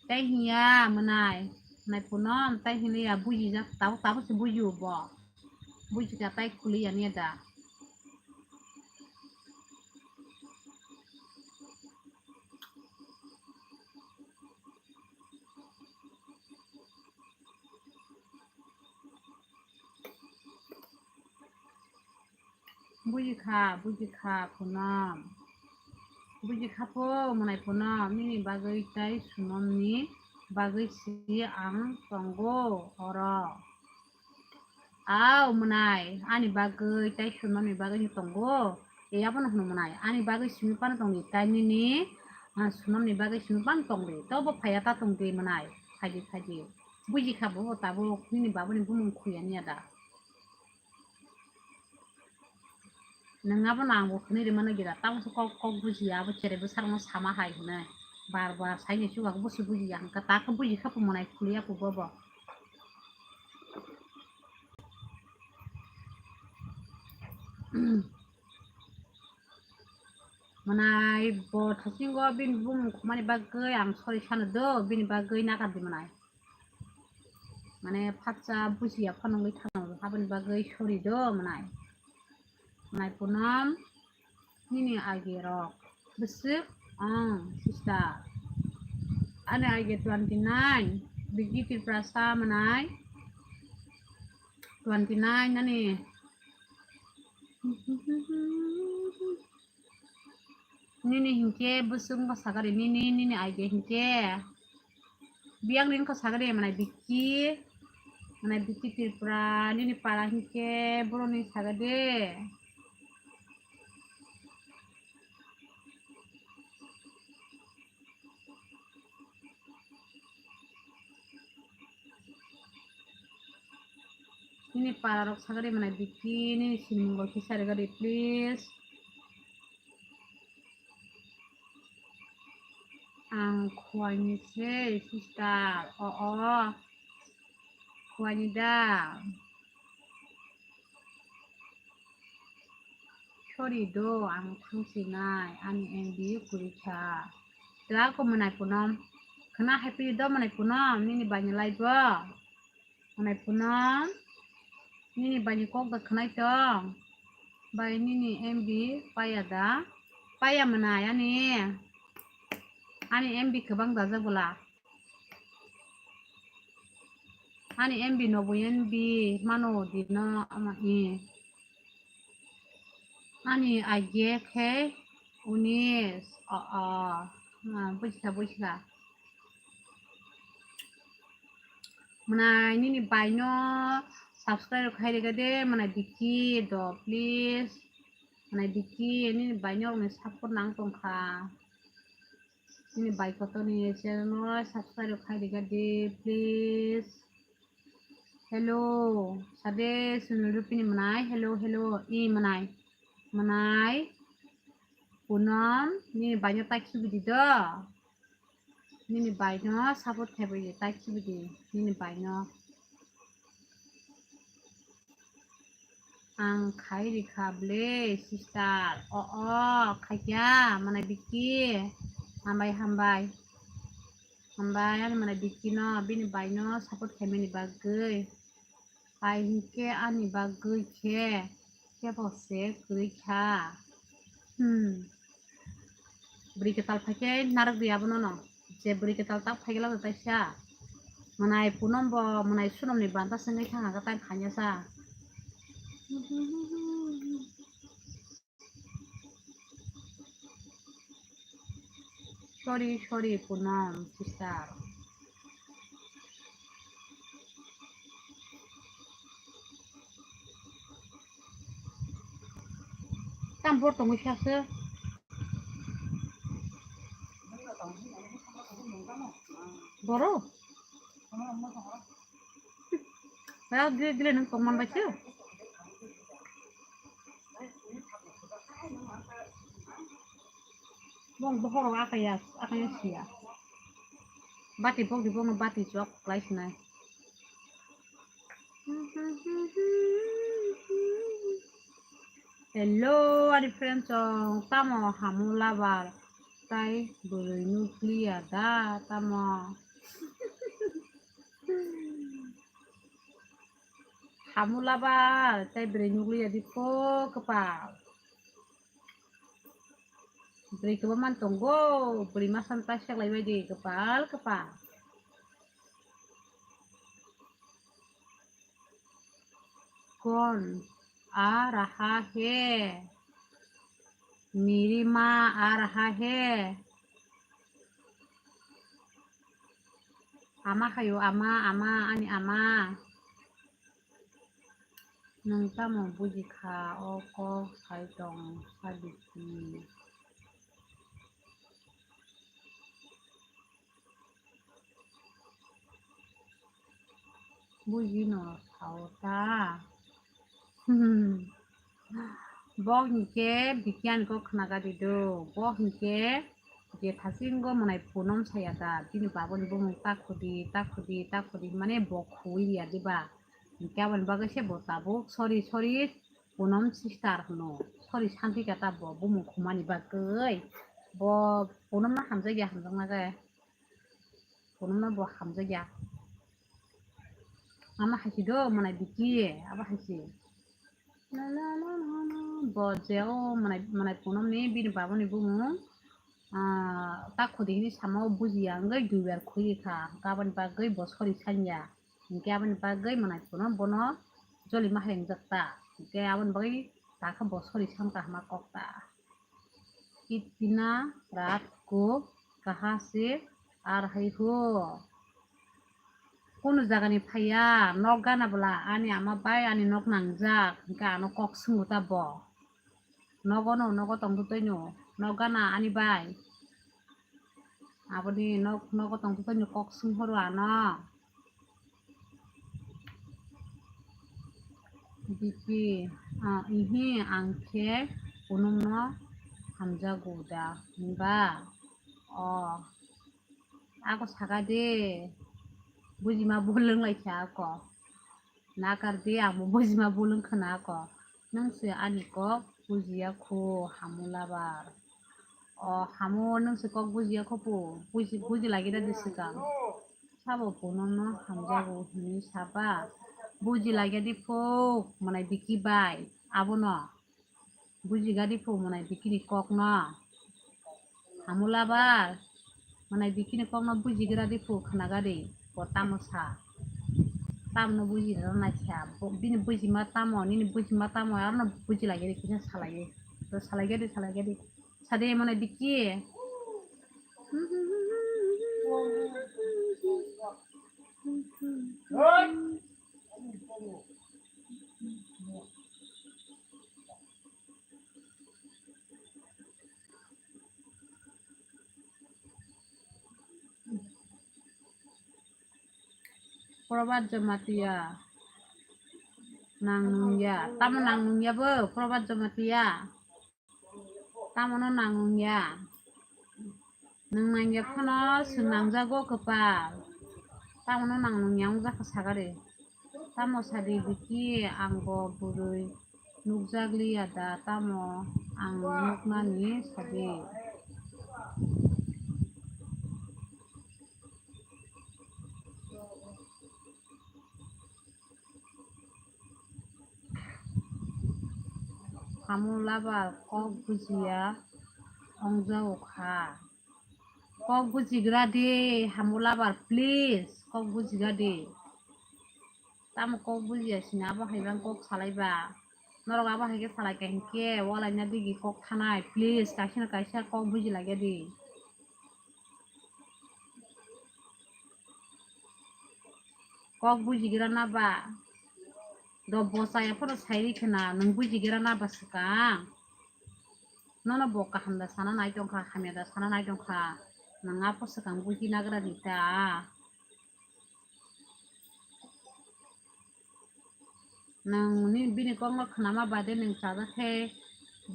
Tei hinya mwnai. Mwnai Punom, tei hinya bujijak tabuk tabuk se bujiu bo. Bujika tai khuliya niya da. Buji kha, buji kha, Punom. Buji kha pho, mwnai Punom, nini bagwi tai Sunomni bagwi si ang tongo oro. Au, mwnai, ani bagwi tai Sunomni bagwi ni tongo. E, abono hwnwi mwnai, ani bagwi simi phano tongdi, tai nini, ah, Sunomni bagwi simi phano tongdi. Tobo phaiya ta tongdi, mwnai, phaidi, phaidi. Buji kha bo tabuk, nini babuni bumung khuya niya da. Nwng abono ang bo hwnwi rwmano gira, tamo se kok, kok bujiya, abo cherai bwsarokno sama hai hwnwi. Bar bar saini chubago bosi bujiya hwnkha, ta khe buji kha phumonai khuliya phubo bo. Mwnai bo thasingo bini bumung khumani bagwi ang sorry sano do, bini bagwi nakar di mwnai. Mane phatsa bujiya phano wngwi thangno, aboni bagwi sorry do mwnai. Mwnai Punom, nini age rok bwswk ong sister. Ani age twenty nine, Bigi Tiprasa mwnai. Twenty nine ani. Nini hinkhe bwswk wngkha sakari nini, nini age hinkhe. Biyang nini wngkha sakari mwnai Biki, mwnai Biki Tripura, nini para hinkhe boroni sakade. Nini para rok sagari manai Biki, nini sinimung rok kisa regadi, please. Ang Khwaini se, sister. O, o. Khwaini da. Sorry do, ang thangsinai, ani M B kwrwi kha. Tla ko manai Punom. Khna hai phi do manai Punom, nini baini lai bo. Manai Punom, nini baini kok da khnai tong. Bai nini M B paya da. Paya manai ani. Ani M B kwbang da jabula. Ani M B no bo M B mano di no ama i. Ani age khe unis. O, o. Ma, bujikha, bujikha. Manai nini baino subscribe khai rega de, manai Biki do, please. Manai Biki, nini baino rokni support nang tongkha. Nini bai kotorni channel no subscribe khai rega de, please. Hello, sade Sunil Rupini manai. Hello, hello, i manai. Manai. Punom, nini baino tai khibidi do. Nini baino support khaibai di, tai khibidi, nini baino. Ang khai rikha ble, sister. O, o, khaikya, manai Biki. Hambai, hambai. Hambai, ani manai Biki no, bini baino support khaimani bagwi. Pai hinkhe ani bagwi khe kebo se kwrwi kha. Hmm. Bwrwi kwtal phaikhe narwk di abono no. Je bwrwi kwtal tak phaikhe lado taisa. Manai Punom bo, manai Sunomni banta se wngwi thang kha, tai khanya sa. Sorry, sorry, Punam, sister. Tam bor tongwi kha se. Boro? Ba, gile, gile, nung tongman bai se. Bong bohoro akaya, akaya siya. Bati bok di bong bati chok klai sinai. Hello, ani friend chong, tamo hamu labar, tai bwrwi nukliya da, tamo. Hamu labar, tai bwrwi nukliya di po kwpal. Bwrwi kwbangma tongo, bwrwi masa no tai seklai bai di, kwpal, kwpal. कौन आ रहा है? मेरी माँ आ रहा है। Ama hayo, ama, ama, ani ama. Nung tamo buji kha, o kok sai tong, sa bisi. Buji no sao ta. Hmm. Bok hinkhe bikyani kok khnaga di do. Bok hinkhe je thasingo mwnai Punom saya da. Bini baboni bumung ta khudi, ta khudi, ta khudi. Mane bo khui ya diba. Hinkhe aboni bagwi se bo tabuk sorry, sorry, Punom sister hwno. Sorry santi kha ta bo bumung khumani bagwi. Bo Punom no hamjakya, hamjakna khe. Punom no bo hamjakya. Ama haisi do, mwnai biki, abo haisi. La, la, la, la, la. Bo je o mwnai, mwnai Punom ni bini baboni bumung, ah, ta khudi hini samo bujiya wngwi duibar khwi kha. Aboni bagwi bo sorry sanya. Hinkhe aboni bagwi mwnai Punom bono joli ma hai wngjak ta. Hinkhe aboni bagwi ta khe bo sorry san kaham kok ta. इतना रात को कहाँ से आ रही हो? Kunu jagani phaiya, nok gana bwla, ani ama bai ani nok nangjak, hinkhe ano kok swngo ta bo. Nogo no, nogo tongtwtwi no, nok gana ani bai. Aboni nok, nogo tongtwtwi no kok swnghoro ano. Biki, ah, ihi ang khe kunungno hamjago da hwnba? O, ako saka de, bujima bulwng lai khe ako. Nakar de, amo bujima bulwng khna ako. Nwng se ani kok bujiya khu, hamu labar. O hamu, nwng se kok bujiya kho pu, buji, buji lagi da di swkang. Sabo punono hamjago hwnwi saba. Buji lagi di phuk, mwnai biki bai. Abono. Buji gadi phuk, mwnai bikini kokno. Hamu labar. Mwnai bikini kokno buji gra di phuk, khna gadi. Bo tamo sa. Tamno buji rana kha. Bo, bini bujima tamo, nini bujima tamo, arno buji lagi di kisa salai. To salai gadi, salai gadi. Sade mane biki. Probat Jamatia. Nang nungya. Tamo nang nungya bo, Probat Jamatia. Tamono nang nungya. Nang nangya phano swng nangjago kwpal. Tamono nang nungya wngjakha sagari. Tamo sadi biki ang bo bwrwi nukjakliya da, tamo ang nuknani sadi. Hamu labar kok bujiya ongjago kha. Kok bujigra di, hamu labar, please, kok bujigra di. Tamo kok bujiya sina, abo hai bang kok salai ba. Norok abo hai khe salai ka hinkhe, walai na digi kok thanai, please, kaisa na kaisa kok buji laiya di. Kok bujigra na ba? Do bochaya phano sai ri khna, nwng bujigra na ba swkang? Nono bo kaham da sana nai tongkha, hamya da sana nai tongkha, nwng apo swkang buji nagra di ta. Nwng ni bini kokno khnama bade nwng chajak khe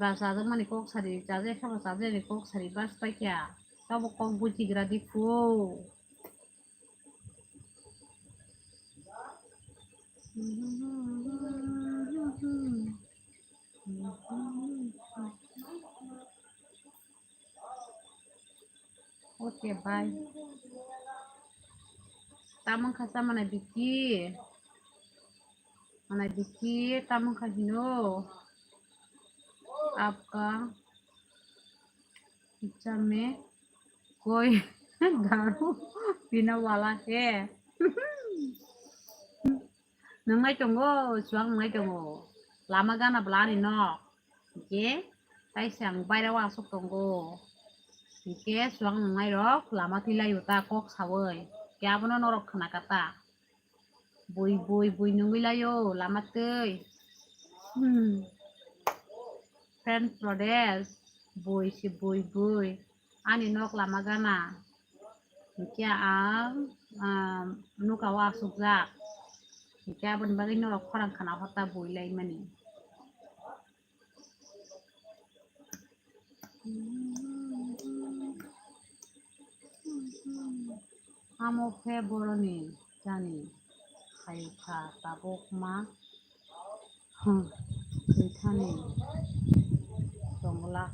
ba chajakmani kok sari, chajak khe ba chajakni kok sari bas paikha. Tabo kok bujigra di phu. Okay, bye. Tamang kha sa mana biki. Mana biki, tamang kha hino. Apka. Icha me koi daru pina wala hai. Nungnai tongo, chuwak nungnai tongo. Lama gana bwlani nok. Hinkhe taisa ang baira o aswk tongo. Hinkhe chuwak nungnai rok lama twi laio ta kok sawi. Hinkhe abono norok khna kha ta. Bui, bui, bui nungwi laio lama twi. Hmm. Friend Pradesh, bui se bui, bui. Ani nok lama gana. Hinkhe ang, ah, nuka o asukjak. Hinkhe aboni bagwi norok khorang khna hota bui laimani. Amo khe boroni jani khaikha tabuk ma, hmm, thwithani tongla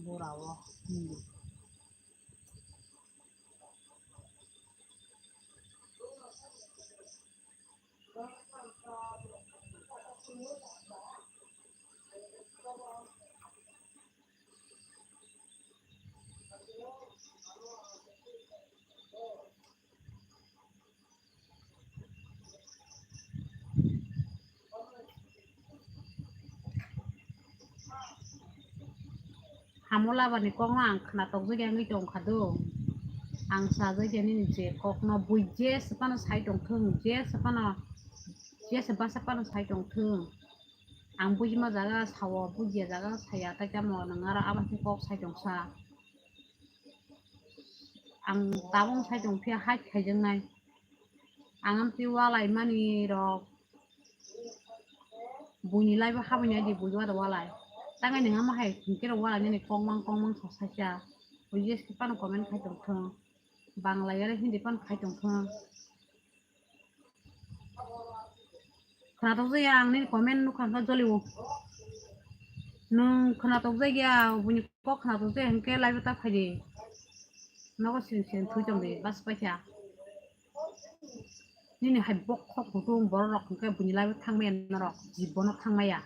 burao, hmm. Hamulabani kokno ang khwnatok jagya wngwi tongkha do. Ang sajagya nini je kokno bui je se phano sai tongthung, je se phano, je se basa phano sai tongthung. Ang bujima jaga sao, bujiya jaga saya, tai tamo nwng aro abo khe kok sai tongsa. Ang tabung sai tongphiya hai khaijaknai. Ang amtwi walaimani rok Buini live o habwi nai di, bui wada walai. Tangai nang ama hai hwnkhe rok walai nini kongmang kongmang sa sakya. Bui yes khe phano comment khai tong thung. Bangla yare Hindi phano khai tong thung. Khwnatok jaya ang nini comment nukha hwnkhe jolio. Nwng khwnatok jaya, buini kok khwnatok jaya hwnkhe live o ta phaidi. Nogo siring siring thwi tongdi, bas paikha. Nini hai bokhok kutung borok rok hwnkhe buini live o thangmaya norok, jibono thangmaya.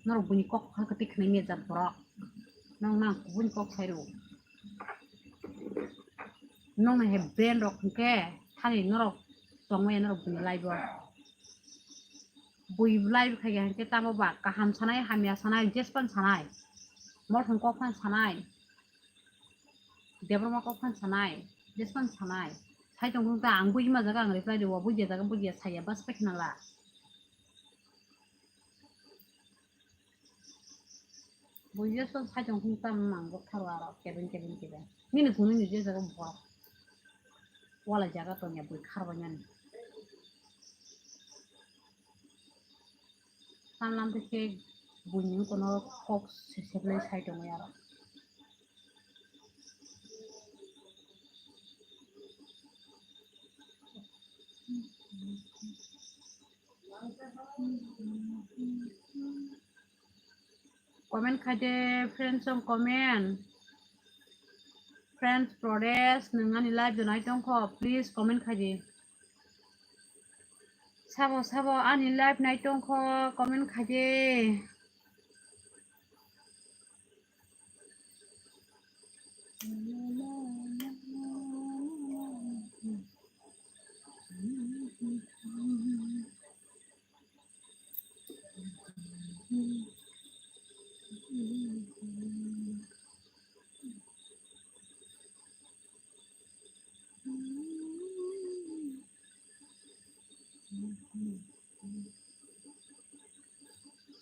Norok buini kok hakhe twi khwnai maya jat borok. Nong nang kubuni kok sai rw. Nong nang hai brain rok hwnkhe thani norok tongmaya norok buini live o. Bui live khai ya hwnkhe tamo ba kaham sanai, hamya sanai, jespan sanai. Mothong kok phan sanai. Debbarma kok phan sanai, jespan sanai. Sai tong ta ang buji ma jaga ang reply rw, buji jaga buji saya bas paikha nala. Buji jespan sai tong ta mang bok tharo aro kebeng kebeng kebeng. Nini thung nini je jaga bok. Wala jaga tongya bui kharba nani. Tamlam khe buini kono kok seseplai sai tongwi aro. Comment khai de, friends, song comment. Friends, Prodesh, nwng ani live do nai tongkho, please comment khai di. Sabo, sabo, ani live nai tongkho, comment khai di.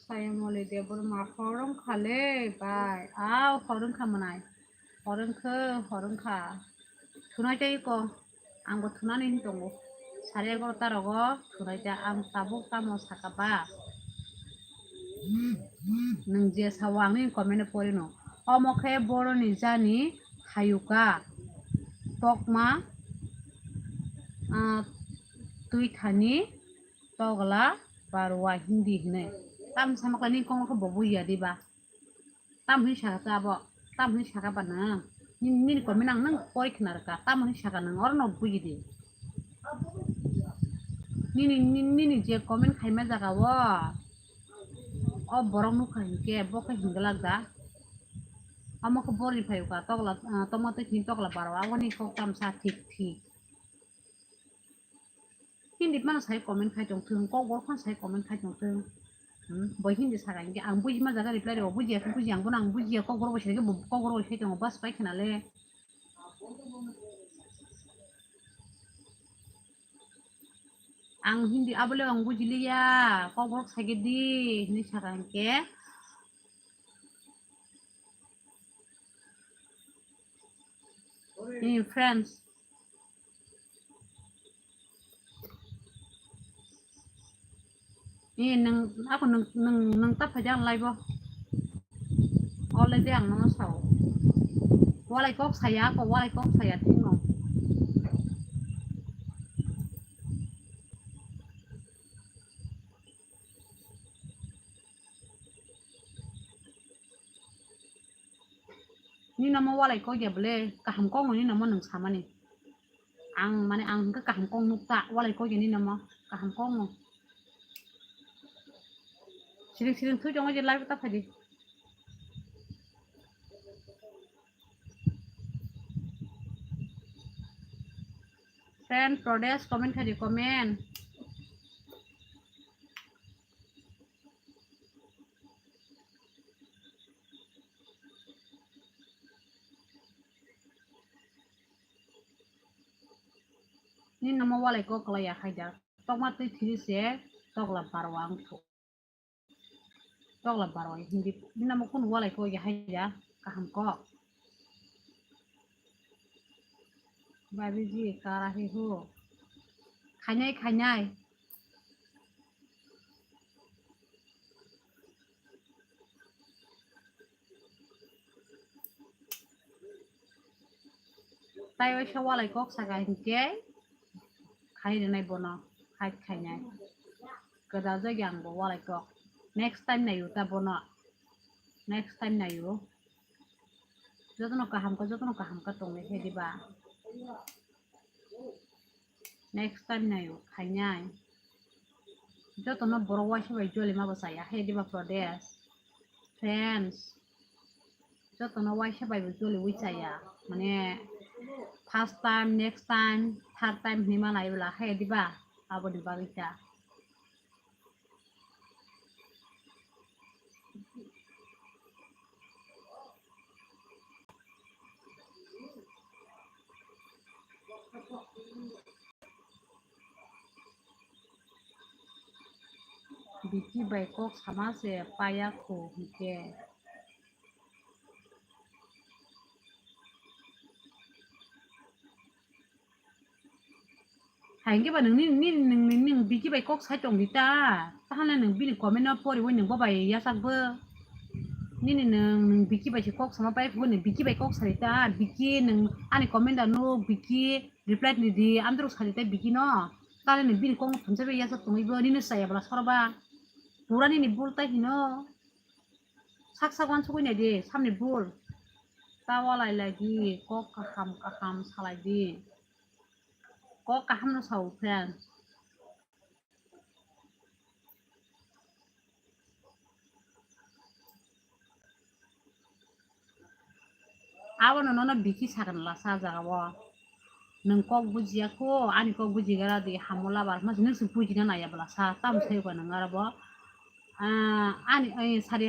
Sayamoli Debbarma, horong khale bai. Aw, horong kha manai. Horong khe, horong kha. Thunai tei ko. Ang bo thunani hin tongo. Sari egaroh ta rogo thunai ta ang tabuk tamo saka ba. Nwng je sao ang nini comment o pori no. Omo khe boroni jani hayuka. Tokma, ah, twi thani togla barwa Hindi hinwi. Tam sama khlai nini kok no khe bo bujiya diba? Tam hinwi saka khe abo? Tam hinwi saka ba nwng? Nini, nini comment ang nwng pori khna rwkha. Tam hinwi saka nwng? Oro no buji di. Nini, nini, nini je comment khaima jaga o, o borok nukha hinkhe bo khe hinglak da. Omo khe borni phai uka tokla, ah, tokma twi thini tokla baro aboni kok tamsa thik thik. Hindi phano sai comment khai tong thung, kokborok phano sai comment khai tong thung. Hmm, bo Hindi saka hinkhe ang bujima jaga reply rw, bujiya khe bujiya, ang bono ang bujiya, kokborok bai sai khe bo kokborok bai sai tongo, bas pai khna le. Ang Hindi abole ang bujiliya, kokborok sai khe di hinwi saka hinkhe. Ni friends. Ni nwng, ako nwng, nwng, nwng ta phaidi ang live o. Already ang nono sao. Walai kok saya, ako walai kok saya thingo. Nini omo walai kok ya bole, kaham kok no nini omo nwng samani. Ang mane ang hwnkhe kaham kok nukta, walai kok ya nini omo kaham kok no. Siring siring thui tongo je live ta phaidi. Friend, Prodesh, comment khaidi, comment. Nini omo walai kok kwlai ya hai da. Tokma twi thiri se tokla barwa wng thung. Tokla barwa Hindi. Nini omo kunu walai kok ya hai da. Kaham kok. Babiji kara hi ho. Khainai, khainai. Tai waisa walai kok saka hinkhe khai rwnai bono, hide khainai. Kwdajak ya ang bo walai kok. Next time naio ta bono. Next time naio. Jotono kaham kha, jotono kaham kha tongwi khe diba. Next time naio khainai. Jotono borok waisa bai jolima bo chaya he diba Pradesh. Friends, jotono waisa bai bo joliwi chaya. Mane first time, next time, third time hinwi ma nai bwla he diba aboni bagwi ta. Biki bai kok sama se paya kho hinkhe. Hai hwnkhe ba nwng nini, nini, nwng, nwng, nwng biki bai kok sai tong di ta. Tahan le nwng bini comment no poriwi nwng bo bai yachak bo. Nini nwng, nwng biki bai se kok sama pai phuru nwng biki bai kok sai ta. Biki nwng ani comment no biki reply ni di. Amdruk sai ta biki no. Tahan le nwng bini kok no thumsa bai yachak tongwi bo. Nini saya bwla soroba. Pura nini bul tai hino. Sak sak uansukwi nai di, samni bul. Ta walai lai di, kok kaham kaham salai di. Kok kaham no sao, friend. Abono nono biki sakani lasa jaga o. Nwng kok bujiya kho, ani kok bujigra di hamo labar. Mas nwng se bujina naiya bwla sa, tamo sai kha nwng aro bo. Ah, ani, eh, sari,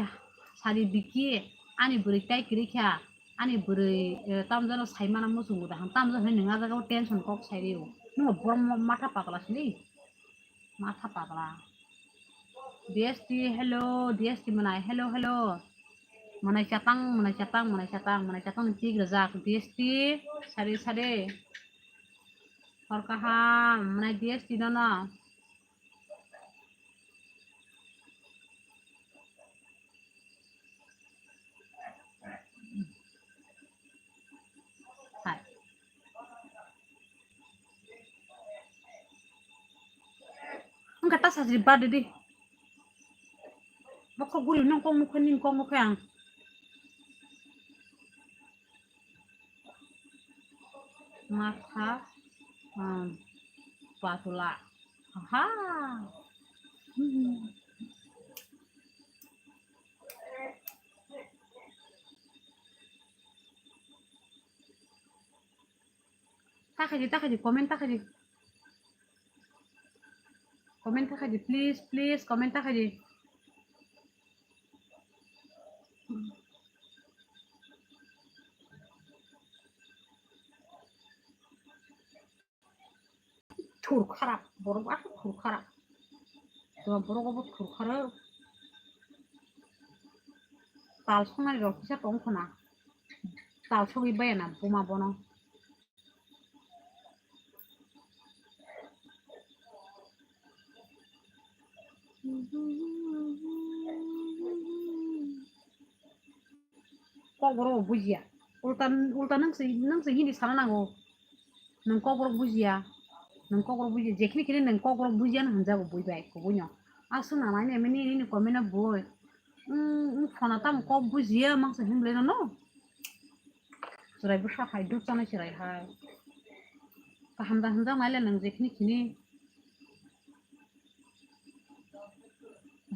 sari biki, ani bwrwi tai kwrwi kha, ani bwrwi, eh, tamo jano sai mana muchungo da hwn, tamo jano nwng a jaga o tension kok sai rio. Nwng bo borok matha pagla sini. Matha pagla. D S T, hello, D S T mwnai, hello, hello. Mwnai chatang, mwnai chatang, mwnai chatang, mwnai chatang ni tik rwjak, D S T, sari, sari. Hor kaham, mwnai D S T nono. Hai. Wngkha ta sajri birthday di. Bokho guri nang kok nukha, ning kok nukha ang. Matha, um, patula. Aha. Hmm. Takhaidi, takhaidi, comment takhaidi. Comment takhaidi, please, please, comment takhaidi. Thur kharap, borok aswk thur kharap. Tuma borok obo thur kharap. Tal songnani rok kisa tong khna. Tal sogwi baya na buma bono. Kokborok bo bujiya. Ulta, ulta nwng se, nwng se Hindi sana nango. Nwng kokborok bujiya. Nwng kokborok bujiya. Jekhini khini nwng kokborok bujiya no hwnjago bui bai kubui no. Aswk nanai nai mani nini comment no bui. Wng, wng phone o tamo kok bujiya mangsa hinwi no no. Chwrai bwsa hai duk chanai chwrai hai. Kaham da hwnjak nai le nwng jekhini khini.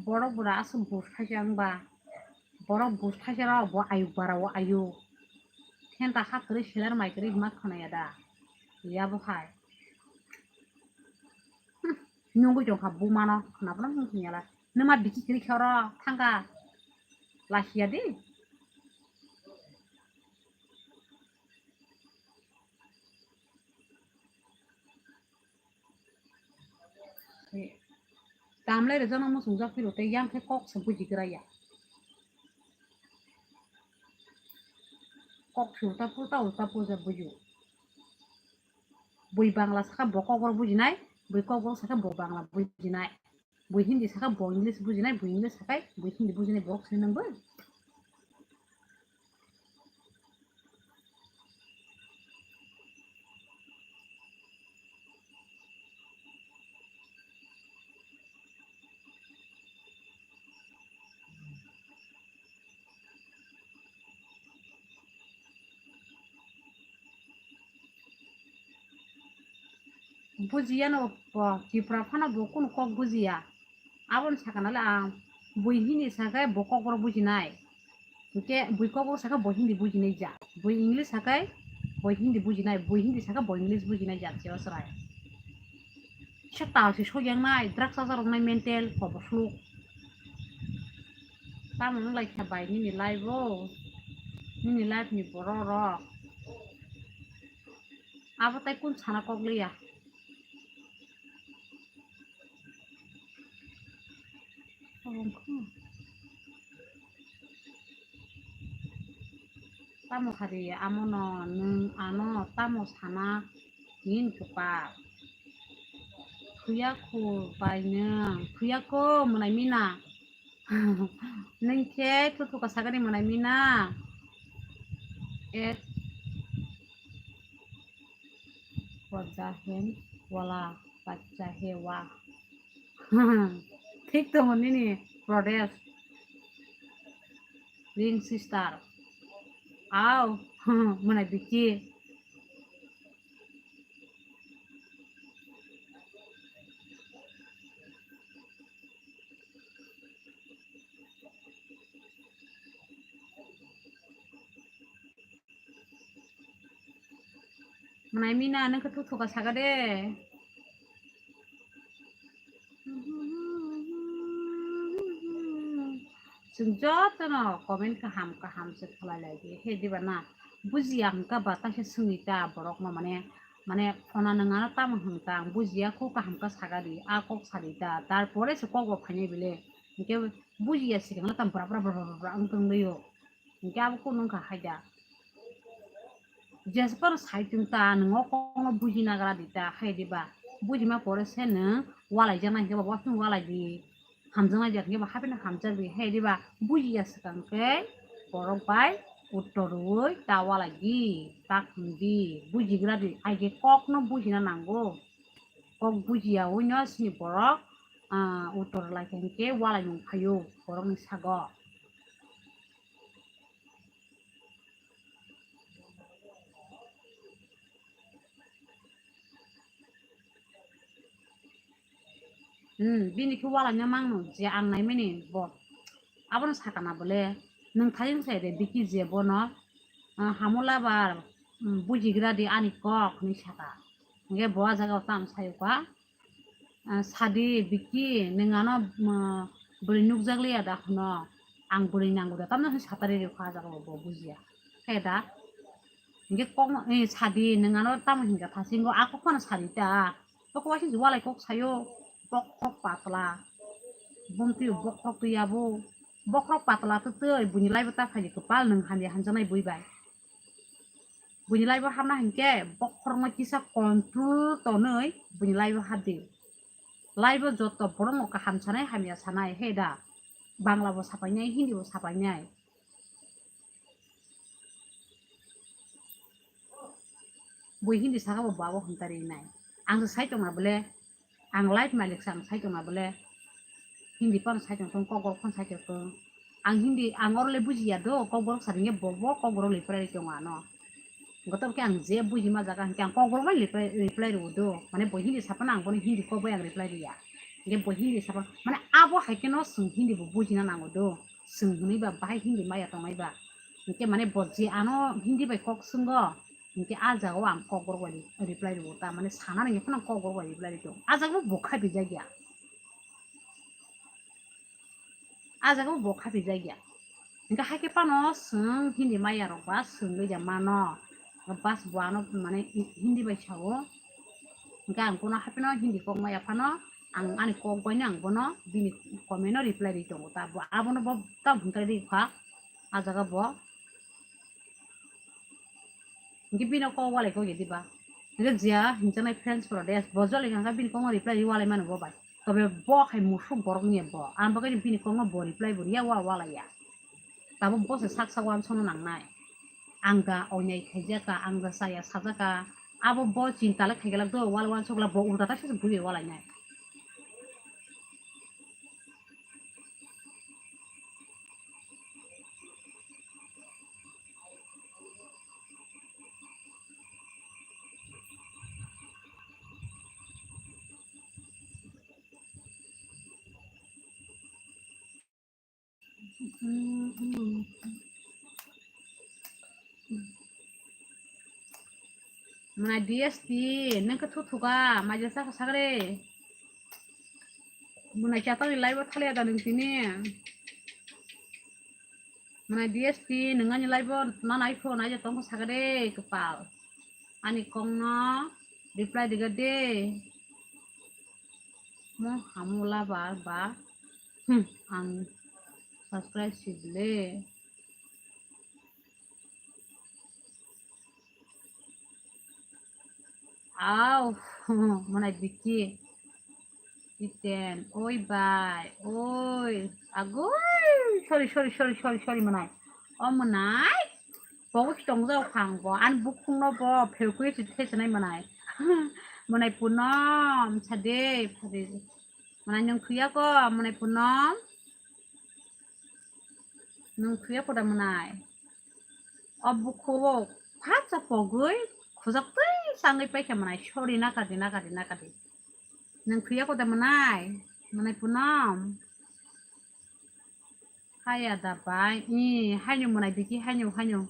Borok bura aswk bus khaisa wngba. Borok bus khaisa rok bo ayuk bara o ayuk. Phenta ha kwrwi selar mai kwrwi hwnma khwnaya da. Yabo hai. Hmm, nungwi tongkha bumano khwnaphano wng thangya la. Nwma biki kwrwi khe oro thangkha. Lachiya di. Tamle rwjakno muchungjak phiro tei yang khe kok se bujigra ya. Kok se ulta pulta ulta pulta bujo. Bui Bangla sakha bo kokborok bujinai, bui kokborok sakha bo Bangla bujinai. Bui Hindi sakha bo English bujinai, bui English sakha bui Hindi bujinai borok se nang bui. Bujiya no bo, Tripura phano bo kunu kok bujiya. Aboni sakha nale ang bui Hindi sakhe bo kokborok bujinai. Hwnkhe bui kokborok sakhe bo Hindi bujinai jat. Bui English sakhe bo Hindi bujinai, bui Hindi sakhe bo English bujinai jat se o chwrai. Se tal se sojak nai, drugs chacha rok nai mental, kobo sluk. Tamo wng lai kha bai nini life o, nini life ni borok rok. Abo tai kun sana kok liya. Tamo hari amono nwng ano tamo sana hin kwpal. Thuyakho bai nwng, thuyakho mwnai mina. Nwng khe thuthuka sagani mwnai mina. Et. Porda hem wala, bacha he wa. Thik tongo nini Pradesh. Ring sister. Au, mwnai Biki. Mwnai mina, nwng khe thuthuka saka de. Chwng jotono comment kaham kaham se khlai lai di. He diba na? Bujiya hwnkha ba taisa swngwi ta borok no, mane, mane phone nwng ano tamo hwn ta, ang bujiya, kho kaham khe saka di, a kok sa di ta, tarpore se kok bo phainai bile. Hinkhe bujiya swkang no tamo bra bra bra bra wng tong lai o. Hinkhe abo kunu wngkha hai da. Jesa phano sai tong ta, nwng o kokno buji nagra di ta, hai diba? Bujima pore se nwng walai jaknai hinkhe bo, bo phano walai di. Hamjaknai jak hinkhe bo hapheno hamjak di, hai diba? Bujiya swkang khe borok bai uttor rwui ta walai di, ta khum di, bujigra di. Aige kokno bujina nango. Kok bujiya ui no chini borok, ah, uttor lai kha hinkhe walai nung phaio borokni sago. Hmm, bini khe walaina mangno je ang naimani bo. Abono sakana bole, nwng thayung sai de Biki je bono, ah, hamula bar, hmm, bujigra di ani kok hinwi saka. Hinkhe bo ah jagao tamo sayokha. Ah, sadi Biki, nwng ano, ah, bwrwi nukjak liya da hwno, ang bwrwi nango da, tamno hwnwi satari rwkha ah jagao bo bujiya. Khe da? Hinkhe kokno, eh, sadi nwng ano tamo hinkha thasingo, a kok phano sadi ta. Toko waising walai kok sayo, bokhorok patla. Bumtwi bokhorok twi abo, bokhorok patla twi twi buini laibo ta phaidi kwpal nwng hamya hamjaknai bui bai. Buini laibo hamna hinkhe bokhorokno kisa control tonwi buini laibo hapdi. Laibo joto borokno kaham sanai hamya sanai he da. Bangla bo sapainai, Hindi bo sapainai. Bui Hindi saka bo bo abo hamtari nai. Ang se sai tongma bole, ang life malik se ang sai tongma bole, Hindi phano sai tong tong, kokborok phano sai tong tong. Ang Hindi, ang oro le bujiya do, kokborok sari nge bo, bo kokborok reply ri tongo ano. Gotor khe ang je bujima jaga hinkhe ang kokborok bai reply, reply rwo do. Mane bo Hindi saphano ang bono Hindi kok bai ang reply riya. Hinkhe bo Hindi saphano, mane abo hai kheno chwng Hindi bo bujina nango do. Chwng hwnwi ba bahai Hindi maya tongnai ba. Hinkhe mane bo je ano Hindi bai kok swnggo, hinkhe a jagao ang kokborok bai reply rwo ta, mane sana nangya phano ang kokborok bai reply rito. A jagao bo khaipijak ya. A jagao bo khaipijak ya. Hinkhe haikhe phano chwng Hindi maya rok ba swngwi ja mano. Bas bo ano mane Hindi bai sao. Hinkhe ang bono hapheno Hindi kok maya phano ang ani kok baino ang bono bini comment no reply ri tongo ta. Bo abono bo tam hwnkhai ri kha. A jaga bo. Hinkhe bino kok walai kok ya diba? Hinkhe jia hinjaknai friends Pradesh, bo joli hwnka bini kokno reply ri walai mano bo bai. Tobe bo hai musuk borok ni bo. Ang bagwi bini kokno bo reply bo riya, wa walai ya. Tabo bo se sak sak uansukna nangnai. Ang da onyai khaijaka, ang da chaya sajaka. Abo bo chinta le khaigalak do, wal uansukla bo ulta ta se bui walai nai. Mwnai D S T, nang khe thuthuka, maija chakha sagre. Mwnai chatani live o thaliya da nung tini. Mwnai D S T, nung ani live o nanai phone, aija tongkha sagre, kwpal. Ani kongno reply diga de. Mo hamu laba ba. Hmm, ang subscribe sibile. Au, mwnai Vicky. Iten, oi bai, oi. Agoi, sorry, sorry, sorry, sorry, sorry, mwnai. O mwnai. Pogo tong jao khang bo. An bukhung no bo, pheu kui si the sanai mwnai. Mwnai Punom, sade, phade. Mwnai nung thuya ko, mwnai Punom. Nung thuya ko da mwnai. O bukhugo phatsa pogwi khujak twi sangwi paikha mwnai. Sorry, nakadi, nakadi, nakadi. Nung thuya ko da mwnai. Mwnai Punom. Haya da bai. I, haino mwnai Vicky, haino, haino.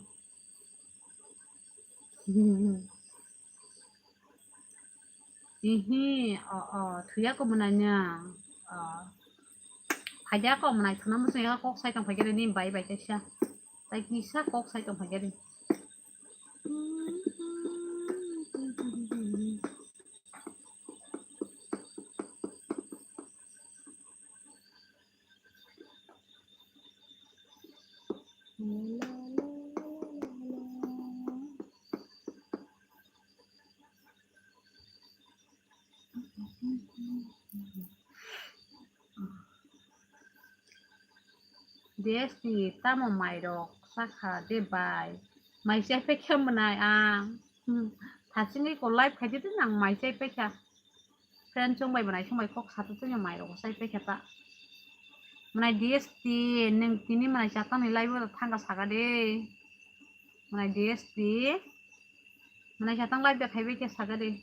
Ihi, o, o, thuya ko mwnai nya. O. Phaida ko mwnai thuna muchung ya kok sai tong phaikhe ni bai bai kaisa. Tai kisa kok sai tong phaikhe ni. Desti tamo mairok sakha de bai? Mai chai paikha mwnai ang. Hmm. Thachingwi ko live khaidi de nang mai chai paikha. Friend chwng bai mwnai chwng bai kok sato chwngno mairok chai paikha ta. Mwnai Desti, nwng tini mwnai chatangni live o thangkha saka de. Mwnai Desti. Mwnai satang live de khaibai khe saka de.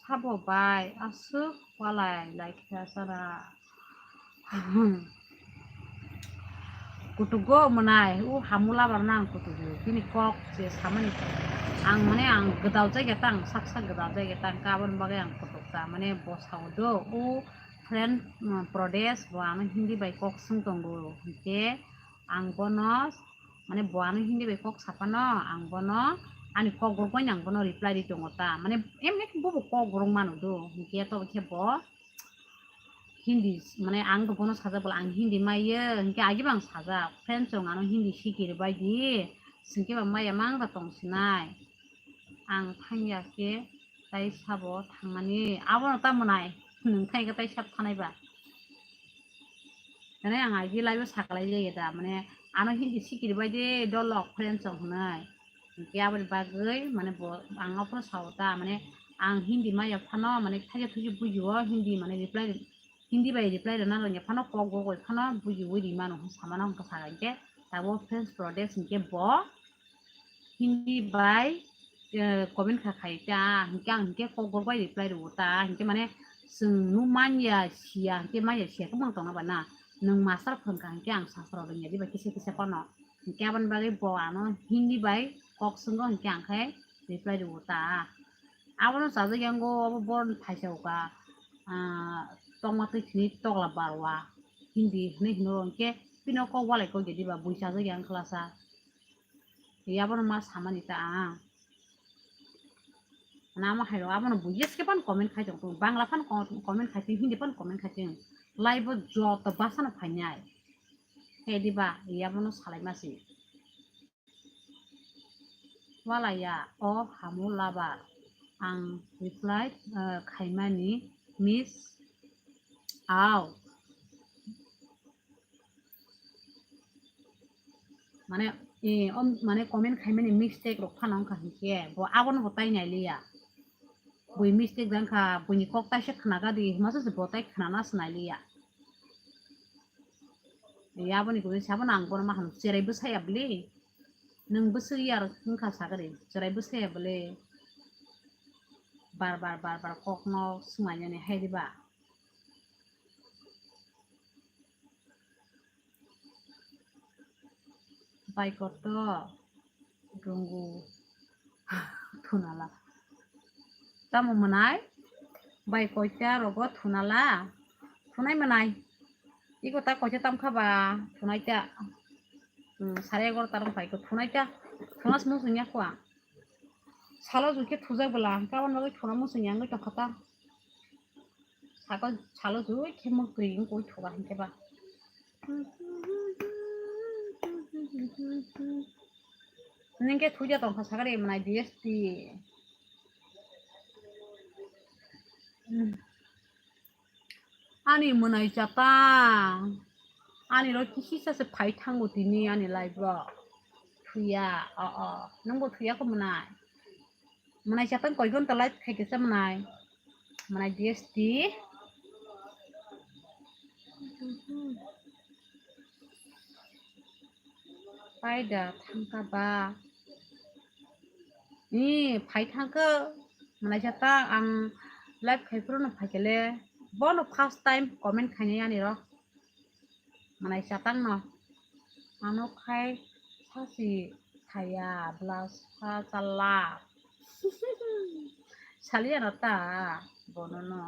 Sabo bai aswk walai lai khe asara. Kutugo mwnai, o hamu labar nang kutugo. Bini kok se samani. Ang mane ang gwdal jaiga tang, sak sak gwdal jaiga tang, kabon bagwi ang kutuk ta. Mane bo sao do, o friend, mm, Pradesh, bo ano Hindi bai kok swng tongo. Hinkhe ang bono, mane bo ano Hindi bai kok sapano, ang bono, ani kok rwgwino ang bono reply ri tongo ta. Mane emni khe bobo kok rwng mano do. Hinkhe to khe bo Hindi, mane ang to bono sajak bwla ang Hindi maiyo, hinkhe agi bang sajak. Friend chwng ano Hindi sikiri bai di, singke ba maya mang da tong sinai. Ang thangya khe tai sabo thangmani, abono ta mwnai, nwng thangya khe tai sab thanai ba. Mane ang agi live o saklai jaya da, mane ano Hindi sikiri bai de dolok friend chwng hwnwi. Hinkhe aboni bagwi mane bo ang aphuru sao ta, mane ang Hindi maya phano mane thaija thuji bujio Hindi mane reply, Hindi bai reply rwna rwngya phano kok gogoi phano bujiui ri mano hwn samano hwn khe sakha hinkhe tabuk French Pradesh hinkhe bo Hindi bai, eh, comment kha khai ta, hinkhe ang hinkhe kok gor bai reply rwo ta, hinkhe mane chwng no manya siya, hinkhe manya siya khe mang tongna ba na, nwng master phwrwng kha hinkhe ang sasro rwngya diba kisa kisa phano, hinkhe aboni bagwi bo ano Hindi bai kok swngo hinkhe ang khe reply rwo ta. Abono chajak yango, abo boroni phaisa uka, ah, tongma twi sini tokla barwa, Hindi hinwi hino hinkhe pino kok walai kok ya diba bui chajak yang khlasa. Yabono ma samani ta ang. Namo hairo abono buji eske pan comment khai tong, Bangla pan comment khai tong, Hindi pan comment khai tong. Live o joto basano phainai. He diba, yabono salai masi. Walaya o hamu labar. Ang reply, eh, khaimani miss out. Mane, eh, om, mane comment khaimani mistake rok phano wngkha hinkhe bo abono bo tai nailiya. Bui mistake jang kha, buini kok taisa khnaga di, masa se bo tai khnana se nailiya. Yaboni kudui sabo nang bono ma hano cherai bwsaya bwle. Nwng bwswi yar wngkha sagari, cherai bwsaya bwle. bar bar bar bar kokno swmainani hai diba? Bai koto rungu thunala. Tamo mwnai? Bai koita rogo thunala. Thunai mwnai. Iko ta koita tamkha ba thunai ta. Hmm, sare egarota rok pai ko thunai ta. Thunas muchung ya khwa. Salo jukhe thujak bwla. Kabon bagwi thuna muchung ya wngwi tongkha ta. Sako salo jui khe muk twi wng koi thoga hinkhe ba. Ningkhe thuja tongkha sakari mwnai D S T. Ani mwnai chatang. Ani ro kisisa se phai thango tini ani life o. Thuya, o, o. Nungbo thuya ko mwnai. Mwnai chatang koi ghonta live khai kisa mwnai. Mwnai D S T. Paida thangka ba. Ni phai thangka mwnai chatang ang live khai phuru no phaikele. Bono first time comment khainai ani ro. Mwnai chatang no. Ano khai sasi khaya bla sa chala. Saliya no ta bono no.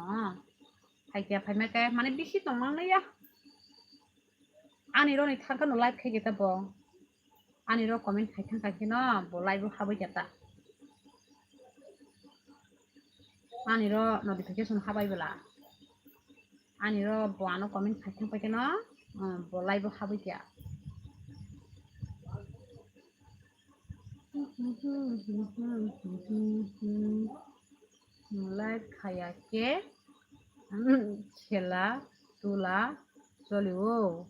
Phai kya phai ma khe mane bisi tong mang ya. Ani ro ni thangka no live khai khe ta bo. Ani ro comment khai thangka khe no bo live ro habwi kya ta. Ani ro notification habai bwla. Ani ro bo ano comment khai thang paikhe no, um, bo live o habwi kya. Live khaya khe, um, khela tula choli o.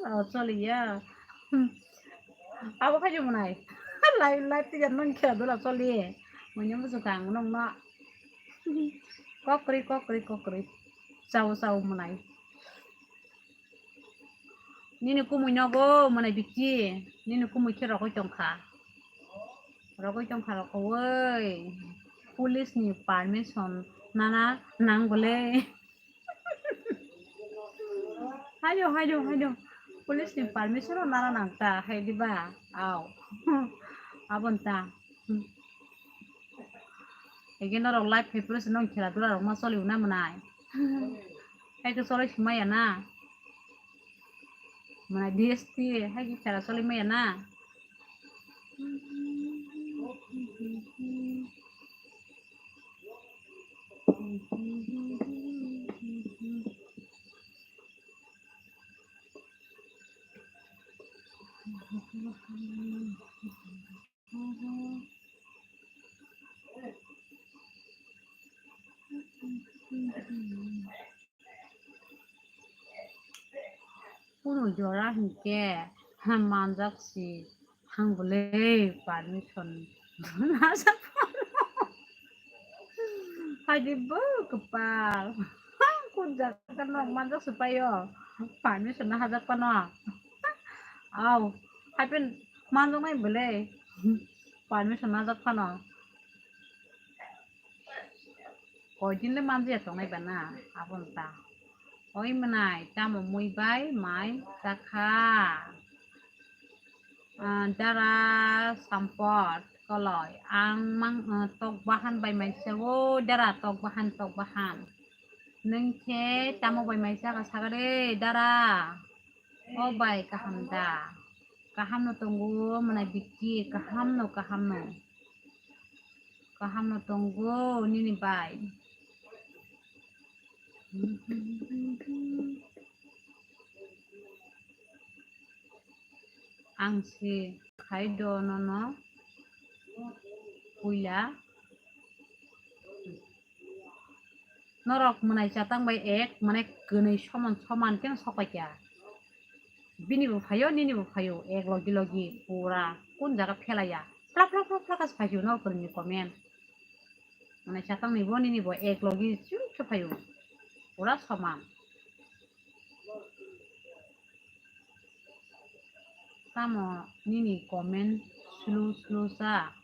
Oh, choli ya. Hmm. Abo khai mwnai. Live, live tiga nang khe dula choli. Manya musu kang nang na. Kokri, kokri, kokri. Chao, chao mwnai. Nini kumui nogo mwnai biki. Nini kumui khe rogoi tongkha. Rogoi tongkha rokowoi. Police ni permission nana nang bole. Hayo, hayo, hayo. Police ni permission o nana nang ta, hai diba? Aw. Abon ta. Ege norok live khai police nong khela dula rok ma choli una mwnai. Hai ke choli sumaya na. Mwnai D S T, hai ke khela choli maya na. Kunu jora hinkhe manjak si thang bwle permission. Haidi bo kwpal. Kun jaga no manjak si paio. Permission na hajak pano. Au, haipen manjak nai bwle. Permission na hajak pano. Koi din le manjak tongnai bana, abon ta. Oi mwnai, tamo mui bai mai chakha? Ah, dara sampot koloi, ang mang, ah, tok bahan bai maisa o, dara tok bahan, tok bahan. Nung khe tamo bai maisa ka sagade, dara? O bai kaham da? Kaham no tongo, mwnai biki, kaham no, kaham no. Kaham no tongo nini bai. Ang se khai do nono puila. Norok mwnai chatang bai ek mane kwnwi soman soman khe sokphaikha. Bini bo phaio, nini bo phaio, ek logi logi pura kun jaga phelaya. Plak plak plak plak as phaikhe norok ni comment. Mwnai chatang ni bo nini bo ek logi chuk khe phaio. Pura soman. Tamo nini comment slow slow sa?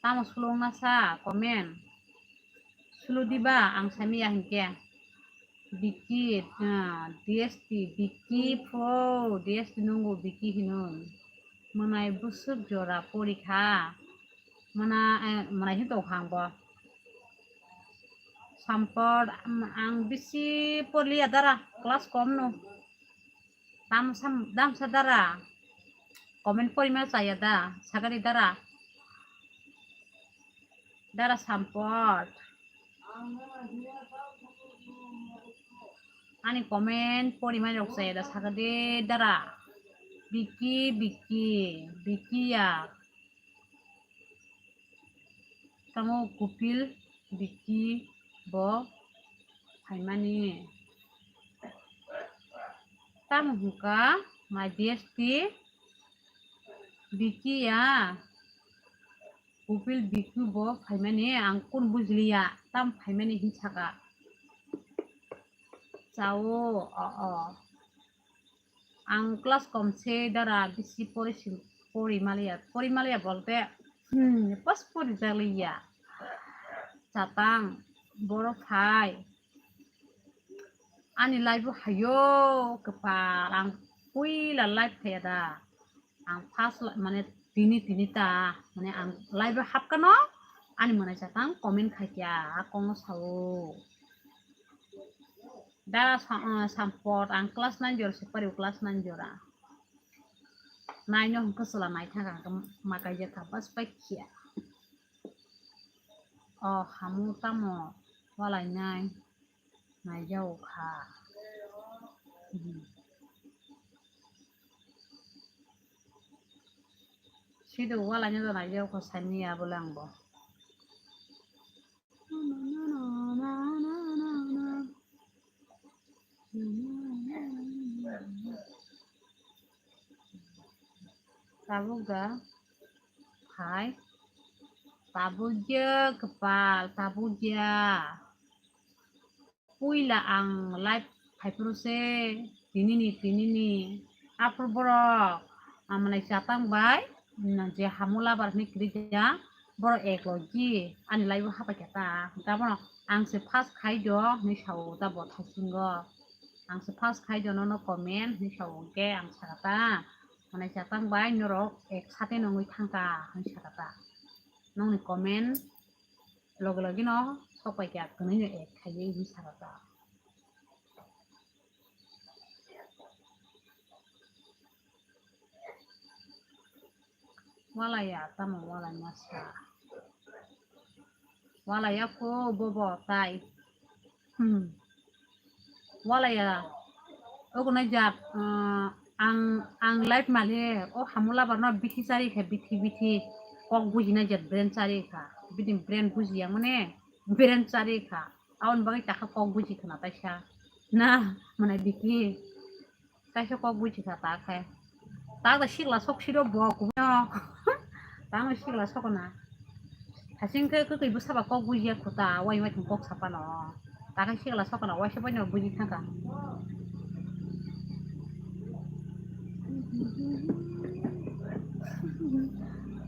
Tamo sulung nasa comment? Sulu diba ang samiya hinkhe. Biki, ah, D S T, Biki pho, D S T nungu Biki hinun. Mwnai busuk jora porikha. Mona, eh, mwnai hin tongkha ang bo. Sampor, ang, ang bisi porliya dara, class kom no. Tam sam, dam sa dara. Comment porima chaya da, sagari dara. Dara Sampot. Ani comment porima rok chaya da, sagari dara. Biki, Biki, Biki ya. Tamo Kupil Biki bo phaimani. Tamo hwnkha mai D S T Biki ya. Kupil Biki bo phaimani, ang kun bujiliya, tam phaimani hin saka. Chao, o, o. Ang class kom se dara bisi pori si-, pori maliya, pori maliya bolte, hmm, pas pori jaliya. Chatang, boro phai. Ani live o hayo kwpal, ang puila live khaya da. Ang first li-, mane tini, tini ta, mane ang live o hapkano, ani mwnai chatang comment khaikya, a kongno sao. Da sa-, ah, Sampot, ang class nine jora se pari, class nine jora. Nine no hwnkhe chwla naithaka, hwnkhe ma kaijak kha, bas paikya. O hamu tamo walai nai. Naijao kha. Hmm. Sido wala nyo naijao kha sani abo langbo. Tabuk da. Hai. Tabuk je kepal, tabuk ya. Puila ang live phaiphuru se tinini, tinini. Aphuru borok, ah, manai chatang bai, mm, je hamu labar hwnwi kwrwi kha, borok ek logi ani live o hapai kha ta. Hwnkhe abono ang se first khai do hwnwi sao ta bo thaisingo. Ang se first khai do nono comment hwnwi sao hwnkhe ang sakha ta. Manai chatang bai norok ek sate nongwi thangkha hwnwi sakha ta. Nongni comment loge loge no sok pai kha, kwnwi no add khaiwi hwnwi sakha ta. Walaya, tamo walai masa. Walaya ko bobo tai. Hmm. Walaya. Ogo na jak, ah, ang, ang live male, o hamu labar no bithi chari kha, bithi, bithi. Kok buji na jak brain chari kha. Bini brain buji yang mane, brain chari kha. Aboni bagwi takha kok buji khna taisa. Na, mane Biki. Kaisa kok buji kha ta khe. Ta da sikla sok siro bo kubui no. Ta no sikla sok na. Hasing khe kwtwi bwsa ba kok buji ya khuta, wai wai thung kok sapa no. Ta khe sikla sok na, waisa bai no buji thangkha.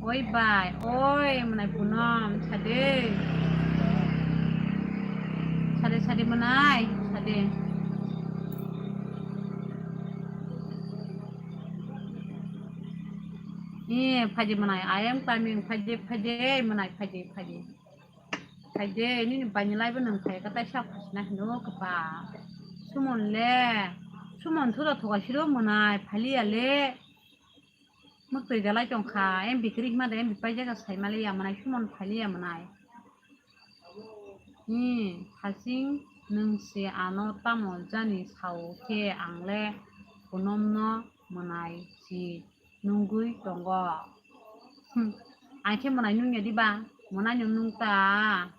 Oi bai, oi, mwnai Punom, sade. Sade, sade, mwnai, sade. Eh, phaidi mwnai, I am coming, phaidi, phaidi, mwnai, phaidi, phaidi. Phaidi, nini baini live o nang phai ka taisa khosna hino kapa. Sumon le, Sumon thura thoga siro mwnai, phaliya le. Mwtwi dalai tongkha, M B kwrwi hima de M B paijak sai maliya mwnai, Sumon phaliya mwnai. Ni hasing nwng se ano tamo jani sao khe ang le Punom no mwnai si nungwi tongo. Hmm. Ang khe mwnai nungya diba? Mwnai nung nungta.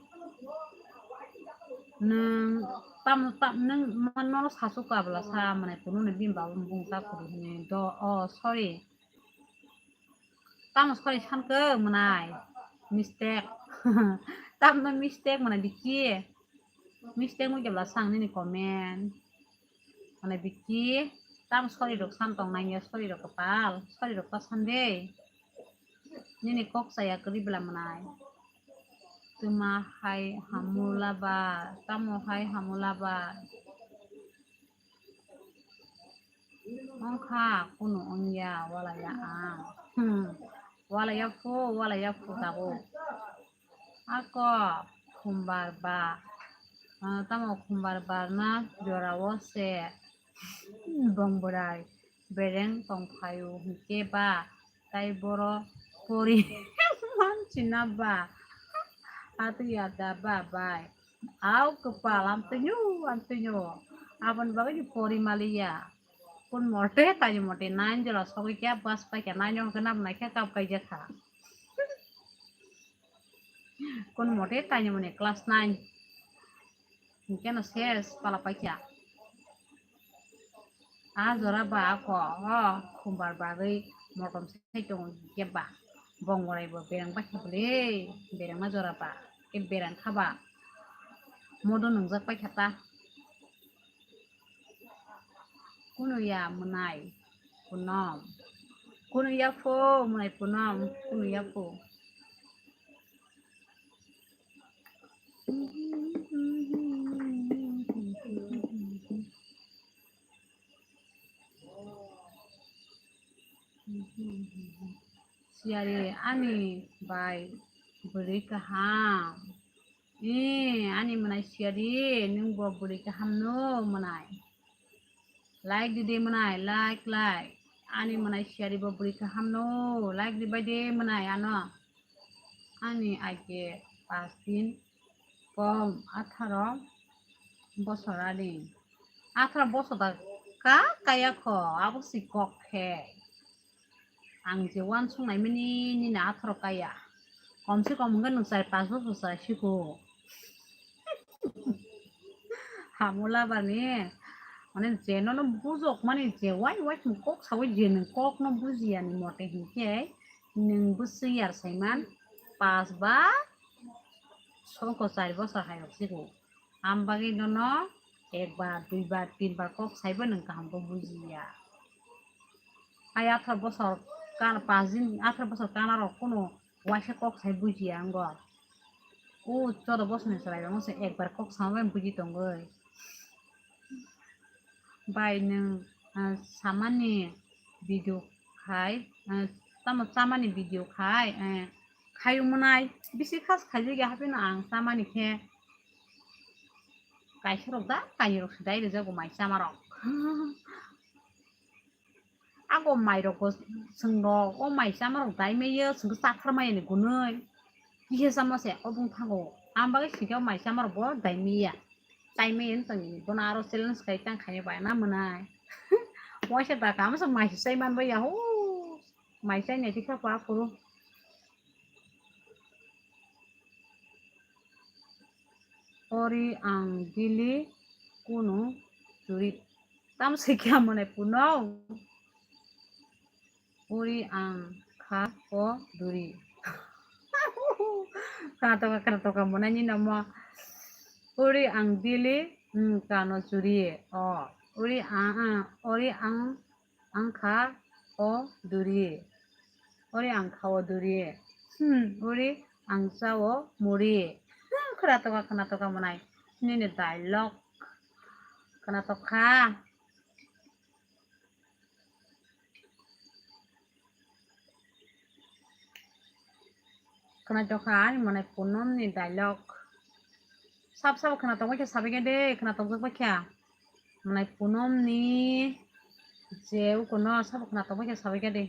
Nwng tamo tam nwng man no sasu kabla sa mwnai Punom ni bini baba bung ta kuru hini do. Oh, sorry. Tamo sori sankhe mwnai mistake. Tamo mistake mwnai Biki. Mistake mo kebla sang nini comment. Mwnai Biki. Tamo sori rok san tong nangya, sori rok kwpal, sori rok ta san de. Nini kok chaya kwrwi bela mwnai. Tuma hai hamula ba, tamo hai hamula ba. Ongkha kunu ongya walaya ang. Hmm. Walaya phu, walaya phu tabuk. Ako khumbar ba. Ah, tamo khumbar barna jorao se bong bwrai bereng tongphaio hinkhe ba tai boro pori manchina ba atwi ada ba bai. Au kwpal amtwinyo amtwinyo aboni bagwi ni pori maliya. Kun mote taini mote nine jora sogwi kya bus paikha nine jora khe nabnai khe kap kaijakha. Kun mote taini mone class nine. Hinkhe no ses pala paikha. A jora ba ako o khumbar bagwi motom sai tongo hinkhe ba. Bong borai bo bereng baikha bwle, berengma jora ba. Khe bereng kha ba. Modo nungjak paikha ta. Kunu ya mwnai punom. Kunu ya phu mwnai punom. Kunu ya phu. Siyari ani bai bwrwi kaham. Ee, ani mwnai siyari, nwng bo bwrwi kaham no mwnai. Like di de mwnai, like, like. Ani mwnai siyari bo bwrwi kaham no, like di bai de mwnai ano. Ani age pas din kom atharo bosor ani. Atharo bosor da ka kaya kho, abo si kok khe. Ang je uansuk naimani nini atharo kaya. Kom se kom hwnkhe nwng char pas bosor chai siko. Hamula bani, mane je nono bujok mani je wai wai kok sawi je nwng kokno bujiya ni mote hinkhe nwng bwswk yar saiman pas ba soko char bosor hai rok siko. Am bagwi nono ekbar, duibar, tinbar kok saibo nwng kaham khe bujiya. Ai atharo bosor kan, pas din, atharo bosor kana rok kunu waisa kok sai bujiya wngo. O chwda bosor ni chwrai rok se ekbar kok sama bai buji tongwi. Bai nwng, ah, samani video khai, ah, tamo chamani video khai, eh, khayu mwnai bisi khas khaijak ya hapheno ang chamani khe. Kaisa rok da kainwi rok se dai rijak bo mai chama rok. Ako mai rok bo chwng rok o mai chama rok dai maya chwng khe chathar maya ni gunui. Kisa chama se obong thango. Ang bagwi sikhe o mai chama rok bo dai maya. Chai maya wng tongni bono aro challenge khai tang khaina bai na mwnai. Waisa da kama se mai se chai man bai ya ho. Mai chai nai tikha pa phuru. Ori ang dili kunu churi. Tam se kya mane puno. Ori ang kha o duri. Kanatoka kanatoka mane ni namo. Ori ang dili, hmm, kano churi. O. Ori ang, ang, ori ang Ang kha o duri. Ori ang kha o duri. Hmm, ori ang cha o muri. Hmm, khwnatoka, khwnatoka mwnai. Nini dialogue. Khwnatokha. Khwnatokha ani mwnai Punomni dialogue. Sab sabo khwnatok bai khe sabai khe de, khwnatok jak bai khe. Mwnai Punomni je ukono sabo khwnatok bai khe sabai khe de.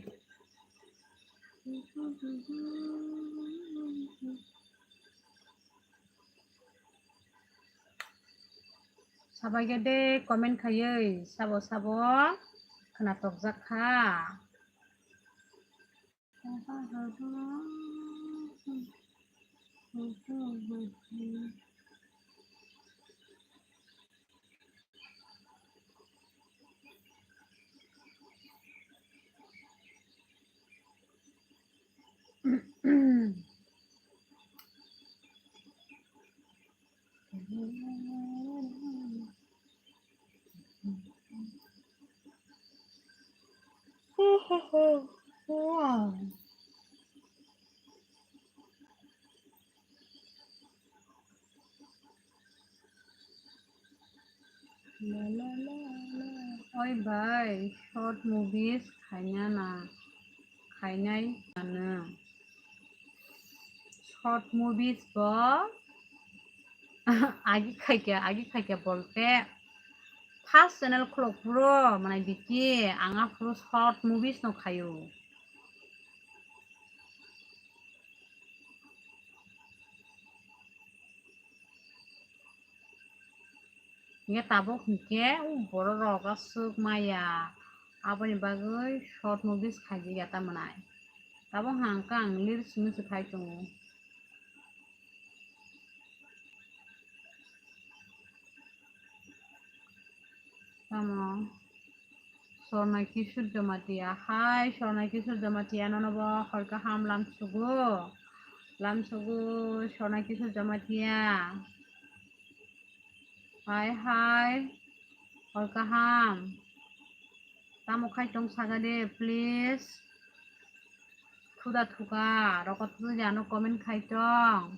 Sabai khe de comment khaiwi sabo sabo khwnatok jak kha. Oi bai, short movies khaina na, khainai ano. Short movies bo agi khaikya, agi khaikya bolte first channel khulok phuru, mane biki, ang aphuru short movies no khaio. Hinkhe tabuk hinkhe o borok rok aswk maya, aboni bagwi short movies khaijak ya ta mwnai. Tabuk hwnkhe ang lyrics mwnwi se khai tongo. Tamo Swarna Kishore Jamatia, hai Swarna Kishore Jamatia, nono bo hor kaham lamsugo, lamsugo Swarna Kishore Jamatia. Hai hai, hor kaham. Tamo khai tong saga de, please. Thuda thuka, rokot thuda ano comment khai tong.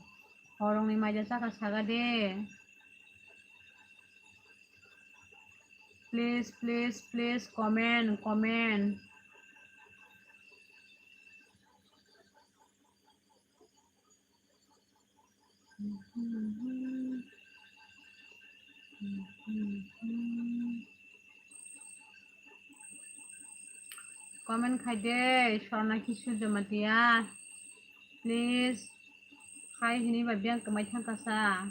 Horongni maija chakha saga de. Please, please, please comment, comment. Comment khai de, Swarna Kishore Jamatia. Please. Khai hini ba biyang kwmai thangkha sa.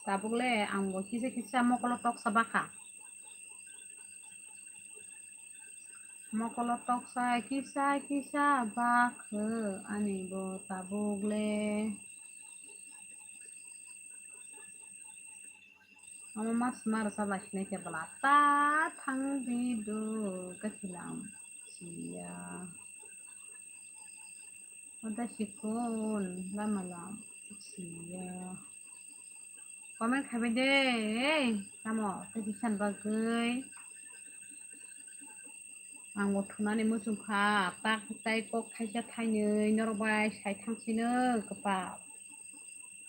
Tabuk le ang bo kisa kisa mokolo toksa bakha. Mokolo toksa kisa kisa bakha ani bo tabuk le. Omo mas mar sa lai sinai khe bwla ta thang di do khe thilam siya. Oda sikon lama lam siya. Comment khaibai de, ei, tamo tei bisan bagwi. Ang bo thunani muchung kha, tak tai kok thaisa thainwi norok bai sai thang sino kwpal.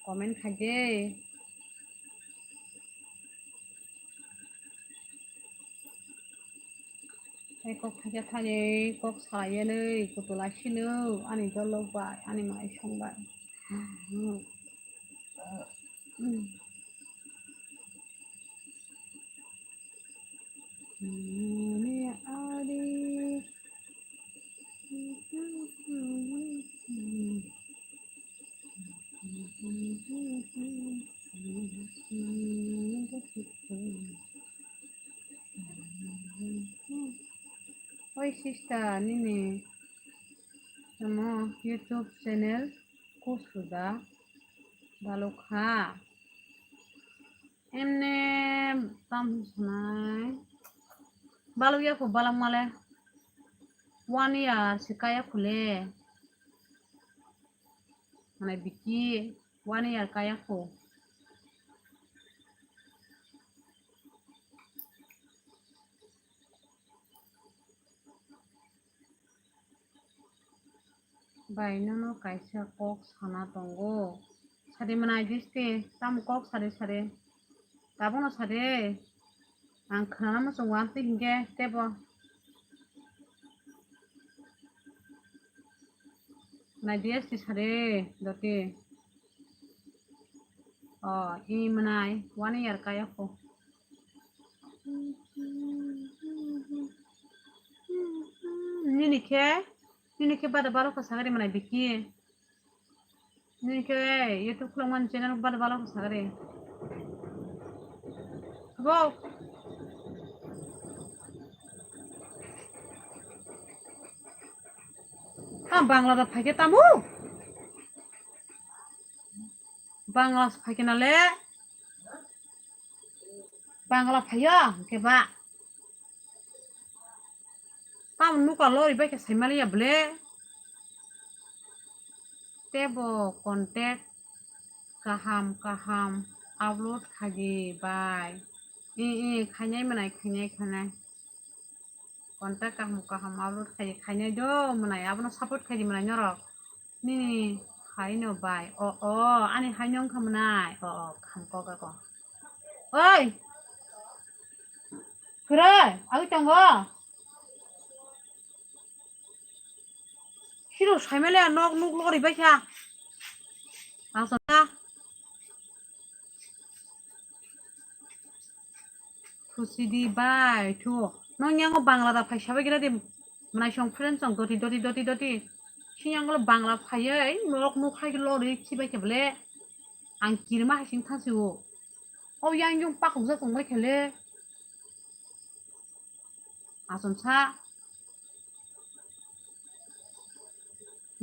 Comment khai de. Tei kok thaisa thainwi kok salainwi kutula sino ani dolok bai, ani mai song bai. Oi sister, nini tamo YouTube channel kusuda balok ha. Emne tam sanai. Balok ya ko balok male. One year se kaya khule. Mane biki one year kaya ko. Bai, nono kaisa kok sana tongo. Sadi mwnai disti, tamo kok sadi sadi. Tabukno sadi. Ang khwnana muchungo amtwi hinkhe teibo. Nai disti sadi, doti. O, ini mwnai, one year kaya ko. Nini khe, nini khe bada balo kha sagari mwnai biki. Nini khe YouTube khulokmani channel bada balo kha sagari. Bo. Ah, Bangla da phaikhe tamo? Bangla phaikhe nale? Bangla phaiyo, hwnkhe ba. Tamo nuka lori bai khe saimaliya ble. Tebo contact kaham kaham. Upload khaidi bai. E, e, khainai mwnai, khainai, khainai. Content kaham kaham upload khaidi, khainai do mwnai, abono support khaidi mwnai norok. Nini haino bai. O, o, ani haino wngkha mwnai. O, o, kaham kok ako. Oi! Kwrwi, agwi tongo. Hiro saimale nok nuk lori bai kha. Asana. Thusi di bai thu. Nong yango Bangla da phai sabai gira di. Mwnai song friend song doti, doti, doti, doti. Sini yango Bangla phaiye, nok nuk hai lori khibai khe bole. Ang kirma hai sing thasi o. O yang yung pakuk jak tong bai khe le. Asonsa.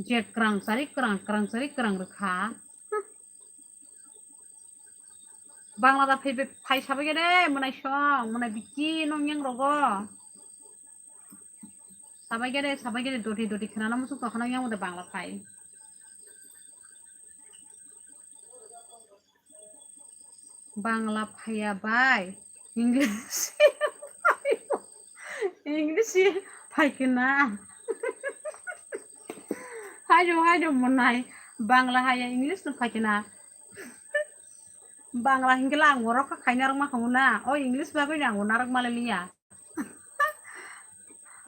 Je kwrang chari kwrang, kwrang chari kwrang rwkha. Bangla da phai, phai sabai gede, mwnai song, mwnai biki nong yang rogo. Sabai gede, sabai gede, doti, doti khwnana muchung tongkha nong yang de Bangla phai. Bangla phaiya bai, English. English phaikhe na. Hairo, hairo mwnai. Bangla haiya English no phaikhe na. Bangla hinkhe la ang borok kha khaina rwkma khamu na. O English bagwi ni ang bo narwkma le liya.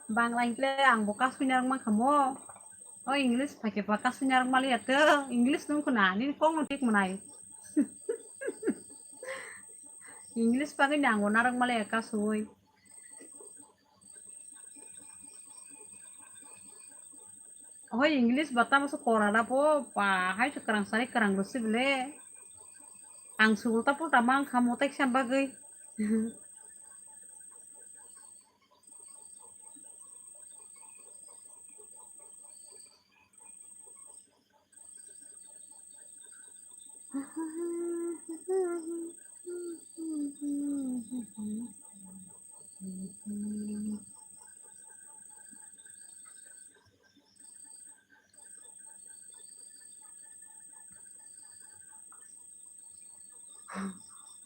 Bangla hinkhe ang bo kasui narwkma khamu. O English phaikhe ba kasui narwkma liya to. English nung khuna, nini kok no thik mwnai. English bagwi ni ang bo narwkma le kasui. Hoi English ba tamo se kora da po, pa hai se kwrang sari kwrang rwsi bele. Ang sugul ta pulta mang kha mo tai sam bagwi.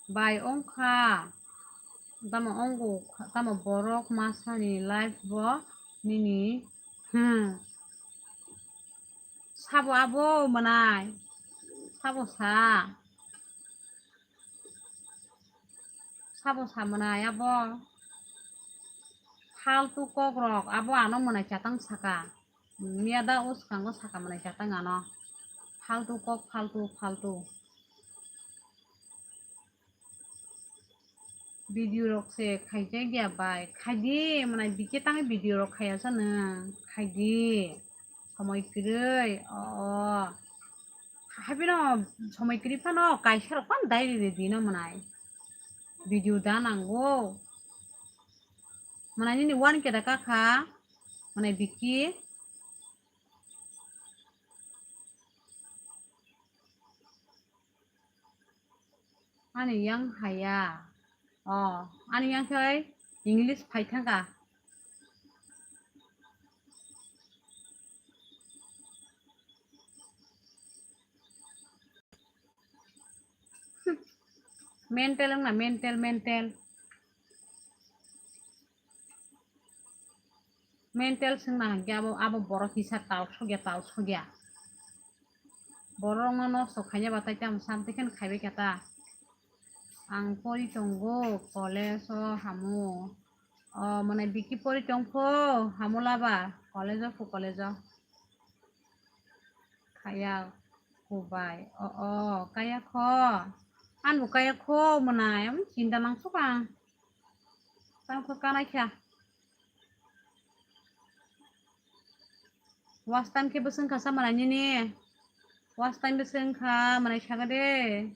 Bai wngkha, tamo wngkha, tamo borok masani life bo nini, hmm. Sabo abo mwnai, sabo sa, sabo sa mwnai abo. Faltu kokrok abo ano mwnai chatang saka. Miya da o swkango saka mwnai chatang ano. Faltu kok, faltu, faltu. Video rok se khaijak ya bai. Khaidi mwnai bikhe tangwi video rok khaiya sa nwng. Khaidi. Somoi kwrwi. O. Habino somoi kwrwi phano kaisa rok phano diary re dino mwnai. Video da nango. Mwnai nini one K da kakha. Mwnai bikhe. Ani yang haya. O, ani yang khai English phai thangka. Mental wngna mental, mental. Mental swngna hwnkhe abo, abo borok kisa tal sokya, tal sokya. Borokno nosto khaina batai tamo samtwi kheno khaibai kha ta. Ang pori tongo, college o hamu. O, mane biki pori tongkho, hamu laba, college o phu, college o. Khaya kubai. O, o, kaya kho. Anbo kaya kho mwnai, am chinta nang sukha. Tamo kho kanai kha. Watch time khe bwswng kha sa mwnai nini. Watch time bwswng kha mwnai saga de.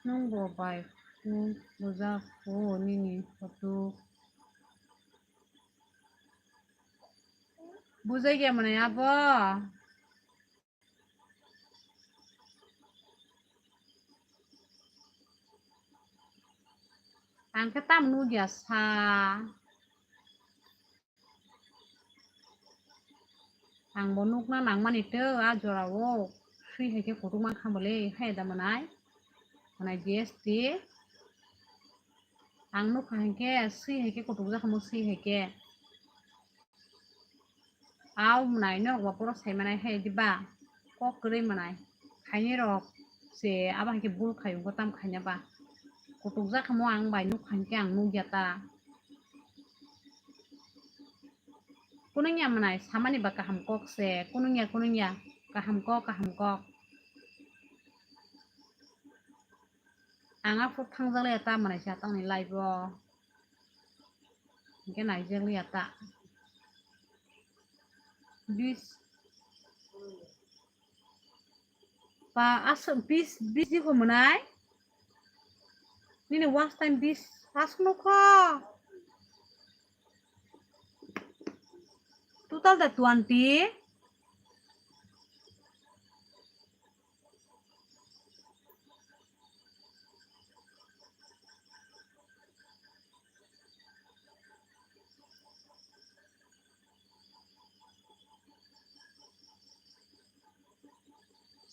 Nungbo bai khe bujak kho nini photo. Bujai ya mwnai abo. Ang khe tam nugya sa. Ang bo nukna nangmani tei a jorao swi hai khe kutuk mankha bole, hai da mwnai? Mwnai D S T. Ang nukha hinkhe swi hai khe kutuk jakha mo, swi hai khe. Au mwnai norok ba borok sai manai hai diba? Kok kwrwi mwnai. Khainai rok se abo hai khe bul khai wngkha tam khaina ba. Kutuk jakha mo ang bai nukha hinkhe ang nukya ta. Kunungya mwnai samani ba kaham kok se, kunungya, kunungya, kaham kok, kaham kok. Ang aphuru thangjak liya ta mwnai sa tongni live o. Hinkhe naijak liya ta. Bis. Pa, aswk bis, bis di kho mwnai? Nini watch time bis, aswk no kho. Total da twenty.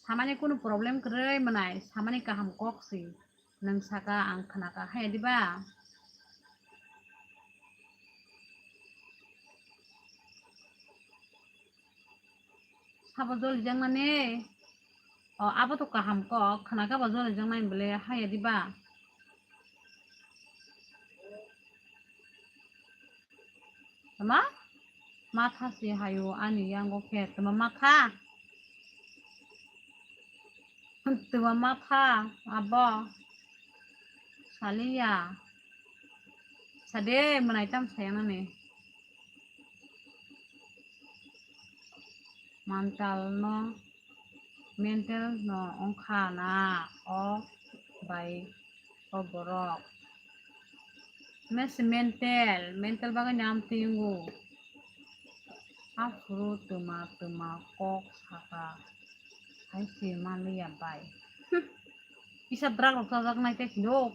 Samani kunu problem kwrwi mwnai, samani kaham kok si. Nwng saka, ang khnaka, hai diba? Sabo jolijaknani? O, abo to kaham kok, khnaka ba jolijaknai bole, hai diba? Tama? Matha si hayo ani yango khe. Tama matha? Tama matha abo? Saliya. Sade mwnai tam sayanani. Mantal no. Mental no wngkha na o bai o borok. Mese mental, mental bagwi no amtwi wngo. Aphuru twma twma kok saka hai se manliya bai. Kisa drug rok chajaknai tei sino.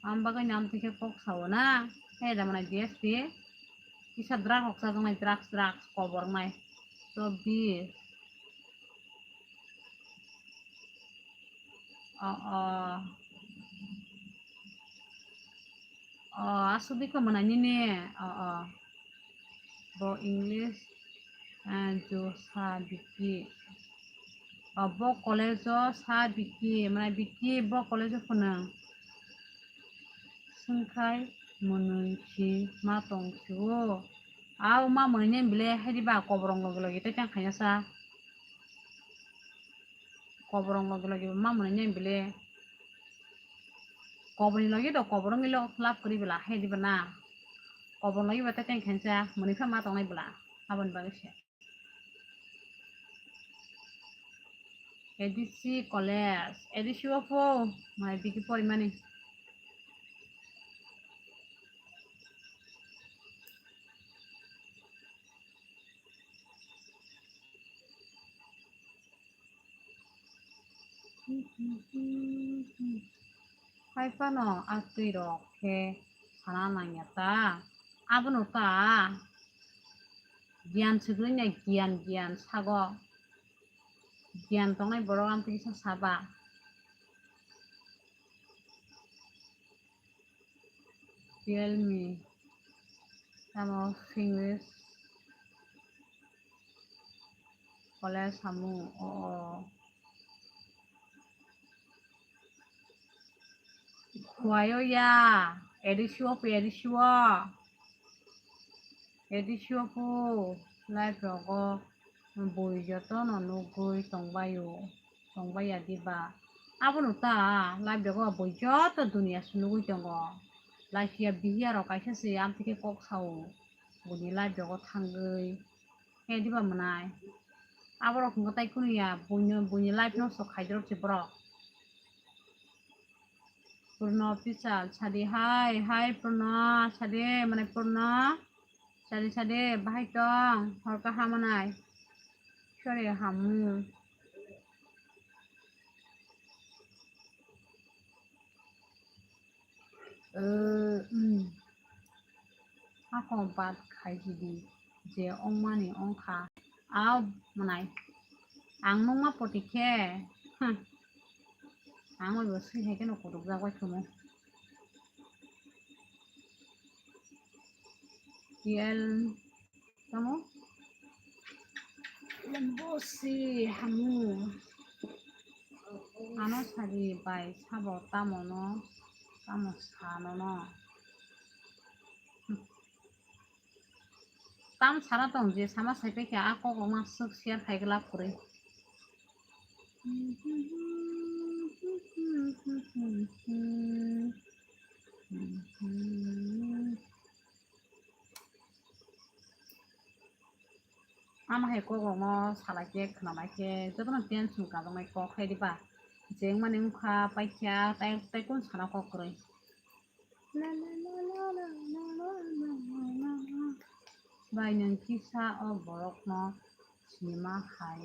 Am bagwi no amtwi khe kok sao na. He da mwnai D S T. Kisa drug rok chajaknai, drugs, drugs, kobor wngnai. Chobbish. O, o. O, aswk di khe mwnai nini. O, o. Bo English, eh, jo sa Biki. O, bo college o sa Biki, mwnai Biki bo college o phunang. Swngkhai mwnwi si ma tong si o. Au ma mwnwi nai bile hai diba koborong logi logi tei tang khaina sa. Koborong logi logi ma mwnwi nai bile. Koborni logi do koborong ilo lab kri bela hai diba na. Koborong logi ba tei tang khaina sa mwnwi pha ma tong nai bela. Aboni bagwi se. A D C college, A D C o pho, mai biki porimani. Hai phano a twi rok khe sana nangya ta, abono ta giyan swkli nai giyan, giyan sago. Giyan tongnai borok amtwi kisa saba. Tell me. Tamo English college samung o. Khuaio ya. A D C o pho, A D C o. A D C o pho live rogo bui jotono nugui tongbaio, tongbai ya diba? Abono ta live rogo bui joto duniya se nugui tongo. Lachiya bihiya rok kaisa se amtwi khe kok sao, buini live rogo thangwi. He diba mwnai? Aborok hwnkhe tai kunu ya, buino, buini live nosto khaijak se borok. Purno official, sadi hai, hai Purno, sadi mane Purno, sadi, sadi, bahai tong, hor kaham mwnai. Sori hamu. Eh, hmm. Hakong bat khai di, je ongmani ongkha. Aw, mwnai. Ang nungma poti khe. Hm. Ang oi bo swi hai kheno kutuk jak bai thumu. T L tamo? Lembo si hamu. Ano sadi bai sabo tamo no, tamo sano no. Tam sana tong je sama sai pai khe a kok rok ma swk share khai glak kwrwi. Ama hai kok rok no salai khe khwnalai khe jotono tension kajaknai kok hai diba. Jeng mani wngkha paikha tai, tai kun sana kok kwrwi. Bai nwng kisa o borokno sinima hai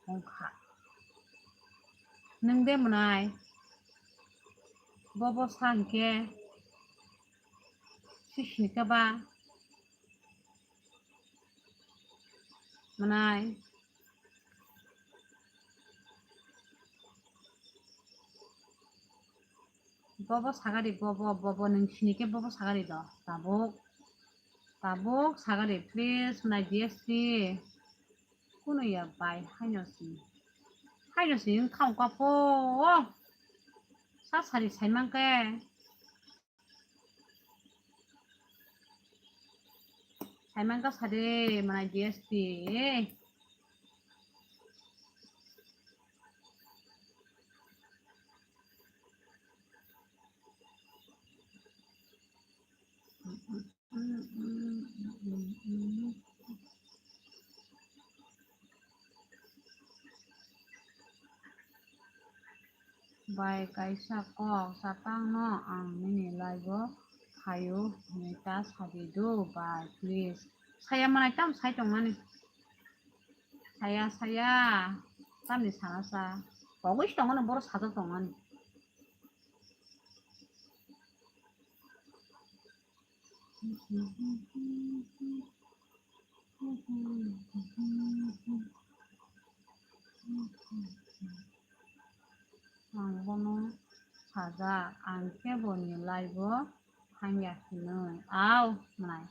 wngkha. Nwng de mwnai? Bobo sa hinkhe si sinikha ba? Mwnai. Bobo sagari, bobo, bobo, nwng sini khe bobo sagari do. Tabuk, tabuk sagari, please, mwnai D S P. Kuno ya bai, haino si. Haino si, wng thang ka po. Sa sari saimang khe. Saimang ka sade, mwnai D S P. Bai kaisa kok chatang no ang nini live o phaio hinwi ta sadi do bai please. Saya mwnai tam sai tongmani. Saya, saya. Tamni sana sa. Pogwi si tongmani borok sajak tongmani. Ang bono sajak, ang khe boni live o thangya hinwi. Aw, mwnai.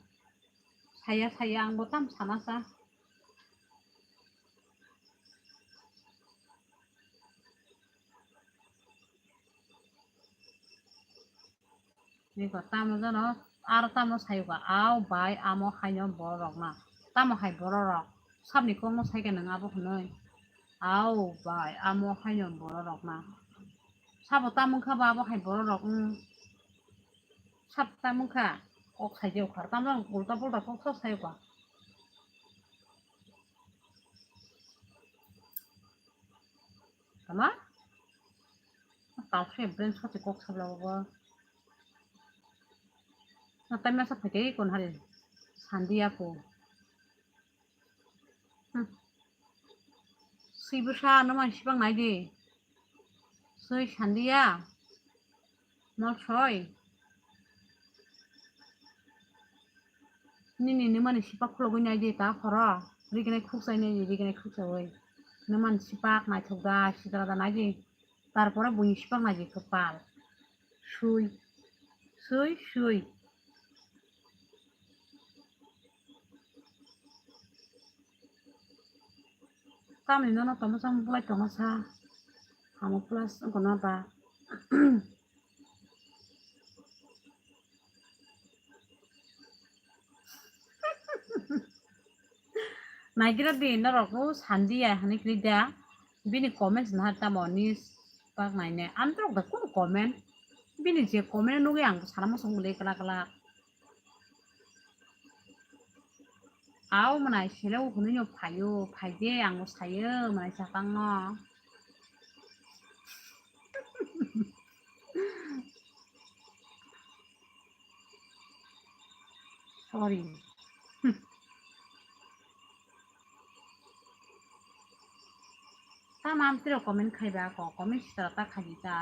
Saya, saya, ang bo tam sana sa. Niko tamo jano, aro tamo sayuka, aw bai amo haino borok na. Tamo hai borok rok, sabni kokno saika nang abo hinoi. Aw bai amo haino borok rok na. Sabo tamo wngkha ba abo hai borok rok, mm. Sab tamo wngkha, kok saijak kha, tamo ulta pulta kok sa sayuka. Tama? Tao se brain soti kok sabla bo. Na tai masa phai tei kon hari sandi ako. Hmm. Sui bwsa no man sibang nai di. Sui sandiya. Mol soi. Nini nwmani sipak khulogwi nai di ta khoro. Rignai khukchai nai di, rignai khukchai. Nwmani sipak naithok da, sidra da nai di. Tarpore buini sipak nai di kwpal. Sui. Sui, sui. Tamni nono tongma chang bulai tongma sa. Hamo plus wngkha na ba. Naigira di norok o sandi ya hani kri da. Bini comments na tamo ni pak nai ne. Amtrok da kunu comment. Bini je comment nugui ang sana mosong le kala kala. Aw mwnai sele o hwnwi no phaio, phaide ang bo sayo mwnai chakang no. Sorry. Tamo amtwrok comment khai ba ko, comment sitra ta khai di ta.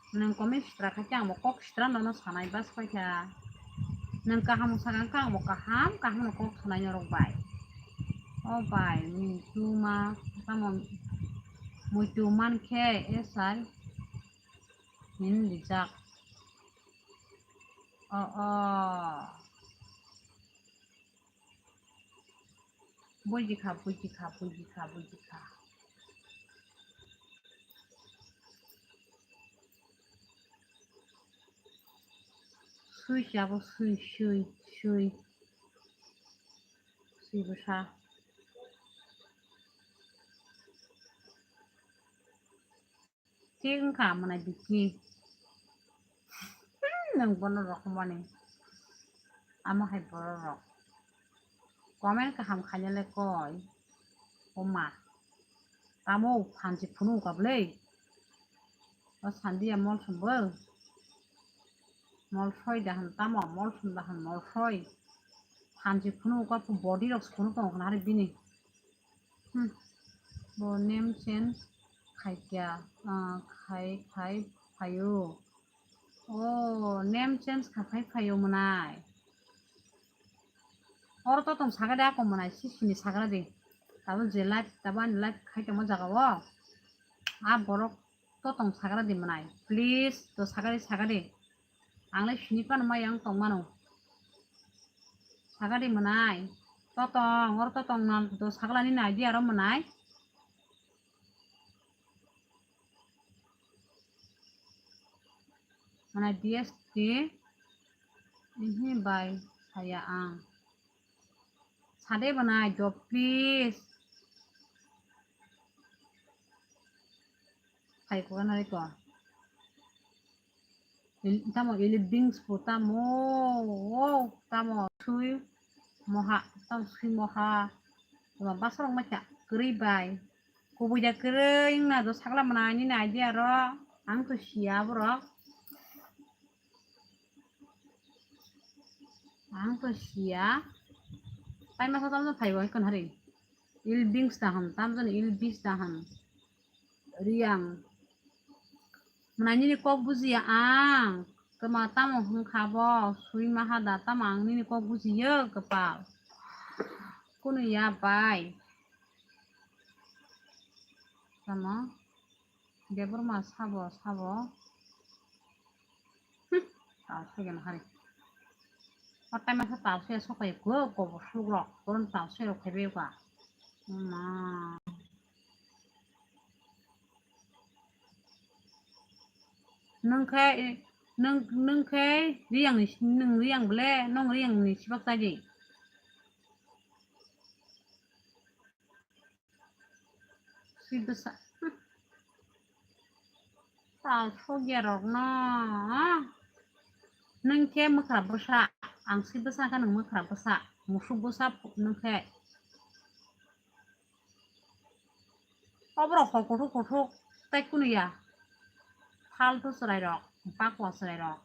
Nwng comment sitra khai khe ang bo kok sitra nono sanai bas paikha. Nwng kaham sakha khe ang bo kaham, kaham no kok sanai norok bai. O bai, muitu ma, tamo muitu man khe, eh, sir, hin rijak. O, o. Buji kha, buji kha, buji kha, buji kha. Sui chabo, sui, sui, sui. Sui bwsa. Thik wngkha mwnai Biki. Hmm, nwng bono rokomani. Amo hai borok rok. Comment kaham khaina le koi. O ma. Tamo phansi phunu ka bwle. O sandiya mol sumbo. Mol soi dahan tamo, mol sum dahan mol soi. Phansi phunu ka body rok phunu tong khna hari bini. Hmm. Bo name change khai kya, ah, khai, khai phaio. Oh, name change kha khai phaio mwnai. Oro to tong saga de ako mwnai, si sini sagra de. Tabo je live, tabo ani live khai tongma jaga o. A borok to tong sagra de mwnai. Please, to saga de, saga de. Ang le sini pano mai ang tong mano. Saga de mwnai. To tong, oro to tong na, to sagla ni na idea ro mwnai. Mana D S T ini bai saya ang. Sade banai do please. Hai ko na ko. Tamo ili dings po tamo. Wow, tamo sui moha, tamo sui moha. Tamo basarok ma kya kri bai. Kubui da kwrwi wngna do sagla mwnai nini idea ro. Ang to siya borok. Ang to siya. Tai masa tamno phaibo hikon hari. Il bings dahan, tamjani il bis dahan. Riang. Mwnai nini kok bujiya ang. Kema tamo hwnkha bo, sui maha da, tamo ang nini kok bujiyo, kwpal. Kunu ya bai. Tamo. Debor ma sabo, sabo. Hmm, tal soi gana hari. O tai masa tal soi sokai ko, ko bo sugrok, koron tal soi rok khebe ka. Ma. Nwng khe, nwng, nwng khe Riyang ni, nwng Riyang bole, nwng Riyang ni sibak chaji. Sui bwsa. Tal sogya rok no. Nwng khe mwkhra bwsa, ang sui bwsa khe nwng mwkhra bwsa, musuk bwsa nwng khe. Oborok hor kuthuk kuthuk tei kunu ya. Faltu chwrai rok, bakwa chwrai rok.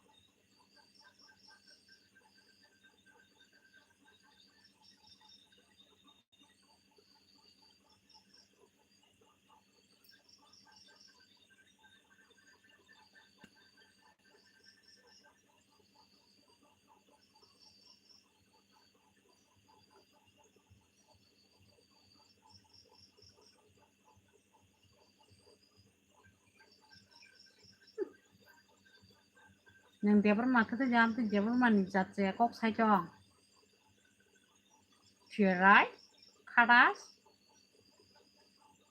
Nwng Debbarma khe tei jam tei Debbarma ni jat chaya kok sai chong. Chirai, khadas,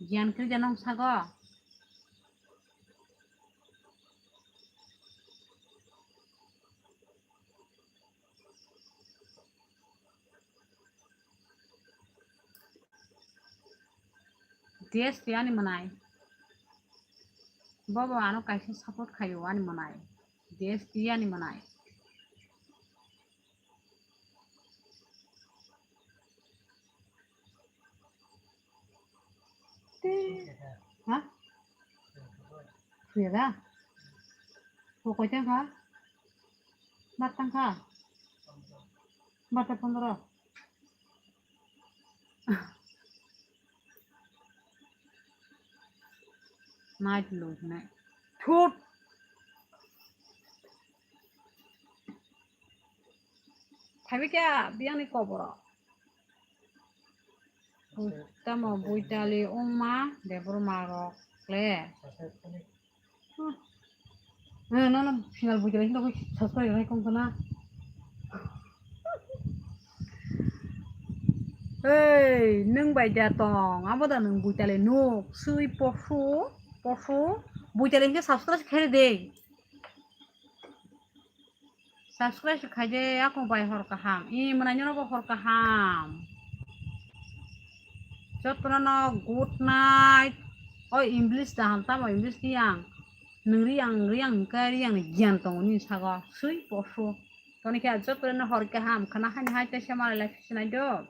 giyan kri janong sago. D S T ani mwnai. Bobo ano kaisa support khayo ani mwnai. D S T ani mwnai. Te, ha? Suya da? Bo koi tang kha? Bar tang kha? Bar ta pondro. Nai tulu ne. Thut. Thaibi khe biyangni koboro. Tamo buitali wngma Debbarma rok le. Hmm. Eh, nono final buitali hinto khe subscribe rai kong kana. Ei, nwng bai da tong, abo da nwng buitali nuk, sui posu, posu, buitali hinkhe subscribe khe de. Subscribe khaide, ako bai hor kaham. I mwnai nyono bo hor kaham. Jotono no good night. O English da ham tamo English riyang. Nwng riyang, riyang hwnkhe riyang ni giyan tongo nini sago. Sui posu. Toni khe jotono hor kaham. Khana hani hai tei se malai lai sinai do.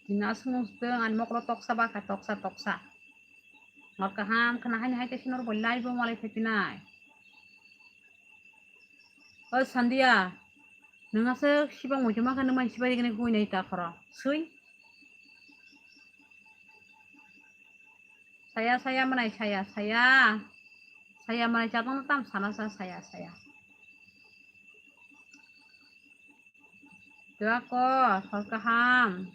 Tina sung sung ani mokolo toksa baka toksa toksa. Hor kaham khana hani hai tei se nor bo live bo malai phai tinai. O Sandia, nwng aswk sibang muchuma khe nwng mai sibai riknai hui nai ta khoro. Sui. Saya, saya mwnai, saya, saya. Saya mwnai chatong tam sana sa, saya, saya. Dua ko, hor kaham.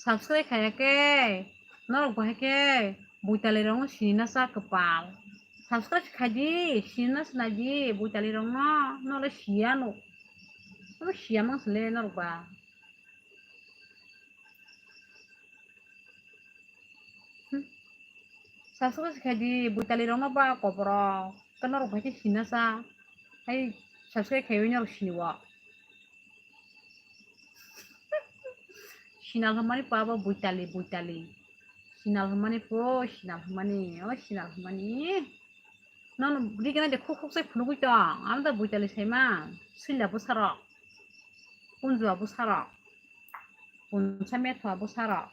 Subscribe khaya khe, norok bahai khe buitali rokno sinina sa kwpal. Subscribe khaidi, sinina sinaidi buitali rokno, nole siyano. Obo siya mang sile norok ba. Hmm. Subscribe khaidi buitali rokno ba koboro. Khe norok bahai khe sinina sa. Hai subscribe khaiwi norok siniwo. Sinal hwnmani po abo buitali, buitali. Sinal hwnmani po, sinal hwnmani, o sinal hwnmani. Nono riknai de khuk khuk sai phunugwi tong. Amo da buitali saima. Sila bwsarok. Punjua bwsarok. Punsa methua bwsarok.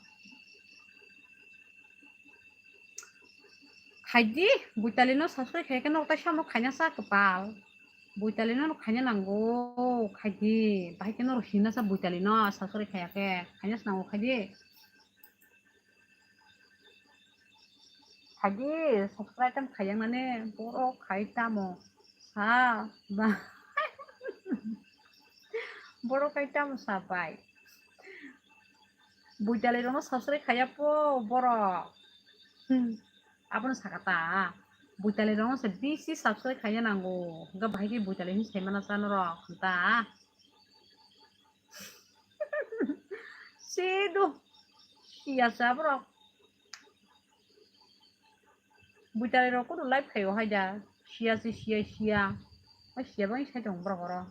Khaidi, buitali no subscribe khaikhe norok tai samo khaina sa kwpal. Buitali no khaina nango, khaidi. Bahai khe norok hinna sa buitali no subscribe khaya khe. Khaina sa nango khaidi. Khaidi, subscribe tam khayang nani, borok khai tamo. Sa, ba. Borok khai tamo sa bai. Buitali rokno subscribe khaya po borok. Hmm. Abono saka ta. Buitali rokno se bisi subscribe khaya nango. Hwnkhe bahai khe buitali hinwi saimana sa norok ta. Sedo. Siya sa borok. Buitali rok kudu live khaio hai da. Siya se siya siya. O siya bang sai tong borok oro.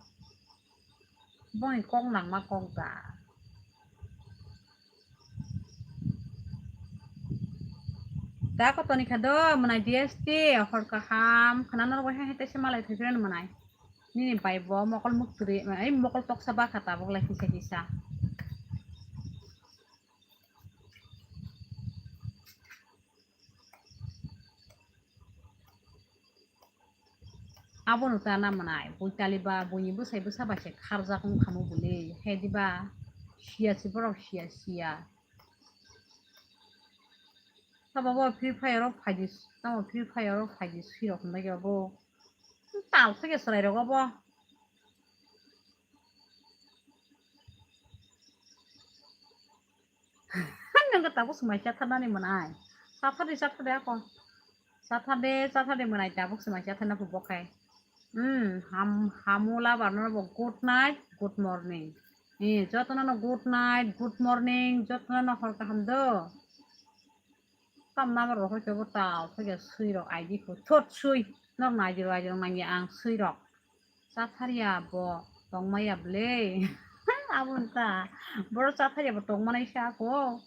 Boni kok nangma kok da. Da ko toni kha do mwnai D S T hor kaham khana norok hai hai tese malai thoi phirani mwnai. Nini bai bo mokol mukturi, ai mokol toksa ba kha tabuk lai kisa kisa. Abono ta na mwnai, buitali ba buini bwsai bwsa bai se kharjak wngkha mo bwle, he diba siya si borok siya siya. Sabo bo Free Fire rok phaidi, tamo Free Fire rok phaidi sui rok hwnbai khe bo. Tal thake chwrai rok bo. Nang tabuk swmai chatharnani mwnai. Chathar di, chathar di ako. Chathar de, chathar de mwnai tabuk swmai chatharna phu bokhai. Hmm, ham, hamu labar no bo good night, good morning. Eh, jotono no good night, good morning, jotono no hor kaham do. Tam number rok hoi kebo tal thoi sui rok I D pho thot sui. Nok nai jiro, I D rok nangya ang sui rok. Chatharya bo tongmaya ble. Aboni ta. Boro chatharya bo tongmanai sa ko.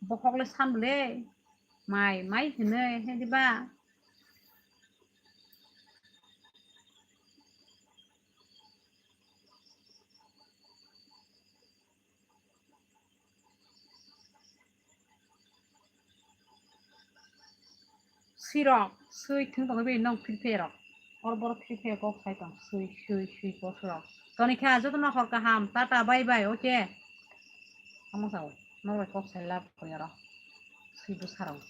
Bokhok le san ble. Mai, mai hinoi, he diba? Sirok, sui thung tongwi bai nong phirphe rok. Or borok phirphe kok sai tong, sui, sui, sui kok sirok. Toni kha jotono hor kaham, tata, bye bye, okay. Tamo sao, norok bai kok sai lab koi aro. Swi bwsarok.